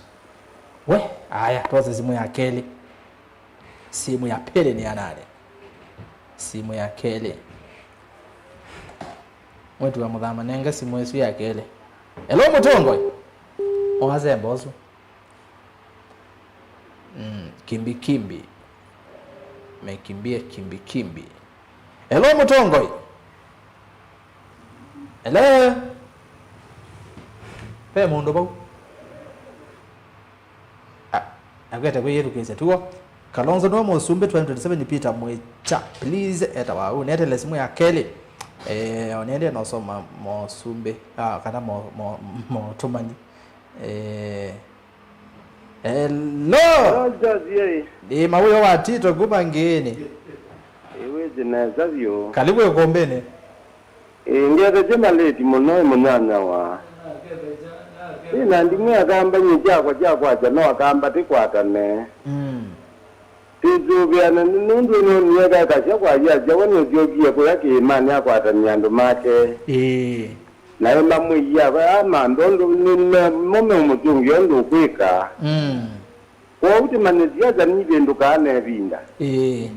We, aya, twose simũ ya kelĩ. Simũ ya pili nĩ ya nani? Simũ ya kelĩ. Mwĩtu wa Mũthama, nenga simũ ĩsu ya kelĩ. Hello, Mũtongoi. Oasemba ũsu. Mm, kimbi kimbi. Mekimbie kimbi kimbi. Hello, Mũtongoi. Hello. Ve mũndũ vau. Ah, nakwete kwĩyĩthukĩĩsya tuo. Kalonzo nĩwe mũsumbĩ twenty twenty-seven, Peter Mwĩkya. Please, eta wa ũnetele simũ ya kelĩ. Eh, onende nosoma mosumbĩ. Ah, kana mo, mo, motũmani. Eh, hello. Hello, Josie. Ĩ mawĩo wa Tito kuma Ngĩĩnĩ. Ĩwĩsĩ nesa vyũ. Kalivu ĩkũmbĩnĩ. Ĩ, ngethesye maleti mũno, ĩ mũnyanyawa. Ĩ na ndimũ ya kambanyĩ kyakwa kya kwasya no akamba tĩkwatane. Mm. Tĩsũvĩane nĩ nũndũ nĩonie kakasya kwa yasya we nũsyokie kũya kĩĩmanĩ akwatany'a andũ make. Ĩĩ. Na ĩmamwĩie amanthe ũndũ nĩ me- mo meũmũtũngĩa ũndũ ũkwĩka. Mm. Kwoou tĩmanye siasa nivĩndũkaa na ĩvinda. Ĩĩ.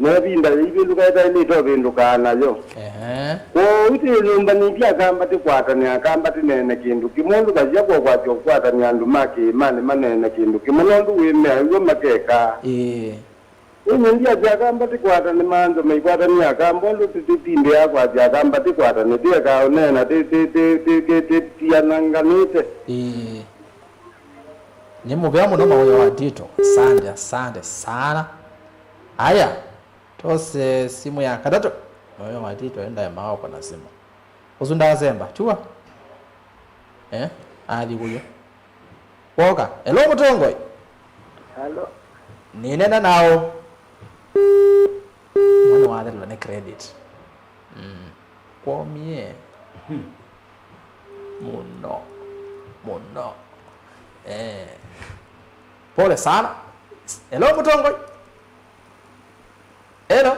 Na ĩvinda ĩivĩndũka ĩtaĩlĩte ũvĩndũkaa nayo. Ehe. Kwoou tĩyĩnyũmbanĩtye akamba tĩkwatane, akamba tĩneene kĩndũ kĩmwe, ũndũ kasya kwokwasya ũkwatany'a andũ ma kĩĩmanĩ maneene kĩndũ kĩmwe, nũndũ wĩmea w'o makekaa. Ĩĩ. Ĩnyĩ ndyasya akamba tĩkwatane, maanza maikwatany'a akamba, ũndũ tĩtĩtindĩaa kwasya akamba tĩkwatane, tĩekaa ũneena tĩ- tĩ- tĩ- tĩ- tĩ- tĩtiananganĩte. Ĩĩ. Nĩ mũvea mũno mawĩo wa Tito. Asante, asante sana. Aya, tose simũ ya katatũ. Mawĩo wa Tito endae maoko na simũ. Ũsu ndaasemba, tiwa? Eh, athi kũyo. Woka. Hello, Mũtongoi. Hello. Nĩnena nao. Mwana wathelwa nĩ credit. Mm. Kwomie. Mũno. Mũno. Eh. Pole sana. Hello, Mũtongoi. Hello.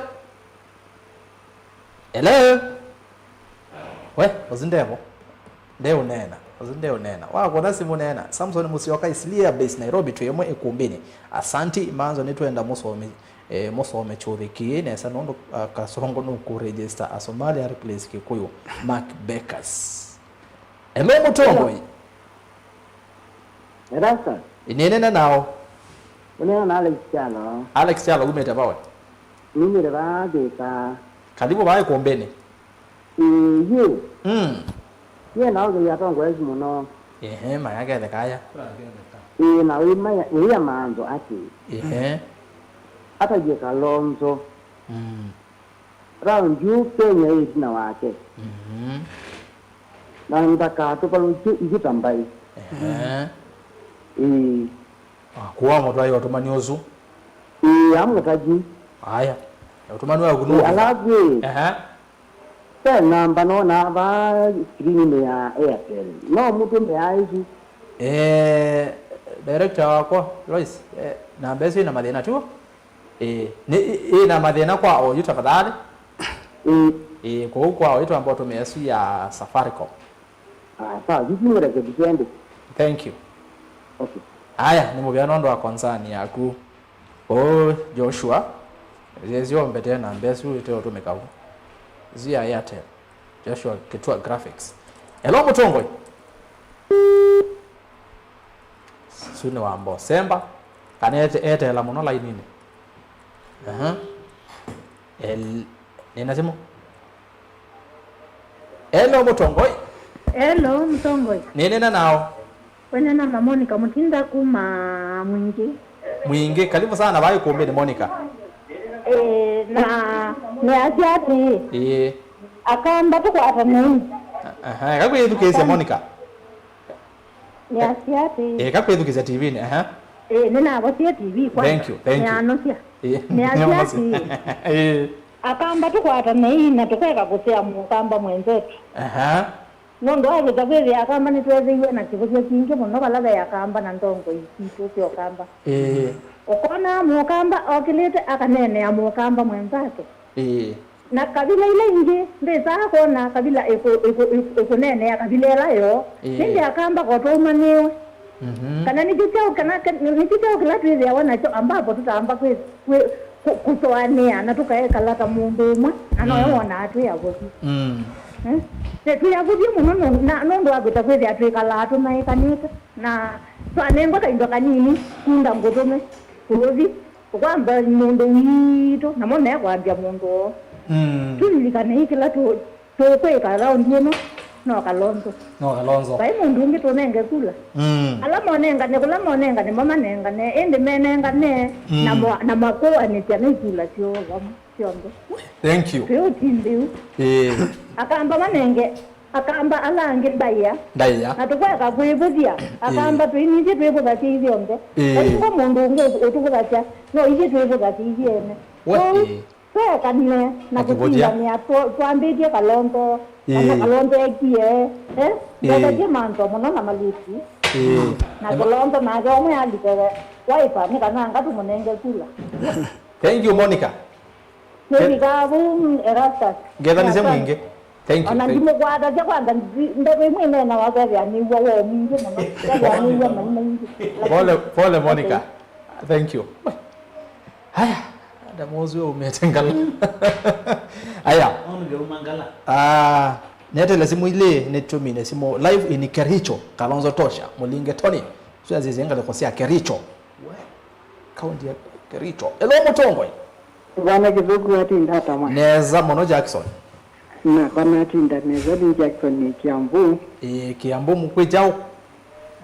Hello. We, ũsu ndevo. Ndeũneena. Ũsu ndeũneena. Wakwona simũ neena. Samson Musyoka, Islia Base, Nairobi, twĩ ĩmwe ĩkumbĩnĩ. Asanti, manzo nĩtwenda mũsome, eh, mũsome kyũthĩ kĩĩ nesa nũndũ, ah, Kasongo nũkũ register Asomali a replace Kikuyu. Mark Bakers. Hello, Mũtongoi. Erasa. Nĩnena nao. Ũneena na Alex Kyalo. Alex Kyalo, umĩte vawe? Numĩte vaa Thĩka. Karibu vaa ĩkũmbĩnĩ. Ĩĩ, yĩ. Mm. Yĩ na ũthei atongoesĩ mũno. Ehe, mayaketheka aya. Ĩĩ, na wĩ maya, wĩya maanzo atĩ. Ehe. Atavye Kalonzo. Mm. Raundi ũũ Kenya ĩ ĩtina wake. Mhm. Na ndakatũvalũkye ithyĩ ta mbaĩ. Ehe. Ĩĩ. Kuwa mũtwai ũtũmani ũsu. Ĩĩ, amũtavye. Aya. Ũtũmani waku nũ? Ĩĩ, alafu ĩ, ehe, ve namba nonaa vaa screen-inĩ ya Airtel. No mũtũmĩa ĩsu. Eh, director wakwa, Lois, eh, namba ĩsu ĩna mathĩna tu. Ĩĩ, nĩ, ĩ, ĩ na mathĩna kwa oyu tafadhali. Ĩĩ. Ĩĩ, kwoou kwa oyu twamba ũtũmĩa ĩsu ya Safaricom. Ah, sawa, sisi mrekebishe ende. Thank you. Okay. Aya, nĩ mũvea nũndũ wa concern yaku. Ũũ Joshua, yesio mbete namba ĩsu ĩteũtũmĩka vu. Ĩsu ya Airtel. Joshua Kitua Graphics. Hello, Mũtongoi. Suni wa Mbosemba. Kana ete-, eteela mũno laininĩ. Aha. El-, nĩna simũ. Hello, Mũtongoi. Hello, Mũtongoi. Nĩnena nao. Wenena na Monica Mutinda kuma Mwingi. Mwingi, karibu sana vaa ĩkũmbĩnĩ, Monica. Eh, na nĩasya atĩĩ, ĩĩ, Akamba tũkwatanei. Aha, eka kwĩthukĩĩsya, Monica. Nĩasya atĩĩ, eka kwĩthukĩĩsya T V-nĩ, aha. Eh, nĩnavosie T V kwanza. Thank you, thank you. Nĩanũsya. Ĩĩ, nĩasya atĩĩ, ĩĩ, Akamba tũkwatanei na tũkeka kũsea Mũkamba mwenzetu. Aha. Nũndũ wa kĩta kwĩthĩa Akamba nĩtweethĩiwe na kĩvũthyo kingĩ mũno vala ve Akamba na ndongoi sitũ sya Ũkamba. Ĩĩ. Ũkona Mũkamba okĩlĩte akaneenea Mũkamba mwenzake. Ĩĩ. Na kavila ila ingĩ ndĩsaa kwona kavila ĩkũ-, ĩkũ-, ĩkũ-, ĩkũneenea kavila ĩla yoo. Ĩĩ. Nĩndĩ Akamba ko twaumanĩwe. Mhm. Kana nĩkyo kyaũ, kana ke-, nĩkyo kyaũ kĩla twĩthĩawa nakyo ambapo tũtamba kwĩ-, kwĩ-, kũ-, kũsũanĩa na tũkaekala ta mũndũ ũmwe, na noyo, mm, wonaa twĩ avũthi. Mm. Eh? Na twĩ avũthi mũno nũ-, na, nũndũ wa kwĩta kwĩthĩa twĩkalaa tũnaĩkanĩte, na twanengwa kaindo kanini, kunda ngũtũme, tũũthi, ũkwamba mũndũ witũ, namo mekwambya mũndũ oo. Mm. Tũlilikanei kĩla tũ-, tũkwĩka raundi ĩno, no Kalonzo. No Kalonzo. Vai mũndũ ũngĩ tũnenge kula. Mm. Ala monengane, kũla monengane, mo manengane, ĩndĩ menengane, mm, na mo-, na makũanĩsya na ikula syoo vamwe syonthe. Thank you. Twĩ ũtindĩu. Ĩĩ. Akamba manenge, Akamba ala angĩ ndaĩa. Ndaĩa. Na tũkweka kwĩvũthya. Ĩĩ. Akamba twĩnĩthye twĩvũthasya ithyonthe. Ĩĩ. Vai mũndũ ũngĩ ũtũvũthasya, no ithyĩ twĩvũthasya ithyĩ ene. We, kwoou, ĩĩ. Tweekanie na kũtindanĩa twa-, twambĩtye Kalonzo, kana, ĩĩ, Kalonzo ekie, eh? Ĩĩ. Ndethatie manzo mũno na malĩti. Ĩĩ. Na Kalonzo nake ũmwe alike Wiper, nĩ kana anga tũmũnenge kula. Thank you, Monica. Nĩvikaa vu, mm, Erastus. Ngethanĩsya mwingĩ. Thank you, ona thank you. Ndimũkwatasya kwanza, ndi-, ndeto imwe ineenawa kethĩa nĩw'a woo mwingĩ mũno. Kethĩa nĩw'a mai maingĩ. Pole, pole, Monica. Okay. Thank you. Haya, ndamozu umete ngala. Haya. Onu ngeuma ngala. Ah, netele simu ile, nitumine simu live in Kericho, Kalonzo Tosha, Mulinge Tony. Sio azizi ngale kosia Kericho. We. Kaunti ya Kericho. Hello, Mũtongoi. Bwana Kĩthũku, atinda ata mwa? Neza mũno, Jackson. Nakwa natinda neza, nĩ Jackson nĩ Kiambu. Ĩĩ, Kiambu mũkwĩ kyaũ?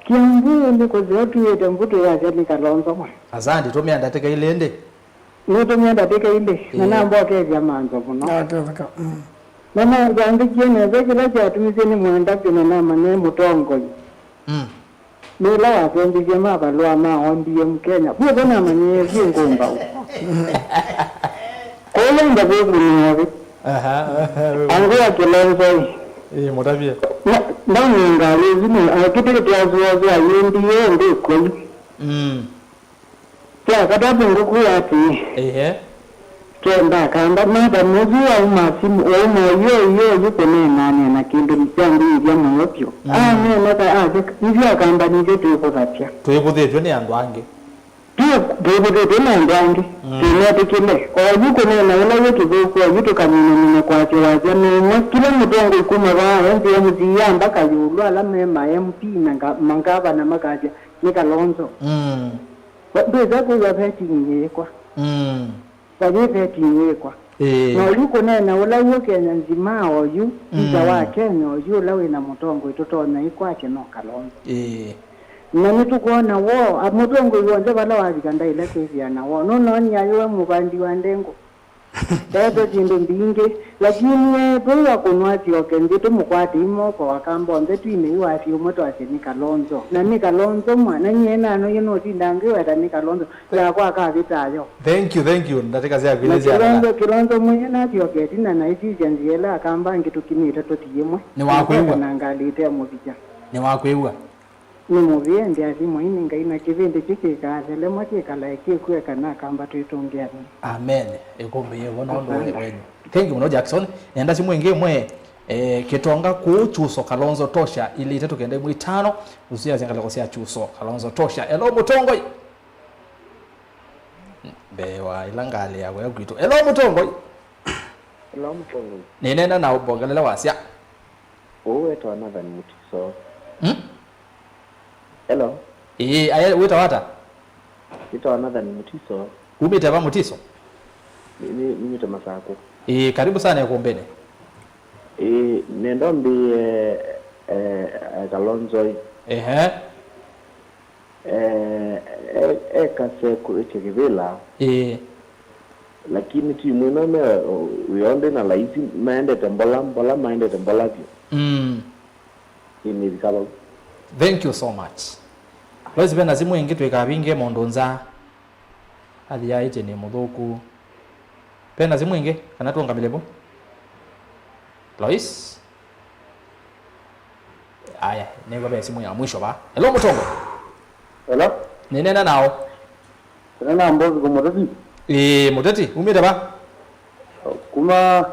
Kiambu nĩ kũseo tuĩte mbũtũ yasya nĩ Kalonzo mwa. Asandi, tũmĩa ndatĩka ilĩ ĩndĩ. Nũtũmĩa ndatĩka ilĩ, na, ĩĩ, nambokethya manzo mũno. Ndatetheka, mm. Na nambandĩkie nesa kĩla kyatumisye nĩ mwenda vyũ na namanya mũtongoi. Mm. Nĩ ĩla wasengyĩsye mavalũa ma O D M Kenya. Vuo namanyie syĩ ngũmbaũ. Kũlenda kwĩkũnĩwa vĩ. Aha, aha, we. Angĩ ya Kĩlonzoi. Ĩĩ, mũtavye. Na, ndamwĩnga lĩzu nĩ akĩtĩkĩtĩa zuozu ayĩndie ndĩ kwai. Mm. Kya katatũ ngũkwĩa atĩĩ, ehe, kenda akamba, madam ũsu wauma simu, wauma ũyũ, ũyũ, ũyũ kũneenanĩa na kĩndũ kyambĩĩthya mũyo vyũ. Mm. Aneena ta asya, ithyĩ akamba nithyĩ twĩvũthasya. Twĩvũthĩtw'e nĩ andũ angĩ. Tũ-, twĩvũthĩtw'e nĩ andũ angĩ. Mm. Tũinetĩkĩle. Oyu kũneena ũla wĩ kĩthũku, oyu tũkamina-mina kwasya wasya nũmwe. Kĩla mũtongoi kuma vaa, M P, M C A, mpaka ĩũlũ ala me ma M P na nga-, mangavana makasya, nĩ Kalonzo. Mm. Ndwĩsa kwĩw'a vetting yĩkwa. Mm. Vayĩ vetting yĩkwa. Ĩĩ. Na oyu kũneena ũla wĩ Kenya nzima oyu, visa wa Kenya oyu ũla wĩ na mũtongoi tũtonya ĩkwatya no Kalonzo. Ĩĩ. Na nĩtũkwona woo, a, mũtongoi w'onthe vala wavika ndaĩle kwĩthĩa na woo. Nũnoonie ayũwe mũvandi wa ndengũ. Ete syĩndũ mbingĩ, lakini eetwa ĩwa kũnwa asyoke nthĩ tũmũkwate imoko akamba onthe twine iwasi ũmwe twasye nĩ Kalonzo. Na nĩ Kalonzo mwa, na nyie nanoie nũtinda ngĩweta nĩ Kalonzo, yakwa akavĩta yo. Thank you, thank you. Ndatĩka syaku Na ilĩ sya Kilonzo, Kilonzo mwĩe nasyoke ĩtina na ĩsisya nzĩa ĩla akamba angĩ tũkinĩte tũthi ĩmwe. Nĩwakwĩw'a. Na ngalĩ ĩte mũthikya. Nĩwakwĩw'a. Nĩ mũvĩe nthĩ athimwa-inĩ Ngai, na kĩvĩndĩ kyu kĩkaathelemwa kĩkalae kĩkw'e kana akamba twĩtũngĩanĩa. Amen. Ĩkũmbĩĩe vo nũndũ wenyu. Thank you mũno Jackson. Nenda simũ ĩngĩ ĩmwe, eh, kĩtonga kũũ Kyuso Kalonzo Tosha, ilĩ itatũ kenda ĩmwe itano, ũsiasya ngalĩko sya Kyuso Kalonzo Tosha. Hello mũtongoi. Mbee wa ĩla ngalĩ ya kũya kwitũ. Hello mũtongoi. Hello mũtongoi. Nĩneena na ũmbongelele wasya. Ũũ wĩtawa Nathan Mutiso. Hmm? Hello. Ĩĩ, aya wĩtawa ata? Nĩtawa Nathan Mutiso. Umĩte va Mutiso? Nĩ- nĩ- Nĩumĩte Masakũ. Ĩĩ, karibu sana ĩkũmbĩnĩ. Ĩĩ, nenda mbĩe eh, eh, Kalonzo. Ehe. Eh, eh, ekase kũĩkya kĩvĩla. Ĩĩ. Lakini timu ĩno me wĩonde na laisi maendete mbola mbola maendete mbola vyũ. Mm. Ĩnĩvika vau. Thank you so much. Lois, vena simũ ĩngĩ twĩkavinge mũndũ nza. Athi aĩtye nĩ mũthũku. Vena simũ ĩngĩ kana tũngamĩle vo? Lois? Aya, nĩvo ve simũ ya mwisho va. Hello mũtongo. Hello. Nĩneena nao. Tena na mbozi kwa mũteti. Ĩĩ, mũteti, umĩte va? Kuma.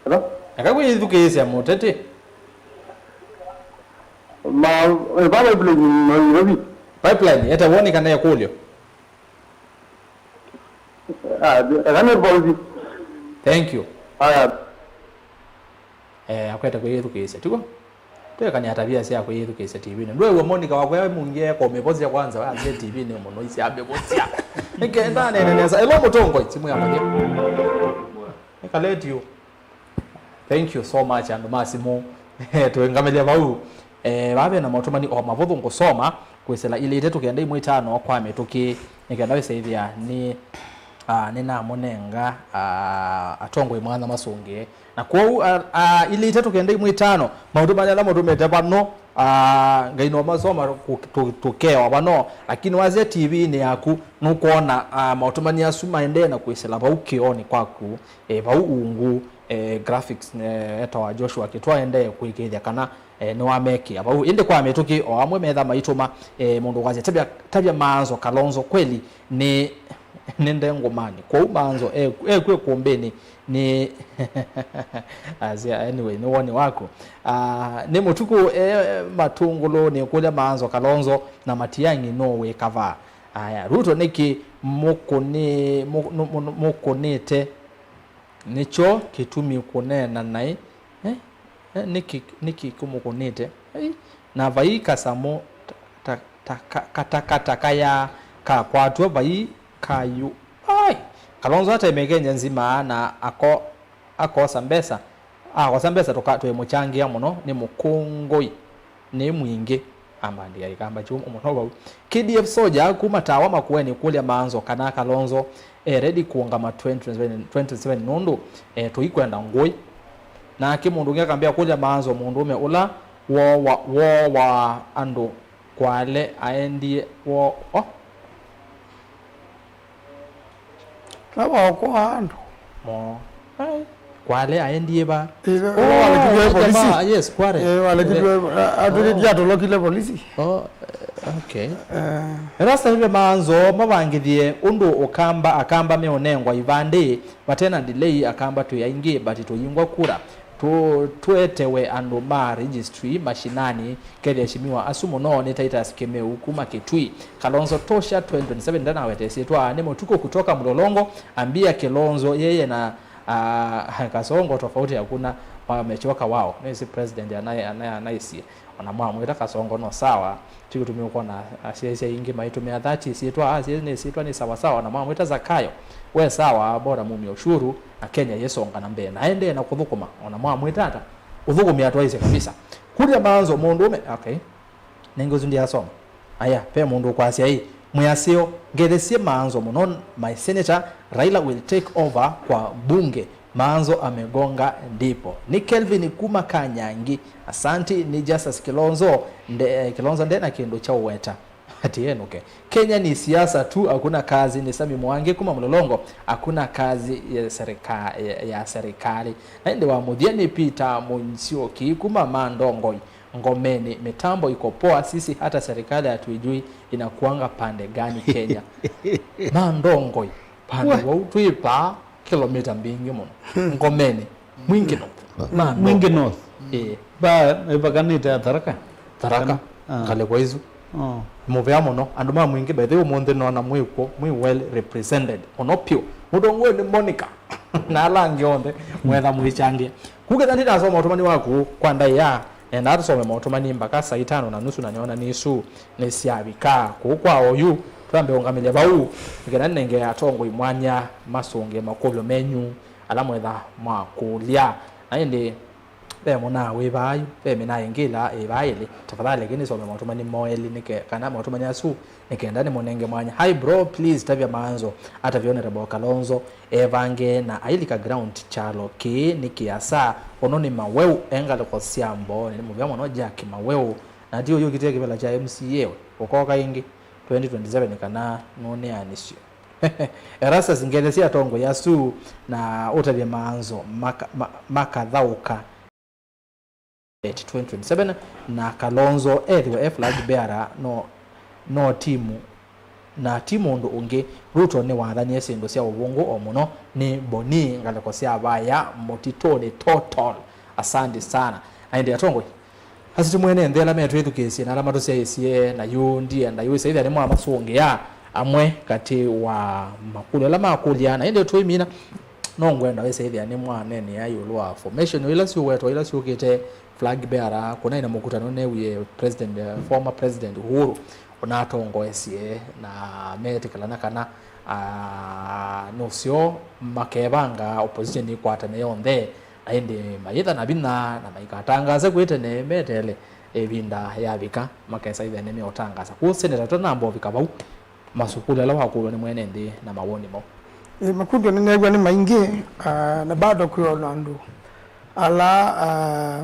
Hello. Eka kwĩthukĩĩsya mũteti. Ma, eh, pale vile Nairobi. Pipeline, ete woni kana ĩkũlyo. Ah, eka nĩ mbozi. Thank you. Aya. Eh, akwete kwĩyĩthukĩĩsya, tiguo? Twekania tabia sya kwĩyĩthukĩĩsya T V-nĩ. Ndwĩw'a Monica wakwĩa mũngĩ eko ũmĩvosya kwanza, we ambie T V-nĩ mũno isi amĩvosya. Nĩkenda nene nesa. Hello mũtongoi, simũ ya mũthya. Nĩkaletio. Thank you so much andũ ma simũ. Tũĩngamĩlya vau. Eh, vaa ve na maũtũmani o mavũthũ ngũsoma kwĩsĩla ilĩ itatũ kenda ĩmwe itano kwa mĩtũkĩ, nĩkenda wĩsaĩthĩa nĩ, ah, nĩnamũnenga, ah, atongoi mwanya masũngĩe. Na kwoou, a, a, ilĩ itatũ kenda ĩmwe itano, maũtũmani ala mũtũmĩte vano, a, Ngai no masoma kũ-, tũ-, tũkewa vano, lakini wasya T V-nĩ yaku, nũkwona, a, maũtũmani asu maendee na kwĩsĩla vau kĩoonĩ kwaku, e, vau ungu, e, graphics, e, etawa Joshua Kĩtwa aendee kũĩkĩĩthya kana, e, nĩwamekĩa vau. Ĩndĩ kwa mĩtũkĩ, o amwe metha maitũma, e, mũndũ ũkwasya, "Tavya, tavya Maanzo Kalonzo kweli nĩ, nĩ ndengũmanĩ." Kwoou Maanzo e, ekw'e kũmbĩnĩ. Nĩ asya, anyway, nĩ woni waku. Ah, nĩ mũtukũ e matũngũlũ nĩkũlya Maanzo Kalonzo na Matiang'i nũũ wĩ kavaa. Aya, Ruto nĩkĩ mũkũnĩ-, mũ-, nũ-, mũ-, mũkũnĩte? Nĩkyo kĩtumi kũneena naĩ. Eh? Eh, nĩkĩ, nĩkĩ kũmũkũnĩte? Ei, na vai kasamũ ta, ta, ta, ka, katakata kayaa kakwatw'a vai kayu. Ai! Kalonzo atemekenya nzima na ako, akosa mbesa. Akosa mbesa tũka, twĩmũkyangĩa mũno nĩ mũkũngũi. Nĩ mwingĩ. Ambandĩa ĩkamba kyũmũ mũno vau. K D F Soldier kuma Tawa Makueni kũlya Maanzo kana Kalonzo e ready kũũngama twenty twenty-seven, twenty twenty-seven nũndũ, e, tũikwenda ngũĩ. Nake mũndũ ũngĩ akambĩa kũlya Maanzo mũndũũme ũla woowa, woowa andũ Kwale aendie woo, oh. Na waokoa andũ. Mo. Ai. Kwale aendie va? Ĩla, oh, walekilwe nĩ polisi. Jamaa, yes, Kwale. Eh, walekilwe, eh, a-, atũlĩtie atolokile polisi. Oh, eh, okay. Eh. Erasta veve Maanzo mavangĩthie ũndũ ũkamba, akamba meũnengwa ivandĩ, vate na delay, akamba twĩ aingĩ, but tũyingwa kura. Tũ-, tũetewe andũ ma registry mashinani. Kethĩa Shimiwa asu mũno nĩ Titus Kĩmeu kuma Kitui. Kalonzo Tosha twenty twenty-seven ndanaweta ĩsyĩtwa nĩ mũtukũ kutoka Mlolongo, ambia Kilonzo yeye na Ah, Kasongo tofauti hakuna, wamechoka wao. Nĩsĩ president anaye, anaye, anaĩsie. Ona mwamwĩta Kasongo no sawa. Ti kũtũmĩa ũkwona asyaĩsya ingĩ maitũmĩa that syĩtwa, ah, syĩ-, nĩ syĩtwa nĩ sawa sawa. Ona mwamwĩta Zakayo, we sawa, bora mumie ushuru na Kenya yĩsonga na mbee. Na aendee na kũthũkũma. Ona mwamwĩta ata, ũthũkũmi atwaĩsye kabisa. Kuria maanzo mũndũũme, okay. Nengĩ ũsu ndiasoma. Aya, ve mũndũ ũkwasya ĩ, mwĩasyo, ngethesye maanzo mũno, my senator, Raila will take over kwa bunge, maanzo amegonga ndipo. Nĩ Kelvin kuma Kanyangi, asanti. Nĩ Justus Kilonzo, nde, eh, Kilonzo nde na kĩndũ kya ũweta. Ati enũke. Kenya ni siasa tu, hakuna kazi. Nĩ Sami Mwangi kuma Mlolongo, hakuna kazi ya serika-, ya, ya serikali. Na ĩndĩ wa mũthya nĩ Peter Mũnzioki kuma Mandongoi. Ngomeni, mitambo iko poa, sisi hata serikali hatuijui inakuanga pande gani Kenya. Mandongoi, pande We. wau twĩ paa kilomita mbingĩ mũno. Ngomeni, Mwingi North. Mandongoi. Mwingi North. Eh. Ba, ĩvakanĩte Tharaka. Tharaka, Ah. ngalĩko isu. Oh. Mũvea mũno, andũ ma Mwingi, by the way, ũmũnthĩ nona mwĩ kw'o, mwĩ well represented. Mũno piũ. Mũtongoi nĩ Monica. Na ala angĩ onthe, mwetha mũichangia. Kuketha ndinasoma ũtũmani waku kwa ndaĩa, nenda tũsome maũtũmani mbaka saa itano na nusu, na nĩona nĩ isu nĩsyavika. Kũu kwa oyu, twambe ũngamĩlya vau, nĩkenda nenge atongoi mwanya masũngĩe makũlyo menyu ala mwetha mwakũlya. Na ĩndĩ, ve mũnaa wĩ vaa yu, ve mĩnaa ĩngĩ ĩla ĩ vaa ĩlĩ. Tafadhali, ĩkĩ nĩsome maũtũmani moo elĩ nĩke-, kana maũtũmani asu nĩkenda nĩmũnenge mwanya. Hi bro, please tavya maanzo, atavya Honorable Kalonzo evange na ailika ground kyalo kĩĩ nĩ kĩasa. Ũno nĩ Maweu e ngalĩko sya Mbooni. Nĩ mũvea mũno Jack Maweu. Na ti ũyũkĩtie kĩvela kya M C A we. Ũkoka ĩngĩ twenty twenty-seven kana nũneanĩsyo. Erastus, ngethesye atongoi asu na ũtavye maanzo maka-, ma-, makathaũka. Twenty twenty-seven, na Kalonzo ethĩwe e flag bearer, no, no timu, na ti mũndũ ũngĩ. Ruto nĩwathanie syĩndũ sya ũvũngũ o mũno nĩ mboni, ngalĩko sya vaya mũtitũnĩ total. Asante sana. Na ĩndĩ atongoi, asu ti mwene nthĩ ala metwĩthukĩĩsye na ala matũsyaĩĩsye, na yu ndienda yu ĩsaĩthya nĩmwamasũngĩa amwe katĩ wa makũlyo ala makũlya, na ĩndĩ tũimina. No ngwenda wĩsaĩthĩa nĩmwaneenea ĩũlũ wa formation ila syũwetwa, ila syũkĩte flag bearer. Kũnaĩ na mũkutano neewie President, eh, former President Uhuru ũnatongoesye, na meetĩkĩlana kana, ah, nũseo makevanga opposition ĩkwatane yonthe, na ĩndĩ mayĩtha na vinya na maikatangaase kwĩ tene meteele ĩvinda yavika, makesaĩthĩa nĩmeũtangaasa. Kwoou Senator, tũtanamba ũvika vau, masukulu ala wakũlw'a nĩ mwene nthĩ na mawoni moo. Ĩ, makũlyo nĩneew'a nĩ maingĩ, ah, na bado kwĩ ona andũ ala, ah,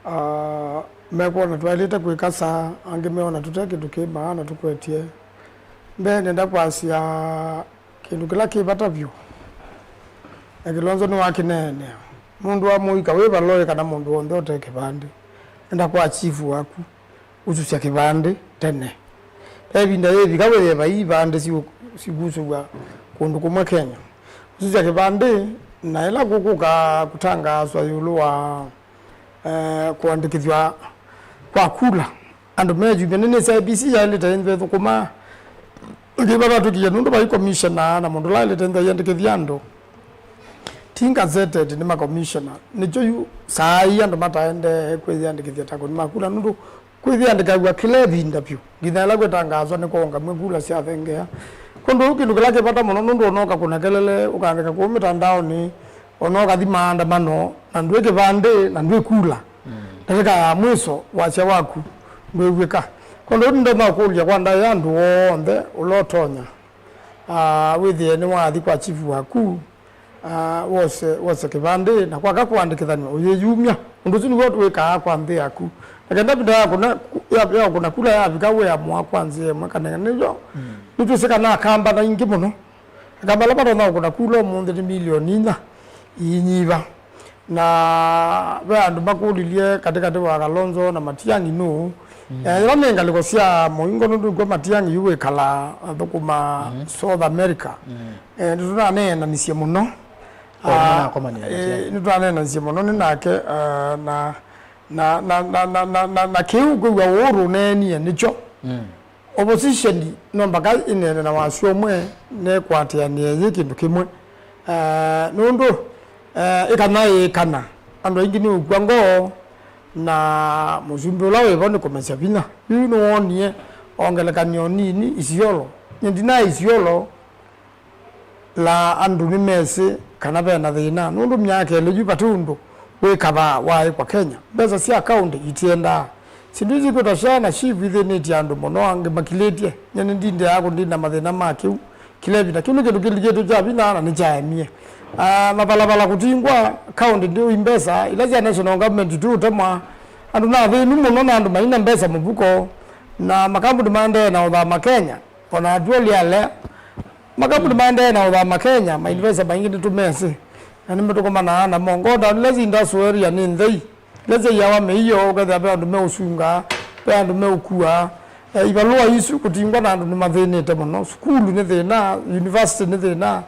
ah, mekwona twaĩlĩte kwĩkasa, angĩ meona tũte kĩndũ kĩ maana tũkwetye. Mbee nenda kwasya kĩndũ kĩla kĩ vata vyũ, na Kilonzo nĩwakĩneenea, nũndũ wa mũika wĩ valoĩ kana mũndũ w'onthe ũte kĩvandĩ. Nenda kwa chifu waku. Ũsusya kĩvandĩ tene. Ve ĩvinda yĩvika wĩthĩe vai ivandĩ siũ-, sikusũw'a kũndũ kũmwe Kenya. Ũsusya kĩvandĩ, na ĩla kũkũka kũtangaaswa ĩũlũ wa, eh, kũandĩkĩthw'a kwa kula, andũ meyumya nĩnĩsĩ I E B C yaĩlĩte ĩnthwa ĩthũkũma. Ĩngĩ vathatũkie nũndũ vai commissioner na mũndũ ũla aĩlĩte ĩnthwa ĩandĩkĩthya andũ. Ti gazetted nĩ ma commissioner. Nĩkyo yu saa ii andũ mataendee kwĩyĩandĩkĩthya ta kũni ma kula, nũndũ kwĩyĩandĩkaw'a kĩla ĩvinda vyũ, nginya ĩla kwĩtangaaswa nĩ kũũngamw'a kula syathengea. Kwondũ ũu kĩndũ kĩla kĩ vata mũno, nũndũ ũnooka kũna kelele, ũkaandĩka kũu mĩtandaonĩ, ona ũkathi maandamano, na ndwĩ kĩvandĩ, na ndwĩ kula. Mm. Ndatĩka ya mwiso wasya waku ndwĩw'ĩka. Kwondũ ũu nĩndonya ũkũlya kwa ndaĩa andũ onthe ũla ũtonya. Ah, wĩthĩe nĩwathi kwa chifu waku, ah, wose, wose kĩvandĩ, na kwaka kũandĩkĩthanw'a, ũyĩyumya. Ũndũ ũsu nĩw'o twĩkaa kwa nthĩ yaku. Na kenda ĩvinda ya kũna, ya, ya kũna kula yavika, wĩamũa kwa nzĩa ĩmwe kana ĩngĩ. Nĩw'o, mm, nĩtwĩsĩ kana Akamba na aingĩ mũno. Akamba ala matonya kũna kula ũmũnthĩ nĩ milioni inya iinyiva. Na ve andũ makũlilye katĩkatĩ wa Kalonzo na Matiang'i nũũ. Mm. Eh, ĩla nĩ ngalĩko sya mũingo, nũndũ nĩkw'o Matiang'i yu wĩkalaa athũkũma, mm, South America. Mm. Eh, nĩtũnaneenanisye mũno. Oh, ah, nĩnakomanĩa eh, Matiang'i. Nĩtũnaneenanisye mũno nĩ nake, ah, na, na, na kĩu kwĩw'a ũũ tũneenie nĩkyo. Mm. Opposition no mpaka ĩneene na wasyo ũmwe, nekwatĩanĩe yĩ kĩndũ kĩmwe. Eh, nũndũ, eh, ĩkana ĩkana, andũ aingĩ nĩ ũkw'a ngoo, na mũsumbĩ ũla wĩ vo nĩ kũmesya vinya. Yu nĩwoonie ongelekany'o nini Isiolo. Nyie ndinaa Isiolo, la andũ nĩmesĩ kana ve na thĩna, nũndũ myaka ĩlĩ yu vate ũndũ wĩkavaa waaĩkwa Kenya. Mbesa sya kaũntĩ itiendaa. Syĩndũ ii syĩkwĩtwa SHA na SHIF ithĩnĩtye andũ mũno, angĩ makilĩtye. Nyie nĩndindĩaa kũndina mathĩna ma kĩu kĩla ĩvinda. Kĩu nĩ kĩndũ kĩlikĩtwe kya vinya na nĩkyaemie. Ah, mavalava kũtingwa, kaũntĩ ndĩũi mbesa, ila sya national government ituũtemwa. Andũ nĩ athĩnu mũno na andũ maina mbesa mũvuko, na makambuni maendee na ũthama Kenya. O na atwoli alea, makambuni maendee na ũthama Kenya, mainvesa maingĩ nĩtũmesĩ, na nĩmatũkomanaa namo. Ngoda nĩla syĩ industrial area nĩ nthei, ila syaiawa mĩio, ũkethĩa ve andũ meũsunga, ve andũ meũkua. Eh, ivalũa isu kũtingwa na andũ nĩmathĩnĩte mũno. Sukulu nĩ thĩna, university nĩ thĩna.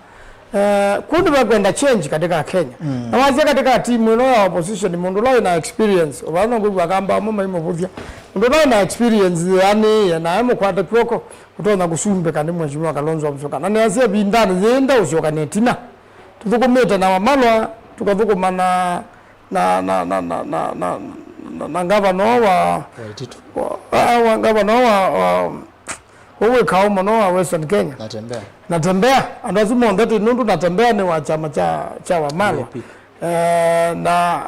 Eh, kũu nĩvekwenda change katika Kenya. Mm. Na wasya katika timu ĩno ya opposition, mũndũ ũla wĩna experience, ũvano ngwĩw'a Akamba amwe maimũvũthya. Mũndũ ũla wĩna experience yĩanĩĩe, nae mũkwate kw'oko, ũtonya kũsumbĩka nĩ Mheshimiwa Kalonzo Musyoka. Na nĩasya ĩvindanĩ yĩĩ ndaũsyoka na ĩtina. Tũthũkũmĩte na Wamalwa, tũkathũkũma na, na, na, na ngavana wa, Waititu. Wa, ah, wa ngavana wa, wa, ũwĩkao mũno wa Western Kenya. Natembeya. Natembeya. Andũ asu monthe twĩ nũndũ Natembeya nĩ wa kyama kya, kya Wamalwa. U A P. Eh, na,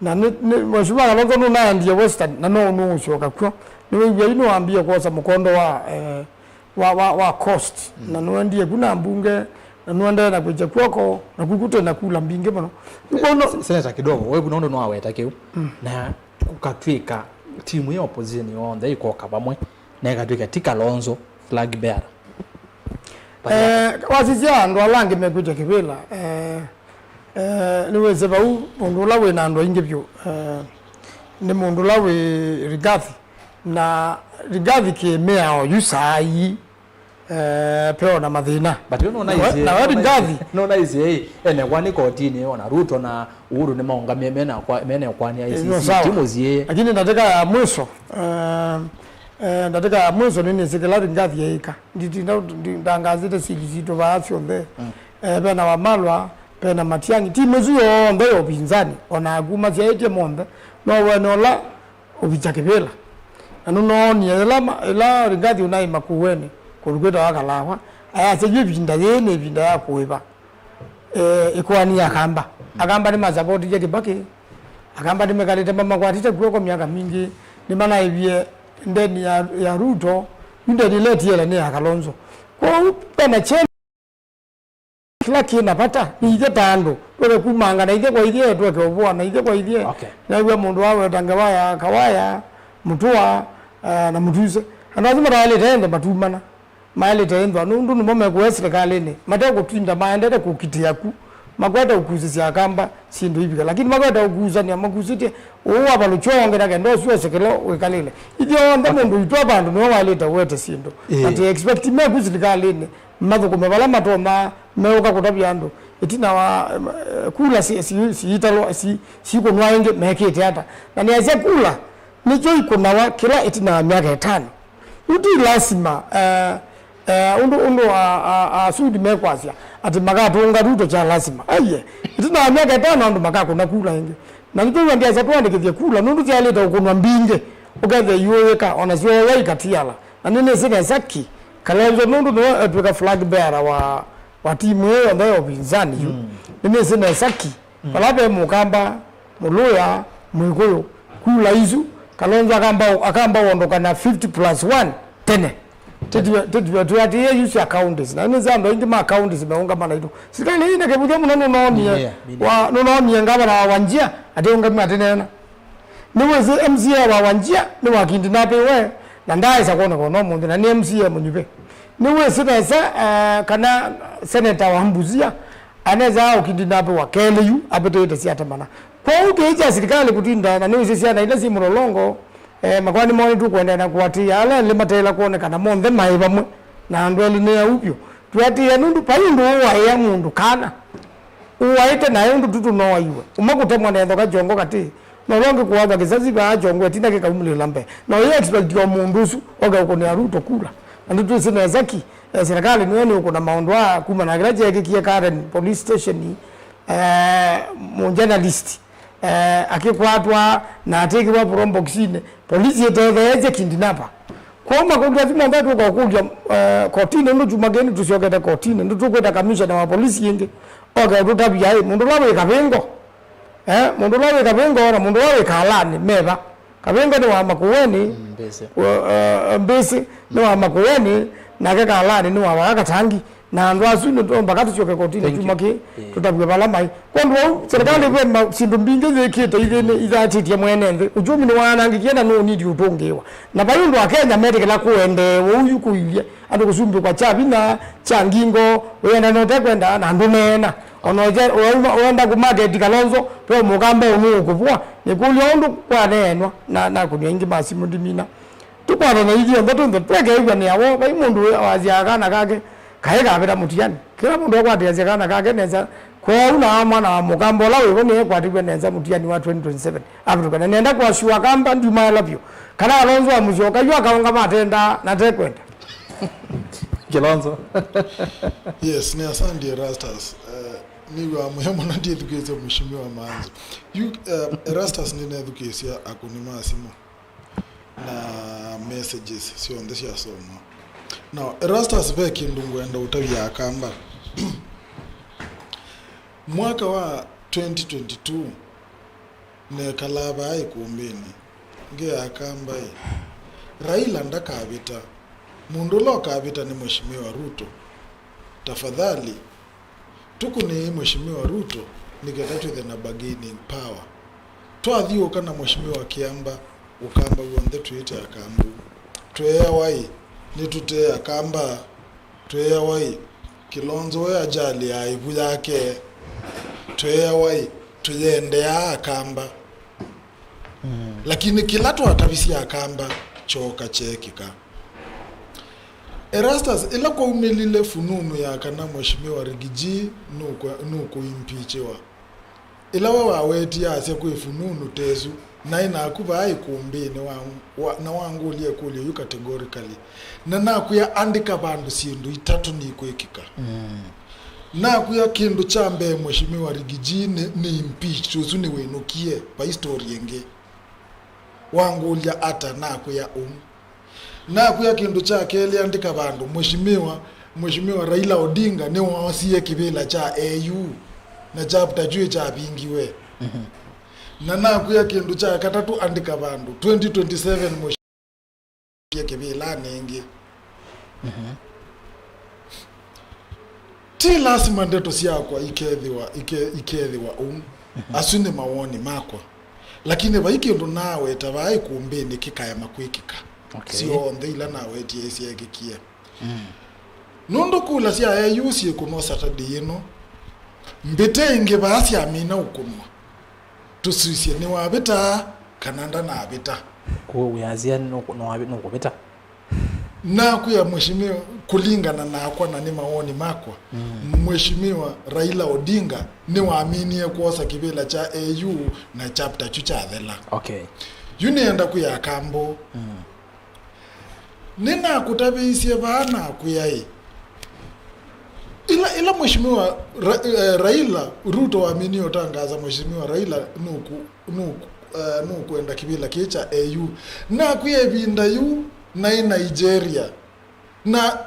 na nĩ, nĩ, Mheshimiwa Kalonzo nũnaendie Western, na no nũũsyoka kw'o. Nĩwĩw'a yu nĩwambie kwosa mũkondo wa, eh, wa, wa, wa cost. Mm. Na nũendie ku na mbunge, na nũendee na kwĩkya kw'oko, na kuku twĩ na kula mbingĩ mũno. Nĩkwona. Se-, Senator kidogo, we nũndũ nĩwaweta kĩu. Mm. Na kũkatw'ĩka timu ya opposition yonthe ĩkoka vamwe, na ĩkatw'ĩka ti Kalonzo flag bearer. Eh, wasisya andũ ala angĩ mekwĩtya kĩvĩla, eh, eh, nĩwĩsĩ vau mũndũ ũla wĩ na andũ aingĩ vyũ, eh, nĩ mũndũ ũla wĩ Rigathi, na Rigathi kĩmĩao yu saa ii, eh, peo na mathĩna. But you know, nawe, nawe Rigathi. No, naisye, ene kwani kotini, ona Ruto na Uhuru nĩmaũngamie mena kwa, mena kwani I C C, no, sawa. Timu zie. Lakini ndatĩka ya mwiso, eh, eh, ndatĩka ya mwiso nĩnĩsĩ kĩla Rigathi eĩka. Nditinda, ndi-, ndangazĩte sili sitũ vaa syonthe. Mm. Eh, vena Wamalwa, vena Matiang'i, timu ĩsu yonthe ya ũpinzani, ona aku masyaĩtye monthe, no wene ũla ũvikya kĩvĩla. Na nũnoonie ĩla ma-, ĩla Rigathi ũnaĩ Makueni, kũndũ kwĩtawa Kalawa, ayasya yu ĩvinda yĩĩ nĩ ĩvinda ya kũĩva, eh, ĩkoani ya Akamba. Akamba nĩmasapotiie Kibaki, Akamba nĩmekalĩte mamakwatĩte kw'oko myaka mingĩ, nĩmanaĩvie ndeni ya, ya Ruto, yu ndeni ĩla ĩtiele nĩ ya Kalonzo. Kwoou vena change. Kĩla kĩ na vata nĩ ithyĩ ta andũ, tweke kumangana ithyĩ kwa ithyĩ, tweke ũvũana ithyĩ kwa ithyĩ. Okay. Naw'a mũndũ waweta ngewa ya Kawaya, Mũtũa, eh, na Mũtuse. Andũ asu mataĩlĩte ende matumana, maĩlĩte ĩnthwa, nũndũ nĩmo mekũya silikalĩnĩ, matekũtinda maendete kũkitĩa ku, makwete ũkusĩsya Akamba syĩndũ ivika. Lakini makwete ũkusany'a, makusĩtye ũũ wa valũkyonge na kenda ũsu ose kĩla wĩkalĩle. Ithyonthe mũndũ witũ vandũ nĩwe waĩlĩte ũete syĩndũ. Ĩĩ. Ati expect meku silikalĩnĩ, mathũkũme vala matonya meũka kũtavya andũ. Ĩtina wa, em, eh, kula si-, si-, siitalwa, si-, sikũnwa ĩngĩ, mekĩte ata? Na nĩasya kula nĩkyo ikũnawa kĩla ĩtina wa myaka ĩtano. Yu ti lasima, eh, eh, ũndũ, ũndũ a, a, a Sudi mekwasya atĩ makatũnga Ruto kya lasima. Aiye, ĩtina wa myaka ĩtano andũ makakũna kula ĩngĩ. Na nĩkyo wĩa ndyasa tũandĩkĩthye kula, nũndũ syaĩlĩte ũkũnwa mbingĩ, ũkethĩa iũyĩka, ona syooya ikatiala. Na nĩnĩsĩ nesa ki, Kalonzo nũndũ nĩwe etw'ĩka flag bearer wa, wa timu ĩyo yonthe ya ũvinzani yu. Mm. Nĩnĩsĩ nesa ki, mm, vala ve Mũkamba, Mũlũya, Mwĩkũyũ, kula isu, Kalonzo akamba, akamba wondoka na fifty plus one tene. Tĩtiwe, tĩtiwe, twĩatĩĩe yu sya counties. Na nĩnĩsĩ andũ aingĩ ma counties meũngama naitũ. Silikalĩ ĩĩ nĩ kĩvũthya mũno nũnoonie, yeah, wa, nũnoonie ngavana wa Wanjia atĩũngamw'a atĩneena. Nĩwĩsĩ M C A wa Wanjia nĩ wa kidnapĩwe, na ndaaĩsa kwoneka ona ũmũnthĩ, na nĩ M C A mũnyuvĩ. Nĩwĩsĩ nesa, eh, kana seneta wa Mbusia anesa ũkidnapĩwa kelĩ yu apĩtĩĩte syatemana. Kwoou kĩĩ kya silikalĩ kũtinda, na nĩwĩsĩ syana ila syĩ mũlolongo, eh, makoani moo nĩtũkũendeea na kũatĩĩa ala elĩ mataĩla kwonekana monthe maĩ vamwe, na andũ elĩ nĩ au vyũ. Twĩatĩĩa nũndũ vai ũndũ ũwaĩa mũndũ kana ũwaĩte naĩ ũndũ tu tũnoaiwe. Ũmwe kũtemwa na ĩthoka kyongo katĩ, na ũla ũngĩ kũathwa kĩsasi vaa kyongo ĩtina kĩkaumĩlĩla mbee. Na ũyĩ expect o mũndũ ũsu oke ũkũnĩa Ruto kula. Na nĩtwĩsĩ nesa ki, eh, serikali nĩyo nĩũkũna maũndũ aa kuma na kĩla kyeekĩkie Karen police station, eh, mũ journalist, eh, akĩkwatwa na atĩkĩwa probox-inĩ, polisi ĩtetheesye kidnapper. Kwoou makũlyo asu monthe tũkakũlya, eh, kotini, ũndũ kyumwa kĩĩ nĩtũsyokete kotini, nĩtũkwĩta kamishona wa polisi ĩngĩ oke ũtũtavya, ĩ, mũndũ ũla wĩ Kavĩngo, eh, mũndũ ũla wĩ Kavĩngo na mũndũ ũla wĩ Kalanĩ meva? Kavĩngo nĩ wa Makueni, mm, Mbĩsĩ. Wa, eh, Mbĩsĩ nĩ wa Makueni, nake Kalanĩ nĩ wa Waka Katangi. Na andũ asu nĩ tũ-, mbaka tũsyoke kotini kyumwa kĩĩ, yeah, tũtavw'e vala maĩ. Kwondũ wau, serikali ve ma-, syĩndũ mbingĩ yĩkĩte ithĩnĩ ithatĩtye mwene nthĩ. Uchumi nĩwaanangĩkie na nũũnidi ũtũngĩĩwa. Na vai ũndũ Akenya metĩkĩla kũendeewa ũu yu kũilye andũ kũsumbĩkwa kya vinya, kya ngingo, wĩenda na ũtekwenda, na ndũneena. Ona ũte-, ũyauma, ũenda kũmaketi Kalonzo, ve mũkamba ũnũũkũvũa, nĩkũlya ũndũ kwaneenwa, na, na kũnyw'a ingĩ ma simũ ndimina. Tũkwatane ithyonthe twĩnthe, twekeew'a nĩ awo, vai mũndũ wĩ-, wasyaa kana kake, kaĩ kavĩta mũtiani. Kĩla mũndũ akwatĩasya kana kake nesa, kwoou na mwana wa mũkamba ũla wĩvo nĩekwatĩw'e nesa mũtiani wa twenty twenty-seven. Avĩtũka, na nenda kũasyũa kamba ndiumaela vyũ. Kana Kalonzo wa mũsyoka yu akaũngama atendaa na tekwenda. Kilonzo. Yes, nĩ asante Erastus. Eh, nĩw'aa mũyo mũno ndĩthukĩĩsya Mheshimiwa Manzo. Yu, eh, Erastus nĩnethukĩĩsya akũni ma simũ na messages syonthe syasomwa. Now, Erastus, ve kĩndũ ngwenda ũtavya Akamba. Mwaka wa twenty twenty-two, nekalaa vaa ĩkũmbĩnĩ, ngea Akamba-ĩ, Raila ndakavĩta, mũndũ ũla ũkavĩta nĩ Mheshimiwa Ruto. Tafadhali, tũkũnĩei Mheshimiwa Ruto nĩ kenda twĩthe na bargaining power. Twathyũũka na Mheshimiwa Kĩamba, Ũkamba w'onthe twĩĩte Akambu. Tweeawa-ĩ, nĩtũte Akamba. Tweeawa-ĩ, Kilonzo we ajali ya ĩvu yake. Tweeawa-ĩ, tũyendeaa Akamba. Mm. Lakini kĩla twatavisye Akamba kyooka kyeekĩka. Erastus, ĩla kwaumĩlile fununu ya kana Mheshimiwa Rigiji nũkwe-, nũkũimpichiwa, ĩla we wawetie asya kwĩ fununu ta ĩsu, naĩ naku vaa ĩkũmbĩnĩ wa, wa, na wangũlya ĩkũlyo yu categorically, na nakwĩa andĩka vandũ syĩndũ itatũ nikwĩkĩka. Mm. Nakwĩa kĩndũ kya mbee Mheshimiwa Rigiji nĩ, nĩ impeached, ũsu nĩwĩnũkie, vai story ĩngĩ. Wangũlya ata? Nakwĩa ũu. Nakwĩa kĩndũ kya kelĩ, andĩka vandũ, Mheshimiwa, Mheshimiwa Raila Odinga nĩwoosie kĩvĩla kya A U na chapter kyu kyavingiwe. Mhm. Na nakwĩa kĩndũ kya katatũ, andĩka vandũ, twenty twenty-seven Mheshimiwa kĩvĩlanĩ ĩngĩ. Mhm. Ti lasima ndeto syakwa ikethĩwa, ike-, ikethĩwa ũu. Mhm. Asu nĩ mawoni makwa. Lakini vai kĩndũ naweta vaa ĩkũmbĩnĩ kĩkaema kwĩkĩka. Okay. Syonthe ila nawetie isyeekĩkie. Mm. Nũndũ kula sya A U syĩkũnwa Saturday ĩno, mbĩte ingĩ vaa syamina ũkũnwa. Tũsisye nĩwavĩta kana ndanavĩta. Kwoou wĩasya nũkũ-, nũkũvĩta? Nakwĩa Mheshimiwa, kũlingana nakwa na nĩ mawoni makwa, mm, Mheshimiwa Raila Odinga nĩwaminie kwosa kĩvĩla kya A U na chapter kyu kyathela. Okay. Yu nĩenda kwĩa Akambu. Mm. Nĩnakũtavĩisye vaa nakwĩa-ĩ, ĩla, ĩla Mheshimiwa Ra-, eh, Raila, Ruto waminie ũtangaza Mheshimiwa Raila nũkũ-, nũkũ-, eh, nũkwenda kĩvĩla kĩĩ kya A U. Nakwĩa ĩvinda yu naĩ Nigeria. Na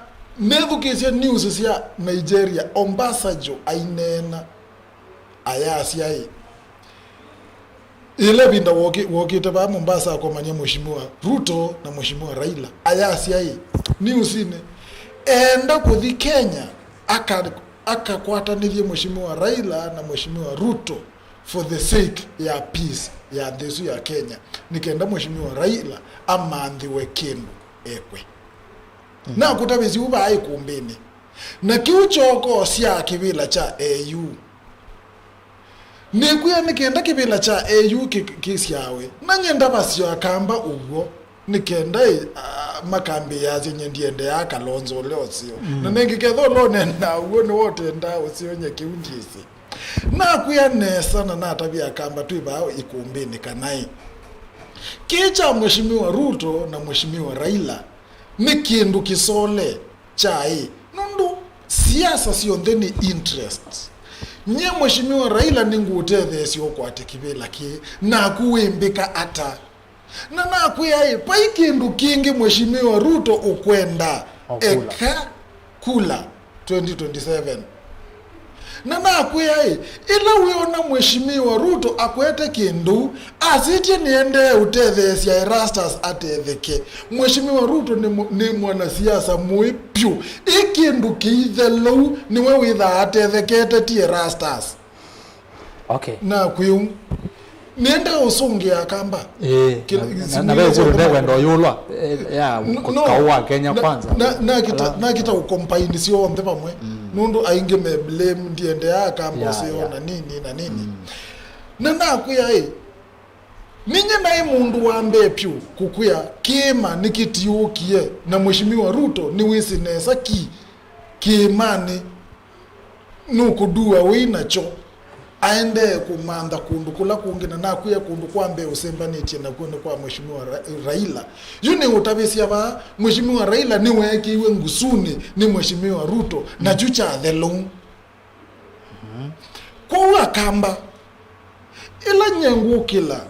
nĩthukĩĩsye news sya Nigeria, Obasanjo aineena, ayasya-ĩ, ĩla ĩvinda wokĩ-, wokĩte vaa Mombasa akomany'a Mheshimiwa Ruto na Mheshimiwa Raila, ayasya-ĩ, newsinĩ, eenda kũthi Kenya, aka-, akakwatanĩthye Mheshimiwa Raila na Mheshimiwa Ruto for the sake ya peace ya nthĩ ĩsu ya Kenya, nĩ kenda Mheshimiwa Raila amanthĩwe kĩndũ ekwe. Mm. Nakũtavĩsye ũu vaa ĩkũmbĩnĩ. Na kĩu kyoko sya kĩvĩla kya A U. Nĩkwĩa nĩ kenda kĩvĩla kya A U kĩ-, kĩsyawe. Na nyie ndavasya Akamba ũw'o. Nĩ kenda ĩ, a, makambĩĩasya nyie ndiendeaa Kalonzo ũla ũseo. Mm. Na nengĩ ketha ũla ũnendaa ũw'o nĩwe ũtendaa ũseo, nyie kĩu ndyĩsĩ. Nakwĩa nesa na natavya Akamba twĩ vaa ĩkũmbĩnĩ kana ĩ, kĩĩ kya Mheshimiwa Ruto na Mheshimiwa Raila Nĩ kĩndũ kĩsole kyaĩ, nũndũ siasa syonthe nĩ interest. Nyie Mheshimiwa Raila nĩngũũtetheesya ũkwate kĩvĩla kĩĩ, naku wĩmbĩka ata? Na nakwĩa ĩ, vai kĩndũ kĩngĩ Mheshimiwa Ruto ũkwenda, o kula, eka kula twenty twenty-seven. Na nakwĩa ĩ, ĩla wĩona Mheshimiwa Ruto akwete kĩndũ, asĩtye nĩendee ũtetheesya Erastus atetheke. Mheshimiwa Ruto nĩ mũ-, nĩ mwanasiasa mũĩ vyũ. Ĩ kĩndũ kĩithelou nĩwe wĩthaa atethekete, ti Erastus. Okay. Na kwĩu nĩenda ũsũngĩa Akamba. Ĩĩ, kĩla na, na, na ve ĩsũlũ ndekwenda ũyũlwa, eh, ya no, no, kaũ wa Kenya na, Kwanza. Na, na kita, ala, na kita ũkompaini syonthe vamwe. Mm. Nũndũ aingĩ me blame, ndiendeaa Akamba, yeah, ũseo, yeah, na nini na nini. Mm. Na nakwĩa ĩ, ninye naĩ mũndũ wa mbee vyũ kũkwĩa kĩĩma nĩkĩtiũkie, na Mheshimiwa Ruto nĩwĩsĩ nesa ki kĩĩmanĩ nũkũdua wĩ nakyo, aendee kũmantha kũndũ kũla kũngĩ, na nakwĩa kũndũ kwa mbee ũsembanĩtye nakw'o nĩ kwa Mheshimiwa Ra-, Raila. Yu nĩ ũtavĩsya vaa, Mheshimiwa Raila nĩweekĩiwe ngusunĩ nĩ Mheshimiwa Ruto, na kyu kyathelou. Kwoou Akamba, ĩla nyie ngũkĩla,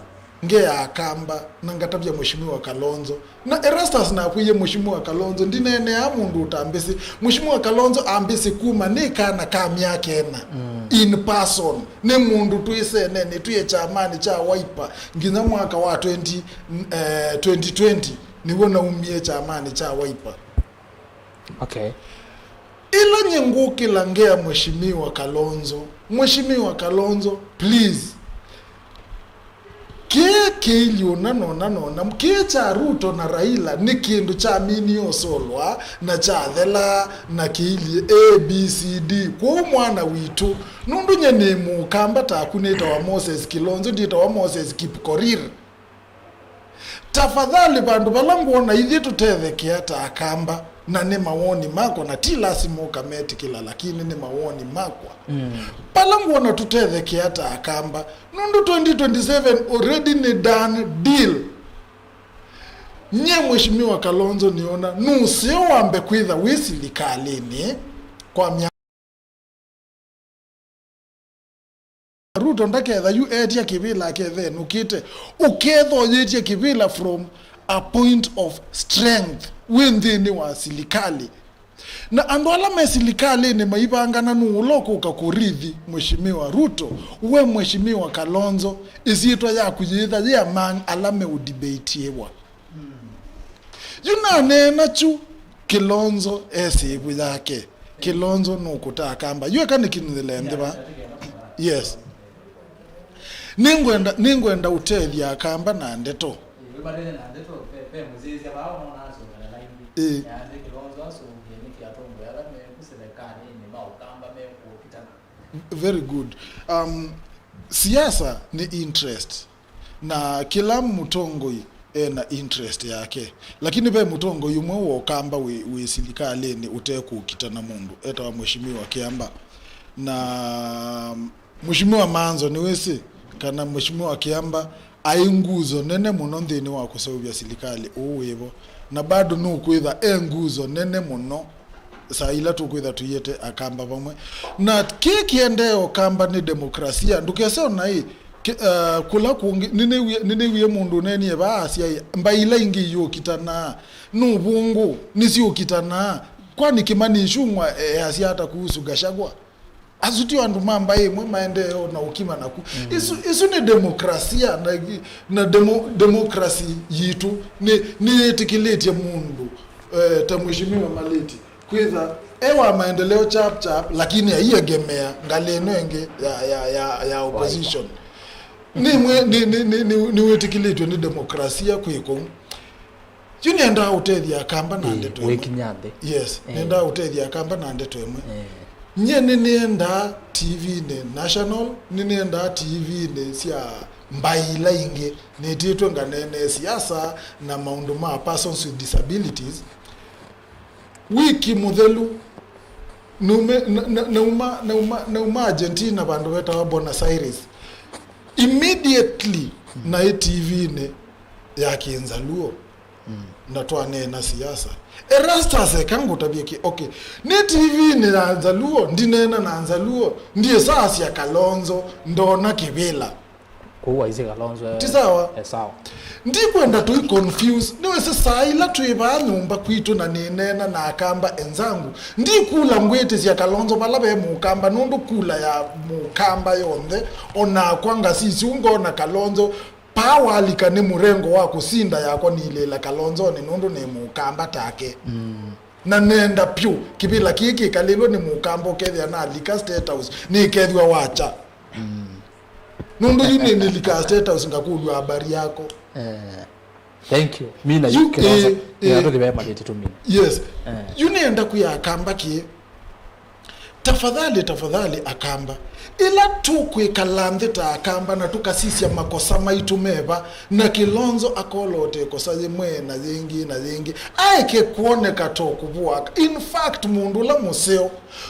ngeya Akamba, na ngatavya Mheshimiwa Kalonzo. Na Erastus nakwĩie Mheshimiwa Kalonzo, ndineeneaa mũndũ ũtambĩsĩ. Mheshimiwa Kalonzo ambĩsĩ kuma nĩ kana ka myaka ĩna. Mm. In person. Nĩ mũndũ twĩsenenĩ, twĩ kyamanĩ kya Wiper, nginya mwaka wa twenty, eh, twenty twenty, nĩw'o naumie kyamanĩ kya Wiper. Okay. Ĩla nyie ngũkĩla ngea Mheshimiwa Kalonzo, Mheshimiwa Kalonzo, please. Kĩĩ kĩilyĩ ũna na ũna na ũna, kĩĩ kya Ruto na Raila nĩ kĩndũ kyaminie ũsolwa na kyathela na kĩilyĩ A B C D. Kwoou mwana witũ, nũndũ nyie nĩ Mũkamba taku, nĩtawa Moses Kilonzo, nditawa Moses Kipkorir. Tafadhali, vandũ vala ngwona ithyĩ tũtethekea ta Akamba, na nĩ mawoni makwa, na ti lasima ũkametĩkĩla, lakini nĩ mawoni makwa. Mm. Vala ngwona tũtethekea ta Akamba, nũndũ twenty twenty-seven already nĩ done deal. Nyie Mheshimiwa Kalonzo nĩona nũseo wambe kwĩtha wĩ silikalĩnĩ kwa myaka Ruto ndaketha yu etya kĩvĩla aketha enũkĩte. Ũketha ũyĩtye kĩvĩla from a point of strength wĩ nthĩnĩ wa silikalĩ. Na andũ ala me silikalĩnĩ maivangana nũũ ũla ũkũka kũrithi Mheshimiwa Ruto, we Mheshimiwa Kalonzo, ĩsyĩtwa yaku yĩtha yĩ among ala meũdebatiĩwa. Yu naneena kyu, Kilonzo e sĩvu yake. Kilonzo nũkũta Akamba. Yu eka nĩkinyĩle nthĩ va? Yes. Nĩngwenda, nĩngwenda ũtethya Akamba na ndeto. Ĩĩ. Very good. Um, siasa nĩ interest. Na kĩla mũtongoi ena interest yake. Lakini ve mũtongoi ũmwe wa Ũkamba wĩ, wĩ silikalĩnĩ ũtekũkita na mũndũ, etawa Mheshimiwa Kĩamba. Na Mheshimiwa Manzo nĩwĩsĩ kana Mheshimiwa Kĩamba aĩ nguzo nene mũno nthĩnĩ wa kũseũvya silikalĩ ũũ wĩvo. Na bado nũkwĩtha e nguzo nene mũno saa ila tũkwĩtha tũiete Akamba vamwe. Na kĩ kĩendee Ũkamba nĩ demokrasia. Ndũkese ona ĩ, kĩ-, uh, kũla kũngĩ, nĩnĩwie, nĩnĩwie mũndũ ũneenie vaa asya ĩ, mbaĩ ila ingĩ iyũkitanaa. Nĩ ũvũngũ, nĩsyũkitanaa. Kwani Kimani Ichung'wa easya ata kuhusu Gachagua? Asu ti andũ ma mbaĩ ĩmwe maendee o na ũkima naku. Mm. Isu, isu nĩ demokrasia, na, na demo-, demokrasi yitũ nĩ, nĩyĩtĩkĩlĩtye mũndũ, eh, ta Mheshimiwa Maleti kwĩtha e wa maendeleo chap chap, lakini aiegemea ngalĩ ĩno ĩngĩ ya, ya, ya, ya opposition. Nĩ mwe-, nĩ, nĩ, nĩ, nĩ, nĩwĩtĩkĩlĩtw'e nĩ demokrasia kwĩ kũu. Yu nĩendaa ũtethya Akamba na ndeto ĩmwe. Wĩkinya nthĩ. Yes, nĩendaa ũtethya Akamba na ndeto ĩmwe. Nyie nĩnĩendaa T V-nĩ national, nĩnĩendaa T V-nĩ sya mbaĩ ila ingĩ, nĩtĩtwe nganeenee siasa na maũndũ ma persons with disabilities. Wiki mũthelu, nume-, na, na, nauma, nauma, nauma Argentina vandũ vetawa Buenos Aires. Immediately naĩ T V-nĩ ya Kĩnzaluo. Na twaneena siasa. Erastus, eka ngũtavye kĩ, okay. Nĩ T V-inĩ ya Nzaluo, ndineena na Nzaluo, ndiĩsaasya Kalonzo, ndoona kĩvĩla. Kũu waisye Kalonzo, eh, ti sawa? Eh, sawa. Ndikwenda tũi confuse. Nĩwĩsĩ saa ila twĩ vaa nyũmba kwitũ na nĩneena na Akamba enzangu, ndikula ngwĩtĩsya Kalonzo vala ve Mũkamba, nũndũ kula ya Mũkamba yonthe, o nakwa ngasisya ũu ngona Kalonzo, paa walika nĩ mũrengo wa kũsinda yakwa nilĩĩla Kalonzonĩ nũndũ nĩ Mũkamba take. Na nenda pyũ kĩvĩla kĩĩ kĩkalĩlwe nĩ Mũkamba ũkethĩa nalika State House nĩkethĩwa wakya. Nũndũ yu nĩ nĩlika State House ngakũlw'a habari yako. Eh, thank you. Mi na yu, yu Kalonzo, eh, eh, tũthi ve Maleti tũmina. Yes. Eh. Yu nĩenda kwĩa Akamba kĩĩ. Tafadhali, tafadhali, Akamba. Ĩla tũkwĩkala nthĩ ta Akamba na tũkasisya makosa maitũ meva, na Kĩlonzo akolote ĩkosa yĩmwe na yĩngĩ na yĩngĩ, aeke kwoneka ta ũkũvũa. In fact, mũndũ ũla mũseo,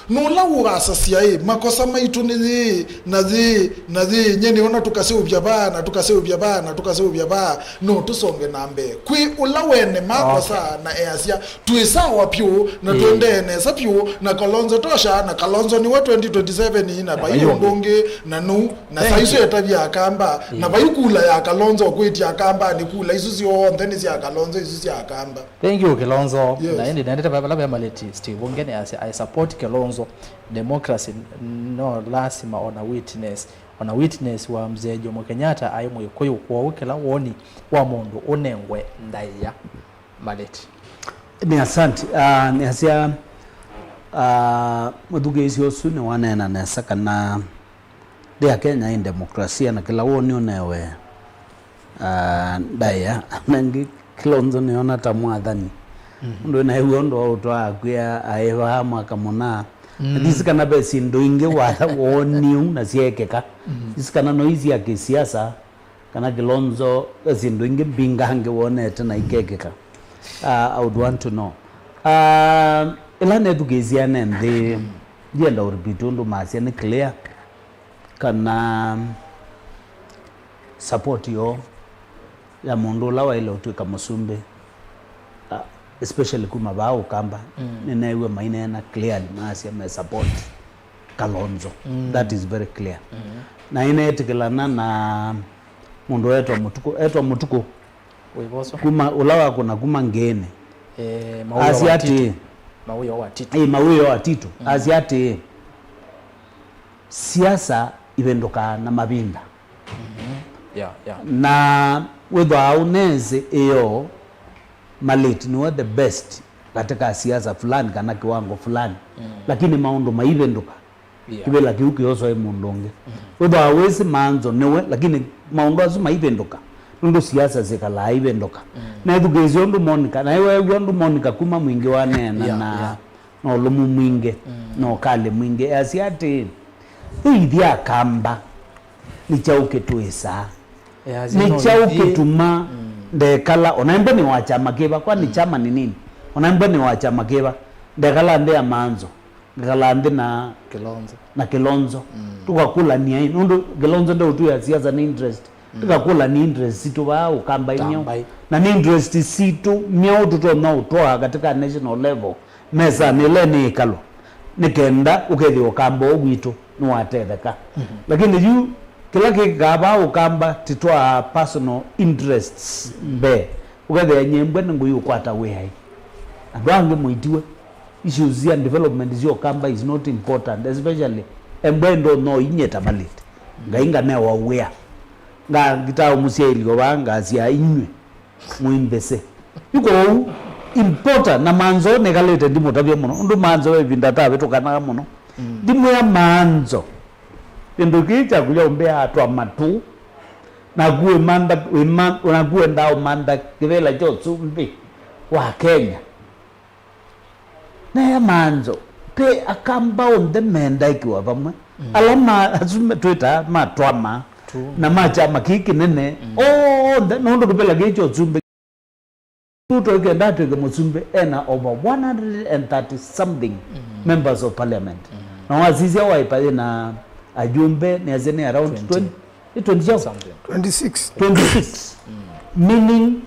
nũla ũasasya ĩ, makosa maitũ nĩ yĩĩ, na yĩĩ, na yĩĩ, nye nĩona tũkaseũvya vaa, na tũkaseũvya vaa, na tũkaseũvya vaa, no tũsonge na mbee. Kwĩ ũla wene makosa, okay, na easya, twĩ sawa pyũ, na, mm, tũendee nesa pyũ, na Kalonzo tosha, na Kalonzo nĩwe twenty twenty-seven, na vai ũndũ ũngĩ, na nũu, na saa isu etavya Akamba, na vai kula ya Kalonzo kwĩtya Akamba, nĩ kula isu syonthe nĩ sya Kalonzo, isu sya Akamba. Thank you, Kilonzo. Yes. Na ĩndĩ nendete vala ve Maleti Steve Ongene asya, "I support Kilonzo. Democracy no lasima ona witness. Ona witness wa Mzee Jomo Kenyatta aĩ Mwĩkũyũ, kwoou kĩla woni wa mũndũ ũnengwe ndaĩa." Maleti. Nĩ asante. Ah, nĩ asya, ah, mũthukĩĩsya ũsu nĩwaneena nesa kana nthĩ ya Kenya ĩ demokrasia na kĩla woni ũnewe, ah, ndaĩa. Nangĩ Kilonzo nĩona ta mwathani. Mhm. Ũndũ naĩw'a ũndũ wa ũtwaa akwĩa aĩ vaa mwaka mũna. Mm. Ndisi kana ve syĩndũ ingĩ wa-, woni ũu na syeekĩka. Mm. Ndisi kana no isya kĩsiasa, kana Kilonzo ve syĩndũ ingĩ mbingange wonete na ikekĩka. Ah, I would want to know. Ah, ĩla nethukĩĩsya ne nthĩ, ndienda ũrepeat ũndũ masya nĩ clear. Kana support yoo ya mũndũ ũla waĩle ũtw'ĩka mũsumbĩ, uh, especially kuma vaa Ũkamba, mm, nĩneew'a maineena clearly, maasya me support Kalonzo. Mm. That is very clear. Mm. Na nĩneetĩkĩlana na mũndũ etwa Mũtukũ, etwa Mũtukũ. Wĩvoso. Kuma, ũla wakũna kuma Ngĩĩnĩ. Eh, Mawĩo asya wa Titu. Atĩĩ, Mawĩo wa Titu. Ĩĩ, Mawĩo wa Titu. Mm. Asya atĩĩ, siasa ivĩndũkaa na mavinda. Mhm. Yeah, yeah. Na wĩthwaa ũnesĩ ĩyo, Maleti nĩwe the best katika siasa fulani kana kiwango fulani. Mm. Lakini maũndũ maivĩndũka. Yeah. Kĩvĩla kĩu kĩosoe mũndũ ũngĩ. Mm. Wĩthwaa wĩsĩ Manzo nĩwe, lakini maũndũ asu maivĩndũka. Nũndũ siasa syĩkalaa ivĩndũka. Mm. Nethukĩĩsye ũndũ Monica, na ĩweew'a ũndũ Monica kuma Mwingĩ waneena, yeah, na, yeah, na ũlũmu mwingĩ, mm, na ũkalĩ mwingĩ. Easya atĩĩ, yu ithyĩ Akamba, nĩ kyaũ kĩtwĩsaa? Easya nĩ kyaũ kĩtuma, mm, ndekala, ona embwe nĩ wa kyama kĩva, kwani, mm, kyama nĩ nini? Ona embwe nĩ wa kyama kĩva, ndekala nthĩ ya Manzo, ngekala nthĩ na Kilonzo. Na Kilonzo. Mm. Tũkakũlania ĩ, nũndũ Kilonzo ndeũtwĩa siasa nĩ interest. Mm. Tũkakũlania interest sitũ vaa Ũkamba-inĩ. Ũkambai. Na nĩ interest sitũ myaũ tũtonya ũtwaa katika national level mesanĩ ĩla nĩ ĩkalo, nĩ kenda ũkethĩa Ũkamba ũũ witũ nĩwatetheka. Mhm. Lakini yu kĩla kĩkaa vaa Ũkamba titwaa personal interests mbee. Ũkethĩa nyie mbwe nĩ ngũi ũkwata wĩaĩ. Andũ angĩ mũitiwe. Issues sya development sya Ũkamba is not important, especially embwe ndo no inye ta Maleti. Ngai nganewa wĩa. Nga ngita mũsyaĩli o vaa ngasya inyw'ĩ. Mwĩmbĩsĩ. Yu kwoou, important, na Manzo nĩkalĩte ndimũtavya mũno, ũndũ Manzo ve ĩvinda atavĩtũkanaga mũno. Mm. Ndimwĩa Manzo, kĩndũ kĩĩ kyaku kya ũmbĩa atwa matũ, naku wĩmantha, wĩma-, naku wendaa ũmantha kĩvĩla kya ũsumbĩ wa Kenya. Naya Manzo, pe Akamba onthe mendaa ĩkĩwa vamwe. Mm. Ala ma-, asu me-, twĩtaa matwama, tu, na ma kyama kĩĩ kĩnene, mm, onthe, nũndũ kĩvĩla kĩĩ kya ũsumbĩ. Ruto ĩkenda atw'ĩke mũsumbĩ, ena over one hundred and thirty something, mm, members of parliament. Mm. Na wasisya Wiper yĩna ajumbe, nĩasya nĩ around twenty. Twenty. Nĩ twenty kyaũ? Something. Twenty-six. Twenty-six. Mm. Meaning,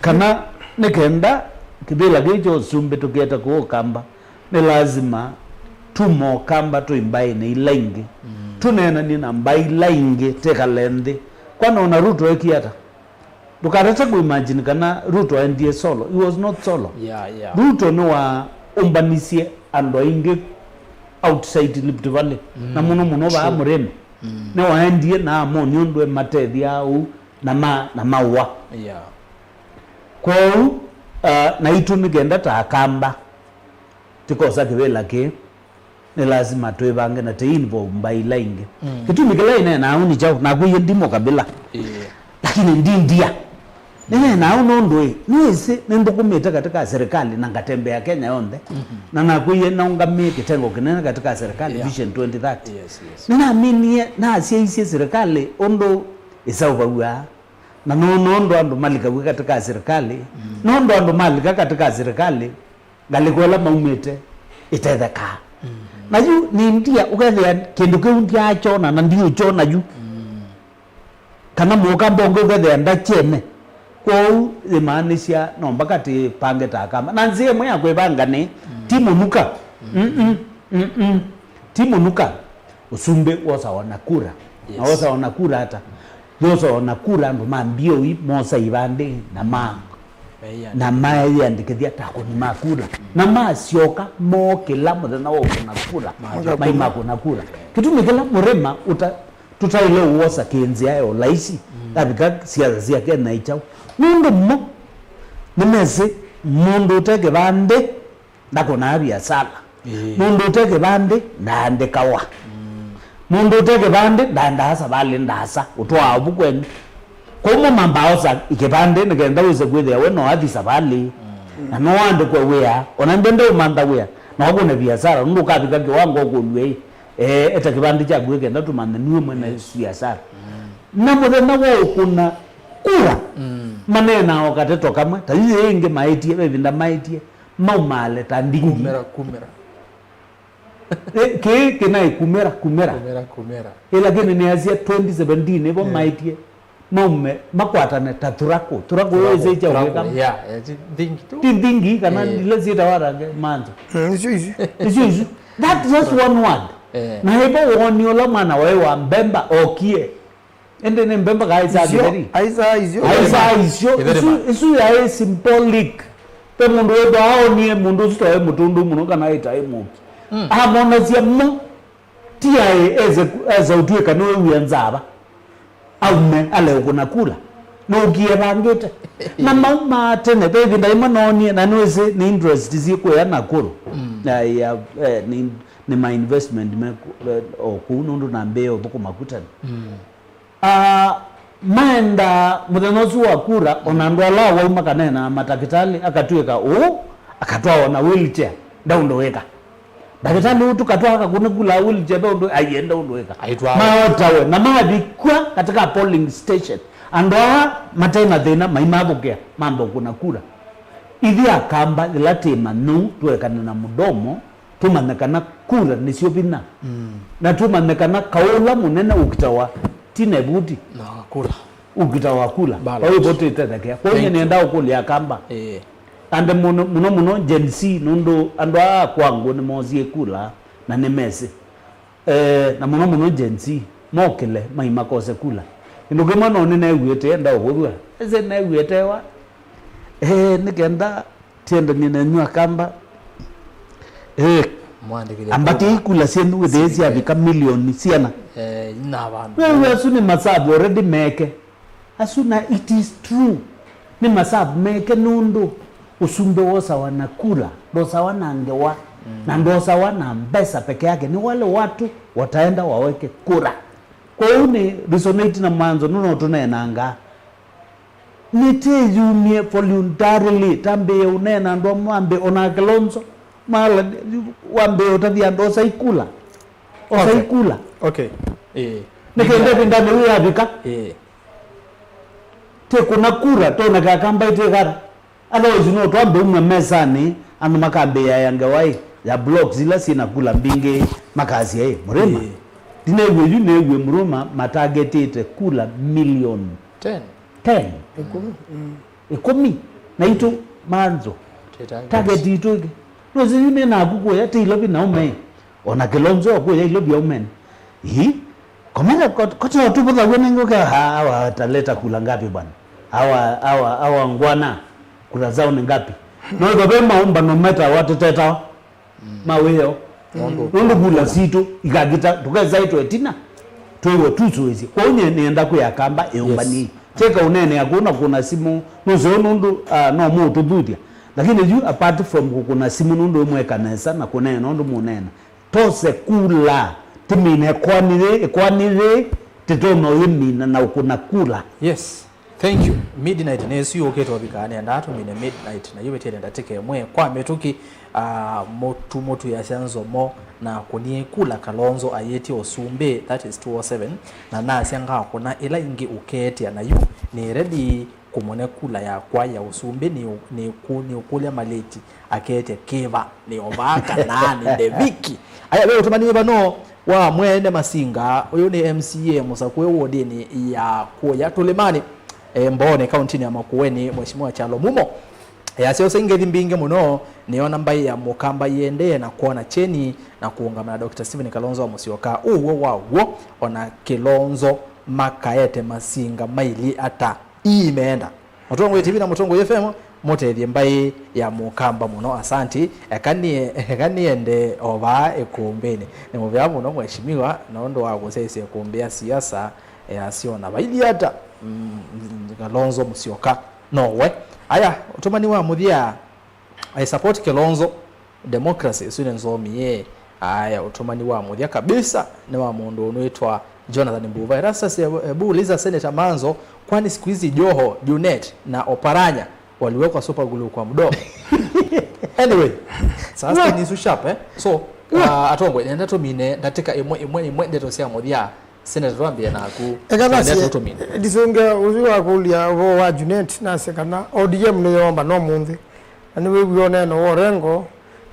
kana Nĩ kenda kĩvĩla kĩĩ kya ũsumbĩ tũkĩete kũũ Kamba, nĩ lasima tume Ũkamba twĩ mbaĩnĩ ila ingĩ. Mm. Tũneenanie na mbaĩ ila ingĩ, tĩkale nthĩ. Kwana ona Ruto ekie ata? Ndũkatate kũimagine kana Ruto aendie solo. He was not solo. Yeah, yeah. Ruto nĩwaũmbanisye andũ aingĩ outside Rift Valley. Mm. Na mũno mũno vaa Mũrĩme. Mm. Nĩwaendie na amonia ũndũ ematethya ũu na ma, na maũa. Yeah. Kwoou, uh, naitũ nĩ kenda ta Akamba tĩkosa kĩvĩla kĩĩ, nĩ lasima twĩvange na tĩ involve mbaĩ ila ingĩ. Mm. Kĩtumi kĩla ĩneenaa ũu nĩ kyaũ? Nakwĩie ndimo kabila. Yeah. Lakini ndi ndia. Nĩneenaa ũu nũndũ ĩ, nĩwĩsĩ nĩnthũkũmĩte katika serikali na ngatembea Kenya yonthe. Mm-hmm. Na nakwĩie naũngamĩe kĩtengo kĩnene katika serikali, yeah, Vision twenty thirty. Yes, yes. Nĩnaminie nasyaisye serikali ũndũ ĩseũvaw'a. Na no, no ũndũ andũ malikaw'a katika serikali, mm, no ũndũ andũ malika katika serikali, ngalĩko ĩla maumĩte ĩtethekaa. Mm. Na yu nĩ ndia ũkethĩa kĩndũ kĩu ndyaakyona na ndiũkyona yu. Mm. Kana Mũkamba ũngĩ ũkethĩa ndakyene. Kwoou yĩmaanisya no mbaka tĩpange ta Akamba. Na nzĩa ĩmwe ya kwĩvanga nĩ, mm, ti mũnuka. Mm. Mm-mm. Mm-mm. Ti mũnuka. Ũsumbĩ wosawa na kura. Na, yes, wosawa na kura ata? Yosawa na kura andũ ma mbioi mosa ivandĩ na ma, na mayĩandĩkĩthya ta akũni ma kura. Na masyoka mookĩla mũthenya wa ũkũna kura. Makũna. Mai makũna kura. Kĩtumi kĩla Mũrĩma ũta-, tũtaĩle ũwosa kĩ nzĩa ya ũlaisi, mm, yavika siasa sya Kenya ĩ kyaũ? Nũndũ mo nĩmesĩ mũndũ ũte kĩvandĩ ndakũnaa viasala. Ĩĩ. Mũndũ ũte kĩvandĩ ndaandĩkawa. Mm. Mũndũ ũte kĩvandĩ ndaendaa savalĩ ndaasa, ũtwaa ũvu kwenyu. Kwoou mo mambaa osa kĩvandĩ nĩ kenda wĩse kwĩthĩa we no athi savalĩ. Mm. Na no andĩkwe wĩa, ona mbende ũmantha wĩa, na ũkũne viasala, nũndũ ũkavika kĩwango ũkũlw'e ĩ, eh, eta kĩvandĩ kyaku ĩ kenda tũmanye nue mwene, yes, viasala. Mm. Na mũthenya wa ũkũna kura, mm, maneenaa o kateto kamwe, ta yu yĩĩ ĩngĩ maĩtie, ve ĩvinda maĩtie, maumaale ta ndingi. Kumĩra, kumĩra. Ĩ, kĩĩ kĩnaĩ kumĩra, kumĩra. Kumĩra, kumĩra. Ĩ, lakini nĩasya twenty seventeen ĩvo, yeah, maĩtie maume makwatane ta Thuraku. Thuraku, Thuraku, ĩsĩ kya Thuraku, ũkĩka. Yeah, eh, ti ndingi tu. Ti ndingi kana, eh, ila syĩtawa range manzo. Mm, icio icio. Icio icio. That just one word. Eh. Na ĩvo woni ũla mwana waĩ wa Mbemba okie. Ĩndĩ nĩ Mbemba kaaĩsaa Kĩtheri. Aisaa isio. Aisaa isio. Kĩtheri isu, ma. Isu yaĩ symbolic. Ve mũndũ wĩthwa aonie mũndũ ũsu taĩ mũtũndũ mũno kana aĩ taĩ mũki. Mm. Amonasya mo. Ti aĩ ese, esa ũtw'ĩka nĩwĩw'e nzava. Aume ale ũkũna kula. Nũkie vangĩte. Na maumaa tene. Ve ĩvinda ĩmwe noonie, na nĩwĩsĩ nĩ interest syĩ kũya Nakuru. Mm. Ya, ya, eh, nĩ, nĩ ma investment me ku-, eh, o kũu nũndũ nambĩĩe ũthũkũma ku tene. Mm. Ah, maendaa mũthenya ũsu wa kura, ona andũ ala awau makaneenaa matakĩtalĩ, akatw'ĩka ũũ, akatwawa na wheelchair, ndaũndũ wĩka. Ndakĩtalĩ ũũ tũkatwaa akakũne kula wheelchair, ndaũndũ, aiye, ndaũndũ wĩka. Aitwawa. Maotawe, na mavikw'a katika polling station. Andũ aa mate na thĩna, maimathũkĩa, mamba ũkũna kura. Ithyĩ Akamba, yĩla twĩ manyũ, tũekane na mũdomo, tũmanye kana kura nĩsyo vinya. Mm. Na tũmanye kana kaũ ũla mũnene ũkitawa ti na ĩvuti. Na kura. Ũkitawa kula. Ballot. Kwa hivyo tũitethekea. Kwa hiyo nĩenda ũkũlya Akamba. Eh. Ande mũno, mũno mũno Gen Z, nũndũ andũ aa kwa ngũ nĩmosie kula na nĩmesĩ. Eh, na mũno mũno Gen Z, mokĩle, mai makose kula. Kĩndũ kĩmwe no nĩneew'ĩte, enda ũvũthw'a. Ese neew'ĩte wa. Eh, nĩ kenda Tiendanie nenyu Akamba. Eh, mwandĩkĩthya ambatie kula. Ikula syenyu wĩthĩe syavika milioni siana. Eh, ina vandu. Wewe asu nĩ masavu already meke. Asu na it is true. Nĩ masavu meke nũndũ ũsumbĩ wosawa na kula, ndosawa na ngewa, mm, na ndosawa na mbesa peke yake. Ni wale watu wataenda waweke kura. Kwoou nĩ resonate na mwanzo nũno tũneenangaa. Nĩtĩyumie voluntarily, tambĩĩe ũneena andũ amwe, wambĩĩe, ona Kilonzo, mala, wambĩĩe ũtavya andũ, osa ikula. Osa ikula. Okay. Ĩĩ. Nĩkenda ĩvindanĩ yĩu yavika. Ĩĩ. Tĩkũna kura, twone Akamba ĩtĩkara. Otherwise, no twambe uma mesanĩ, andũ makambĩĩa ya ngewa ĩ, ya blocks ila syĩ na kula mbingĩ, makasya, ĩ, Mũrĩma. Ĩĩ. Ndinew'e yu, new'e Mũrĩma matargetĩte kula million ten. Ten. Ĩkũmi. Mm. Ĩkũmi. Naitũ, Manzo. Target itũ ĩngĩ. Nũsĩ yu nĩ naku kũya ti Ilovi na ũme. Ona Kilonzo kũya Ilovi aumene. Ii. Komete kote ũtũvũthaw'e nĩngĩ ũkea awa ataleta kula ngapi bwana. Awa awa awa ngwana kula zao ni ngapi. No ĩtho ve maũmbano metawa tũtetawa. Ma wĩoo. Nũndũ kula sitũ ikakita tũkesaĩtwe ĩtina twĩwe tusũĩsye. Kwoou nyie nĩenda kwĩa Kamba ĩũmbanie. Yes. Teka ũneenea kũu na kũna simũ nũseo nũndũ ah, no mũũtũthuthya. Lakini yu apart from kũkũna simũ nũndũ ĩmweka nesa na kũneena ũndũ mũneena, tose kula tĩmine ĩkoani yĩ, ĩkoani yĩ tĩtonya ũyĩmina na ũkũna kula. Yes. Thank you. Midnight nĩsu yũkĩte ũvika nĩendaa tũmine midnight na yũvĩtĩe ndatĩka ĩmwe kwa mĩtũkĩ. Ah, mũtu mũtu yasya nzomo na kũnie kula Kalonzo ayĩtye ũsumbĩ, that is two oh seven, na nasya ngakũna ĩla ĩngĩ ũkeetĩa na yu nĩ ready kũmũne kula yakwa ya ũsumbĩ nĩ, nĩ, nĩ ũkũlya malĩti akeetya kĩva nĩ ovaa kana nĩ ndeviki. Aya ve ũtũmanie vano wa Mwene Masinga, ũyũ nĩ M C A mũsakũe wodinĩ ya kũya Tũlĩmanĩ, e, Mbooni, kauntinĩ ya Makueni, Mheshimiwa Kyalo Mumo. E, asya ũsai ngethi mbingĩ mũno, nĩona mbaĩ ya Mũkamba yĩendee na kwona kyeni na kũũngama na Doctor Stephen Kalonzo wa Musyoka. Ũw'o wa w'o, ona Kilonzo makaete Masinga mailyĩ ata? Ii meenda. Mũtongoi T V na Mũtongoi F M, mũtethye mbaĩ ya Mũkamba mũno. Asanti. Eka nie, eka niende o vaa ĩkũmbĩnĩ. Nĩ mũvea mũno mheshimiwa, nũndũ wa kũsyaisya ĩkũmbĩ ya siasa, e, asyona vailyĩ ata, mm, Kalonzo Musyoka nowe. Aya, ũtũmani wa mũthya, I support Kilonzo. Democracy, ĩsu nĩ nzomi yĩ. Aya, ũtũmani wa mũthya kabisa nĩ wa mũndũ ũnwĩtwa Jonathan Mbuva. Erastus, ebu, ebu uliza Senator Manzo, kwani siku hizi Joho, Junet na Oparanya waliwekwa super glue kwa mdomo? Anyway, sasa ni su sharp, eh? So, uh, atongwe, nenda tũmine ndatĩka ĩmwe, ĩmwe, ĩmwe ndeto sya mũthya. Senator, twambie naku. Eka twende nasi, tũtũmine. Ndisunge ũsu wa kũlya ũvoo wa Junet, nase kana O D M nĩyoomba no mũnthĩ. Na nĩwĩw'ie ũneeno wa Orengo,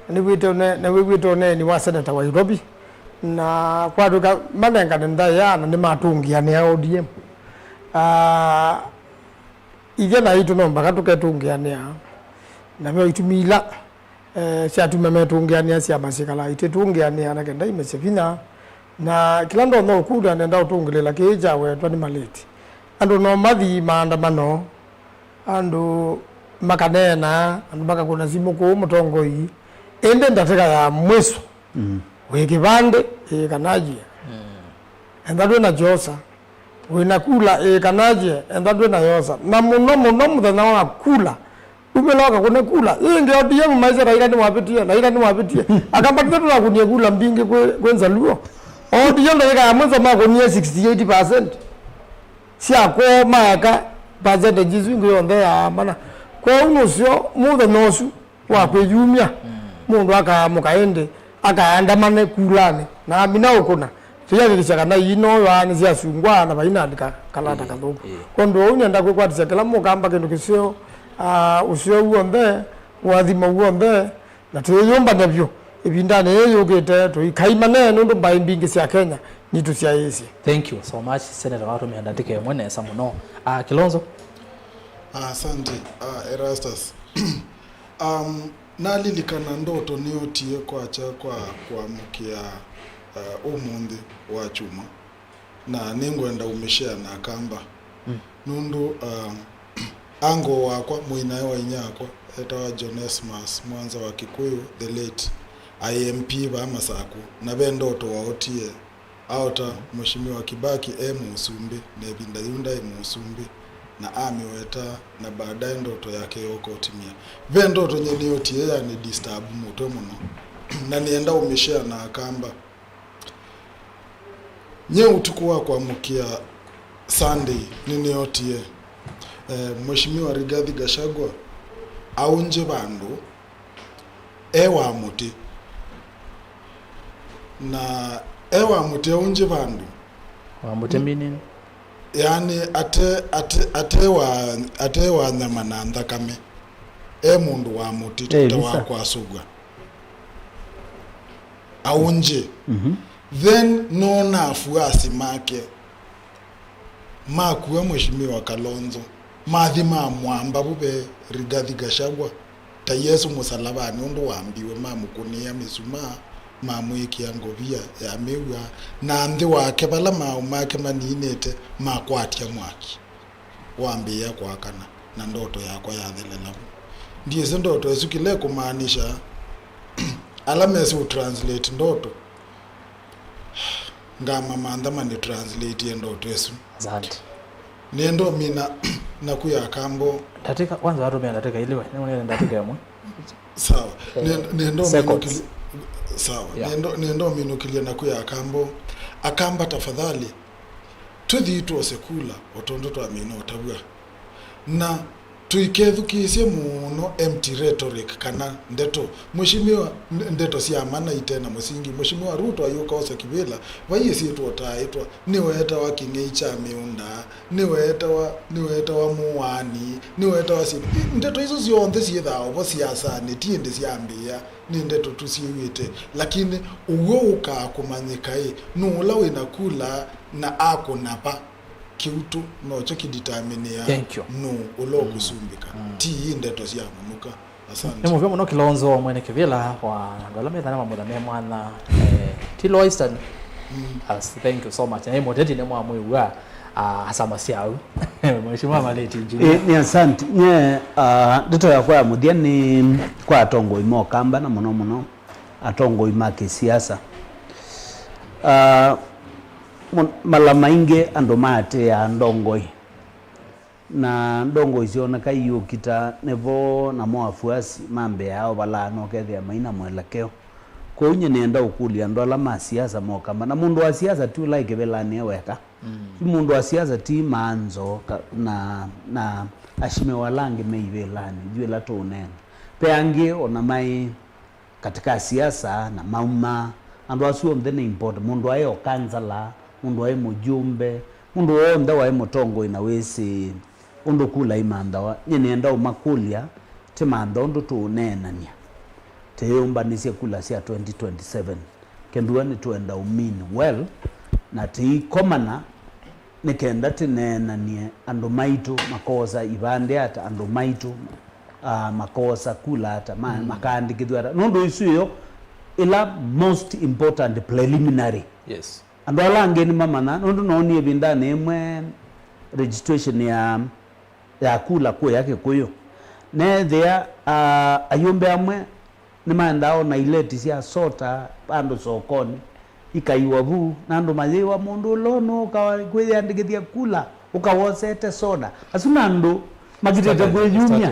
na nĩwĩte ũne-, na nĩwĩw'ĩte ũneeni wa seneta wa Nairobi, na kwatw'ĩka manengane ndaĩa na nĩmatũngĩanĩa O D M. Ah, ithyĩ na aitũ no mbaka tũketũngĩanĩa, na ve itumi ila, eh, syatuma metũngĩanĩa syama syĩkalaa itĩtũngĩanĩa na kenda imesye vinya, na kĩla ndonya ũkũlya nenda ũtũngĩlĩla kĩĩ kyawetwa nĩ malĩti. Andũ no mathi maandamano, andũ makaneena, andũ makakũna simũ kũũ mũtongoi. Ĩndĩ ndatĩka ya mwiso, mm, wĩ kĩvandĩ, ĩĩ kana yie. Mm. Enda ndwĩ na yosa. Wĩ na kula, ĩĩ kana yie. Enda ndwĩ na yosa. Na mũno mũno mũthenya wa kula, umĩla ũkakũne kula. Ĩndĩ O D M maisye Raila nĩwavĩtie, Raila nĩwavĩtie. Akamba tũthe tũnakunie kula mbingĩ kwĩ, kwĩ Nzaluo. O D M ndatĩka ya mwiso makũnie sixty eight percent. Sya kwoo maeka percentage isu ingĩ yonthe yaamana. Kwoou nũseo mũthenya ũsu wa kwĩyumya, mm, mũndũ akaamũka ĩndĩ akaandamane kulanĩ na amina ũkũna. Tũyakĩkĩsya kana ii no yoaa nĩsyasungwa na vainandĩka kalata, ĩĩ, kathũku, ĩĩ. Kwondũ ũu nĩenda kwĩkwatĩsya kĩla mũkamba kĩndũ kĩseo, ah, ũseo w'onthe, ũathimo w'onthe. Na twĩyũmbany'a vyũ ĩvindanĩ yĩĩ yũkĩte, tũikaimane nũndũ mbaĩ mbingĩ sya Kenya nitũsyaĩĩsye. Thank you so much, Senator, watũmĩa ndatĩka ĩmwe nesa mũno. Ah, Kilonzo? Ah, asante, ah, Erastus. Um, nalilikana ndoto nĩotie kwakya kwa kũamũkĩa, ah, ũmũnthĩ wa kyumwa. Na nĩngwenda ũmĩshare na Akamba. Mm. Nũndũ, um, uncle wakwa, mũinae wa inyia wakwa, etawa John Esmas Mwanza wa Kikuyu, the late, aĩ M P vaa Masaku, na ve ndoto waotie, aota Mheshimiwa Kibaki e mũsumbĩ, na ĩvinda yĩu ndaĩ mũsumbĩ, na amĩweta, na baadaye ndoto yake yooka ũtimia. Ve ndoto nye nĩotie yani disturb mũtwe mũno, na nĩenda ũmĩshare na Akamba. Nye ũtukũ wa kũamũkĩa Sunday nĩnĩotie, eh, Mheshimiwa Rigathi Gachagua aũngye vandũ e wa mũtĩ. Na e wa mũtĩ aũngye vandũ. Wa mũtĩ meaning? Yaani ate, ate, ate wa, ate wa nyama na nthakame. E mũndũ wa mũtĩ, e ta wa visa. Kwasũvw'a. Aũngye. Mhm. Then noona afuasi make makua Mheshimiwa Kalonzo, mathi mamwamba vu ve Rigathi Gachagua, Ta Yesũ mũsalavanĩ, ũndũ wambiwe, mamũkũnĩa mĩsumaa, mamwĩkĩa ngovia ya mĩw'a, na nthĩ wake, vala maaũ make maniinĩte, makwatya mwaki. Wambĩĩa kwakana, na ndoto yakwa yathelela vu. Ndyĩsĩ ndoto ĩsu kĩla ĩkũmaanisha. Ala mesĩ ũtranslate ndoto, ngamamantha manĩtranslatie ndoto ĩsu. Asante. Nĩenda ũmina naku ya kambo. Ndatĩka, kwanza watũmĩa ndatĩka ilĩ we, nĩwonete ndatĩka ĩmwe. Sawa. Eh, nĩenda, nĩenda seconds. Ũminũkĩlye, sawa. Yeah. Nĩenda, nĩenda ũminũkĩlye naku ya kambo. Akamba, tafadhali, tũthi twose kula, o tondũ twamina ũtavw'a. Na tũikethukĩĩsye mũno empty rhetoric kana ndeto. Mheshimiwa, n-, ndeto sya mana ite na mũsingi. Mheshimiwa Ruto ayũka osa kĩvĩla, vai ĩsyĩtwa ũtaaĩtwa, nĩweetawa kĩng'ei kya mĩũnda, nĩweetawa, nĩweetawa mũwaani, nĩweetawa syĩndũ. I-, ndeto isu syonthe syĩthaa o vo siasanĩ, ti ĩndĩ syambĩĩa, nĩ ndeto tu syĩw'ĩte. Lakini ũw'o ũkaa kũmanyĩka ĩ, nũũ ũla wĩ na kula na akũna va? Kĩutũ nokyo kĩditaminĩaa nũũ ũla ũkũsumbĩka. Ti ii ndeto sya mũnuka. Asante. Nĩ mũvea mũno Kilonzo mwene kĩvĩla wa andũ ala methana mamũtha me mwana, eh, Tilo Eastern. As, thank you so much. Na ĩ mũteti nĩ mwamwĩw'a, ah, asama syau. Mheshimiwa Maleti Engineer. Eh, nĩ asante. Nye, ah, ndeto yakwa ya mũthya nĩ kwa atongoi ma Ũkamba na mũno mũno atongoi ma kĩsiasa. Ah, Mũ-, mala maingĩ andũ maatĩĩaa ndongoi, na ndongoi syoneka iũkita nĩvo namo afuasi mambĩaa ũvalaa na ũkethĩa maina mwelekeo. Kwoou nyie nĩenda ũkũlya andũ ala ma siasa ma Ũkamba, na mũndũ wa siasa ti ũla ĩ kĩvĩlanĩ e weka. Yu mũndũ wa siasa ti Maanzo ka-, na, na ashimiwa ala angĩ me ivĩlanĩ, yu ĩla tũũneena. Ve angĩ ona maĩ katika siasa na mauma, andũ asu onthe nĩ important. Mũndũ aĩ o kansala, mũndũ aĩ mũjumbe, mũndũ w'onthe waĩ mũtongoi na wĩsĩ ũndũ kula imanthawa. Nyie nĩenda ũmakũlya, tĩmantha ũndũ tũũneenany'a, tĩyũmbanĩsye kula sya twenty twenty-seven, kethĩwa nĩtwenda ũmini well, na tĩikomana nĩ kenda tĩneenany'e andũ maitũ makoosa ivandĩ ata, andũ maitũ, ah, makoosa kula ata, ma-, makaandĩkĩthw'a ata. Nũndũ ĩsu ĩyo ĩla most important preliminary. Yes. Andũ ala angĩ nĩmamanya, nũndũ noonie ĩvindanĩ ĩmwe registration ya, ya kula kũya Kĩkũyũ. Neethĩa, ah, ayũmbe amwe nĩmaendaa ona ileti sya sota vandũ sokonĩ, ikaiwa vu, na andũ mayĩwa mũndũ ũla ũnũũka kwĩyandĩkĩthya kula, ũkawosete soda. Asu na andũ makitĩte kwĩyumya.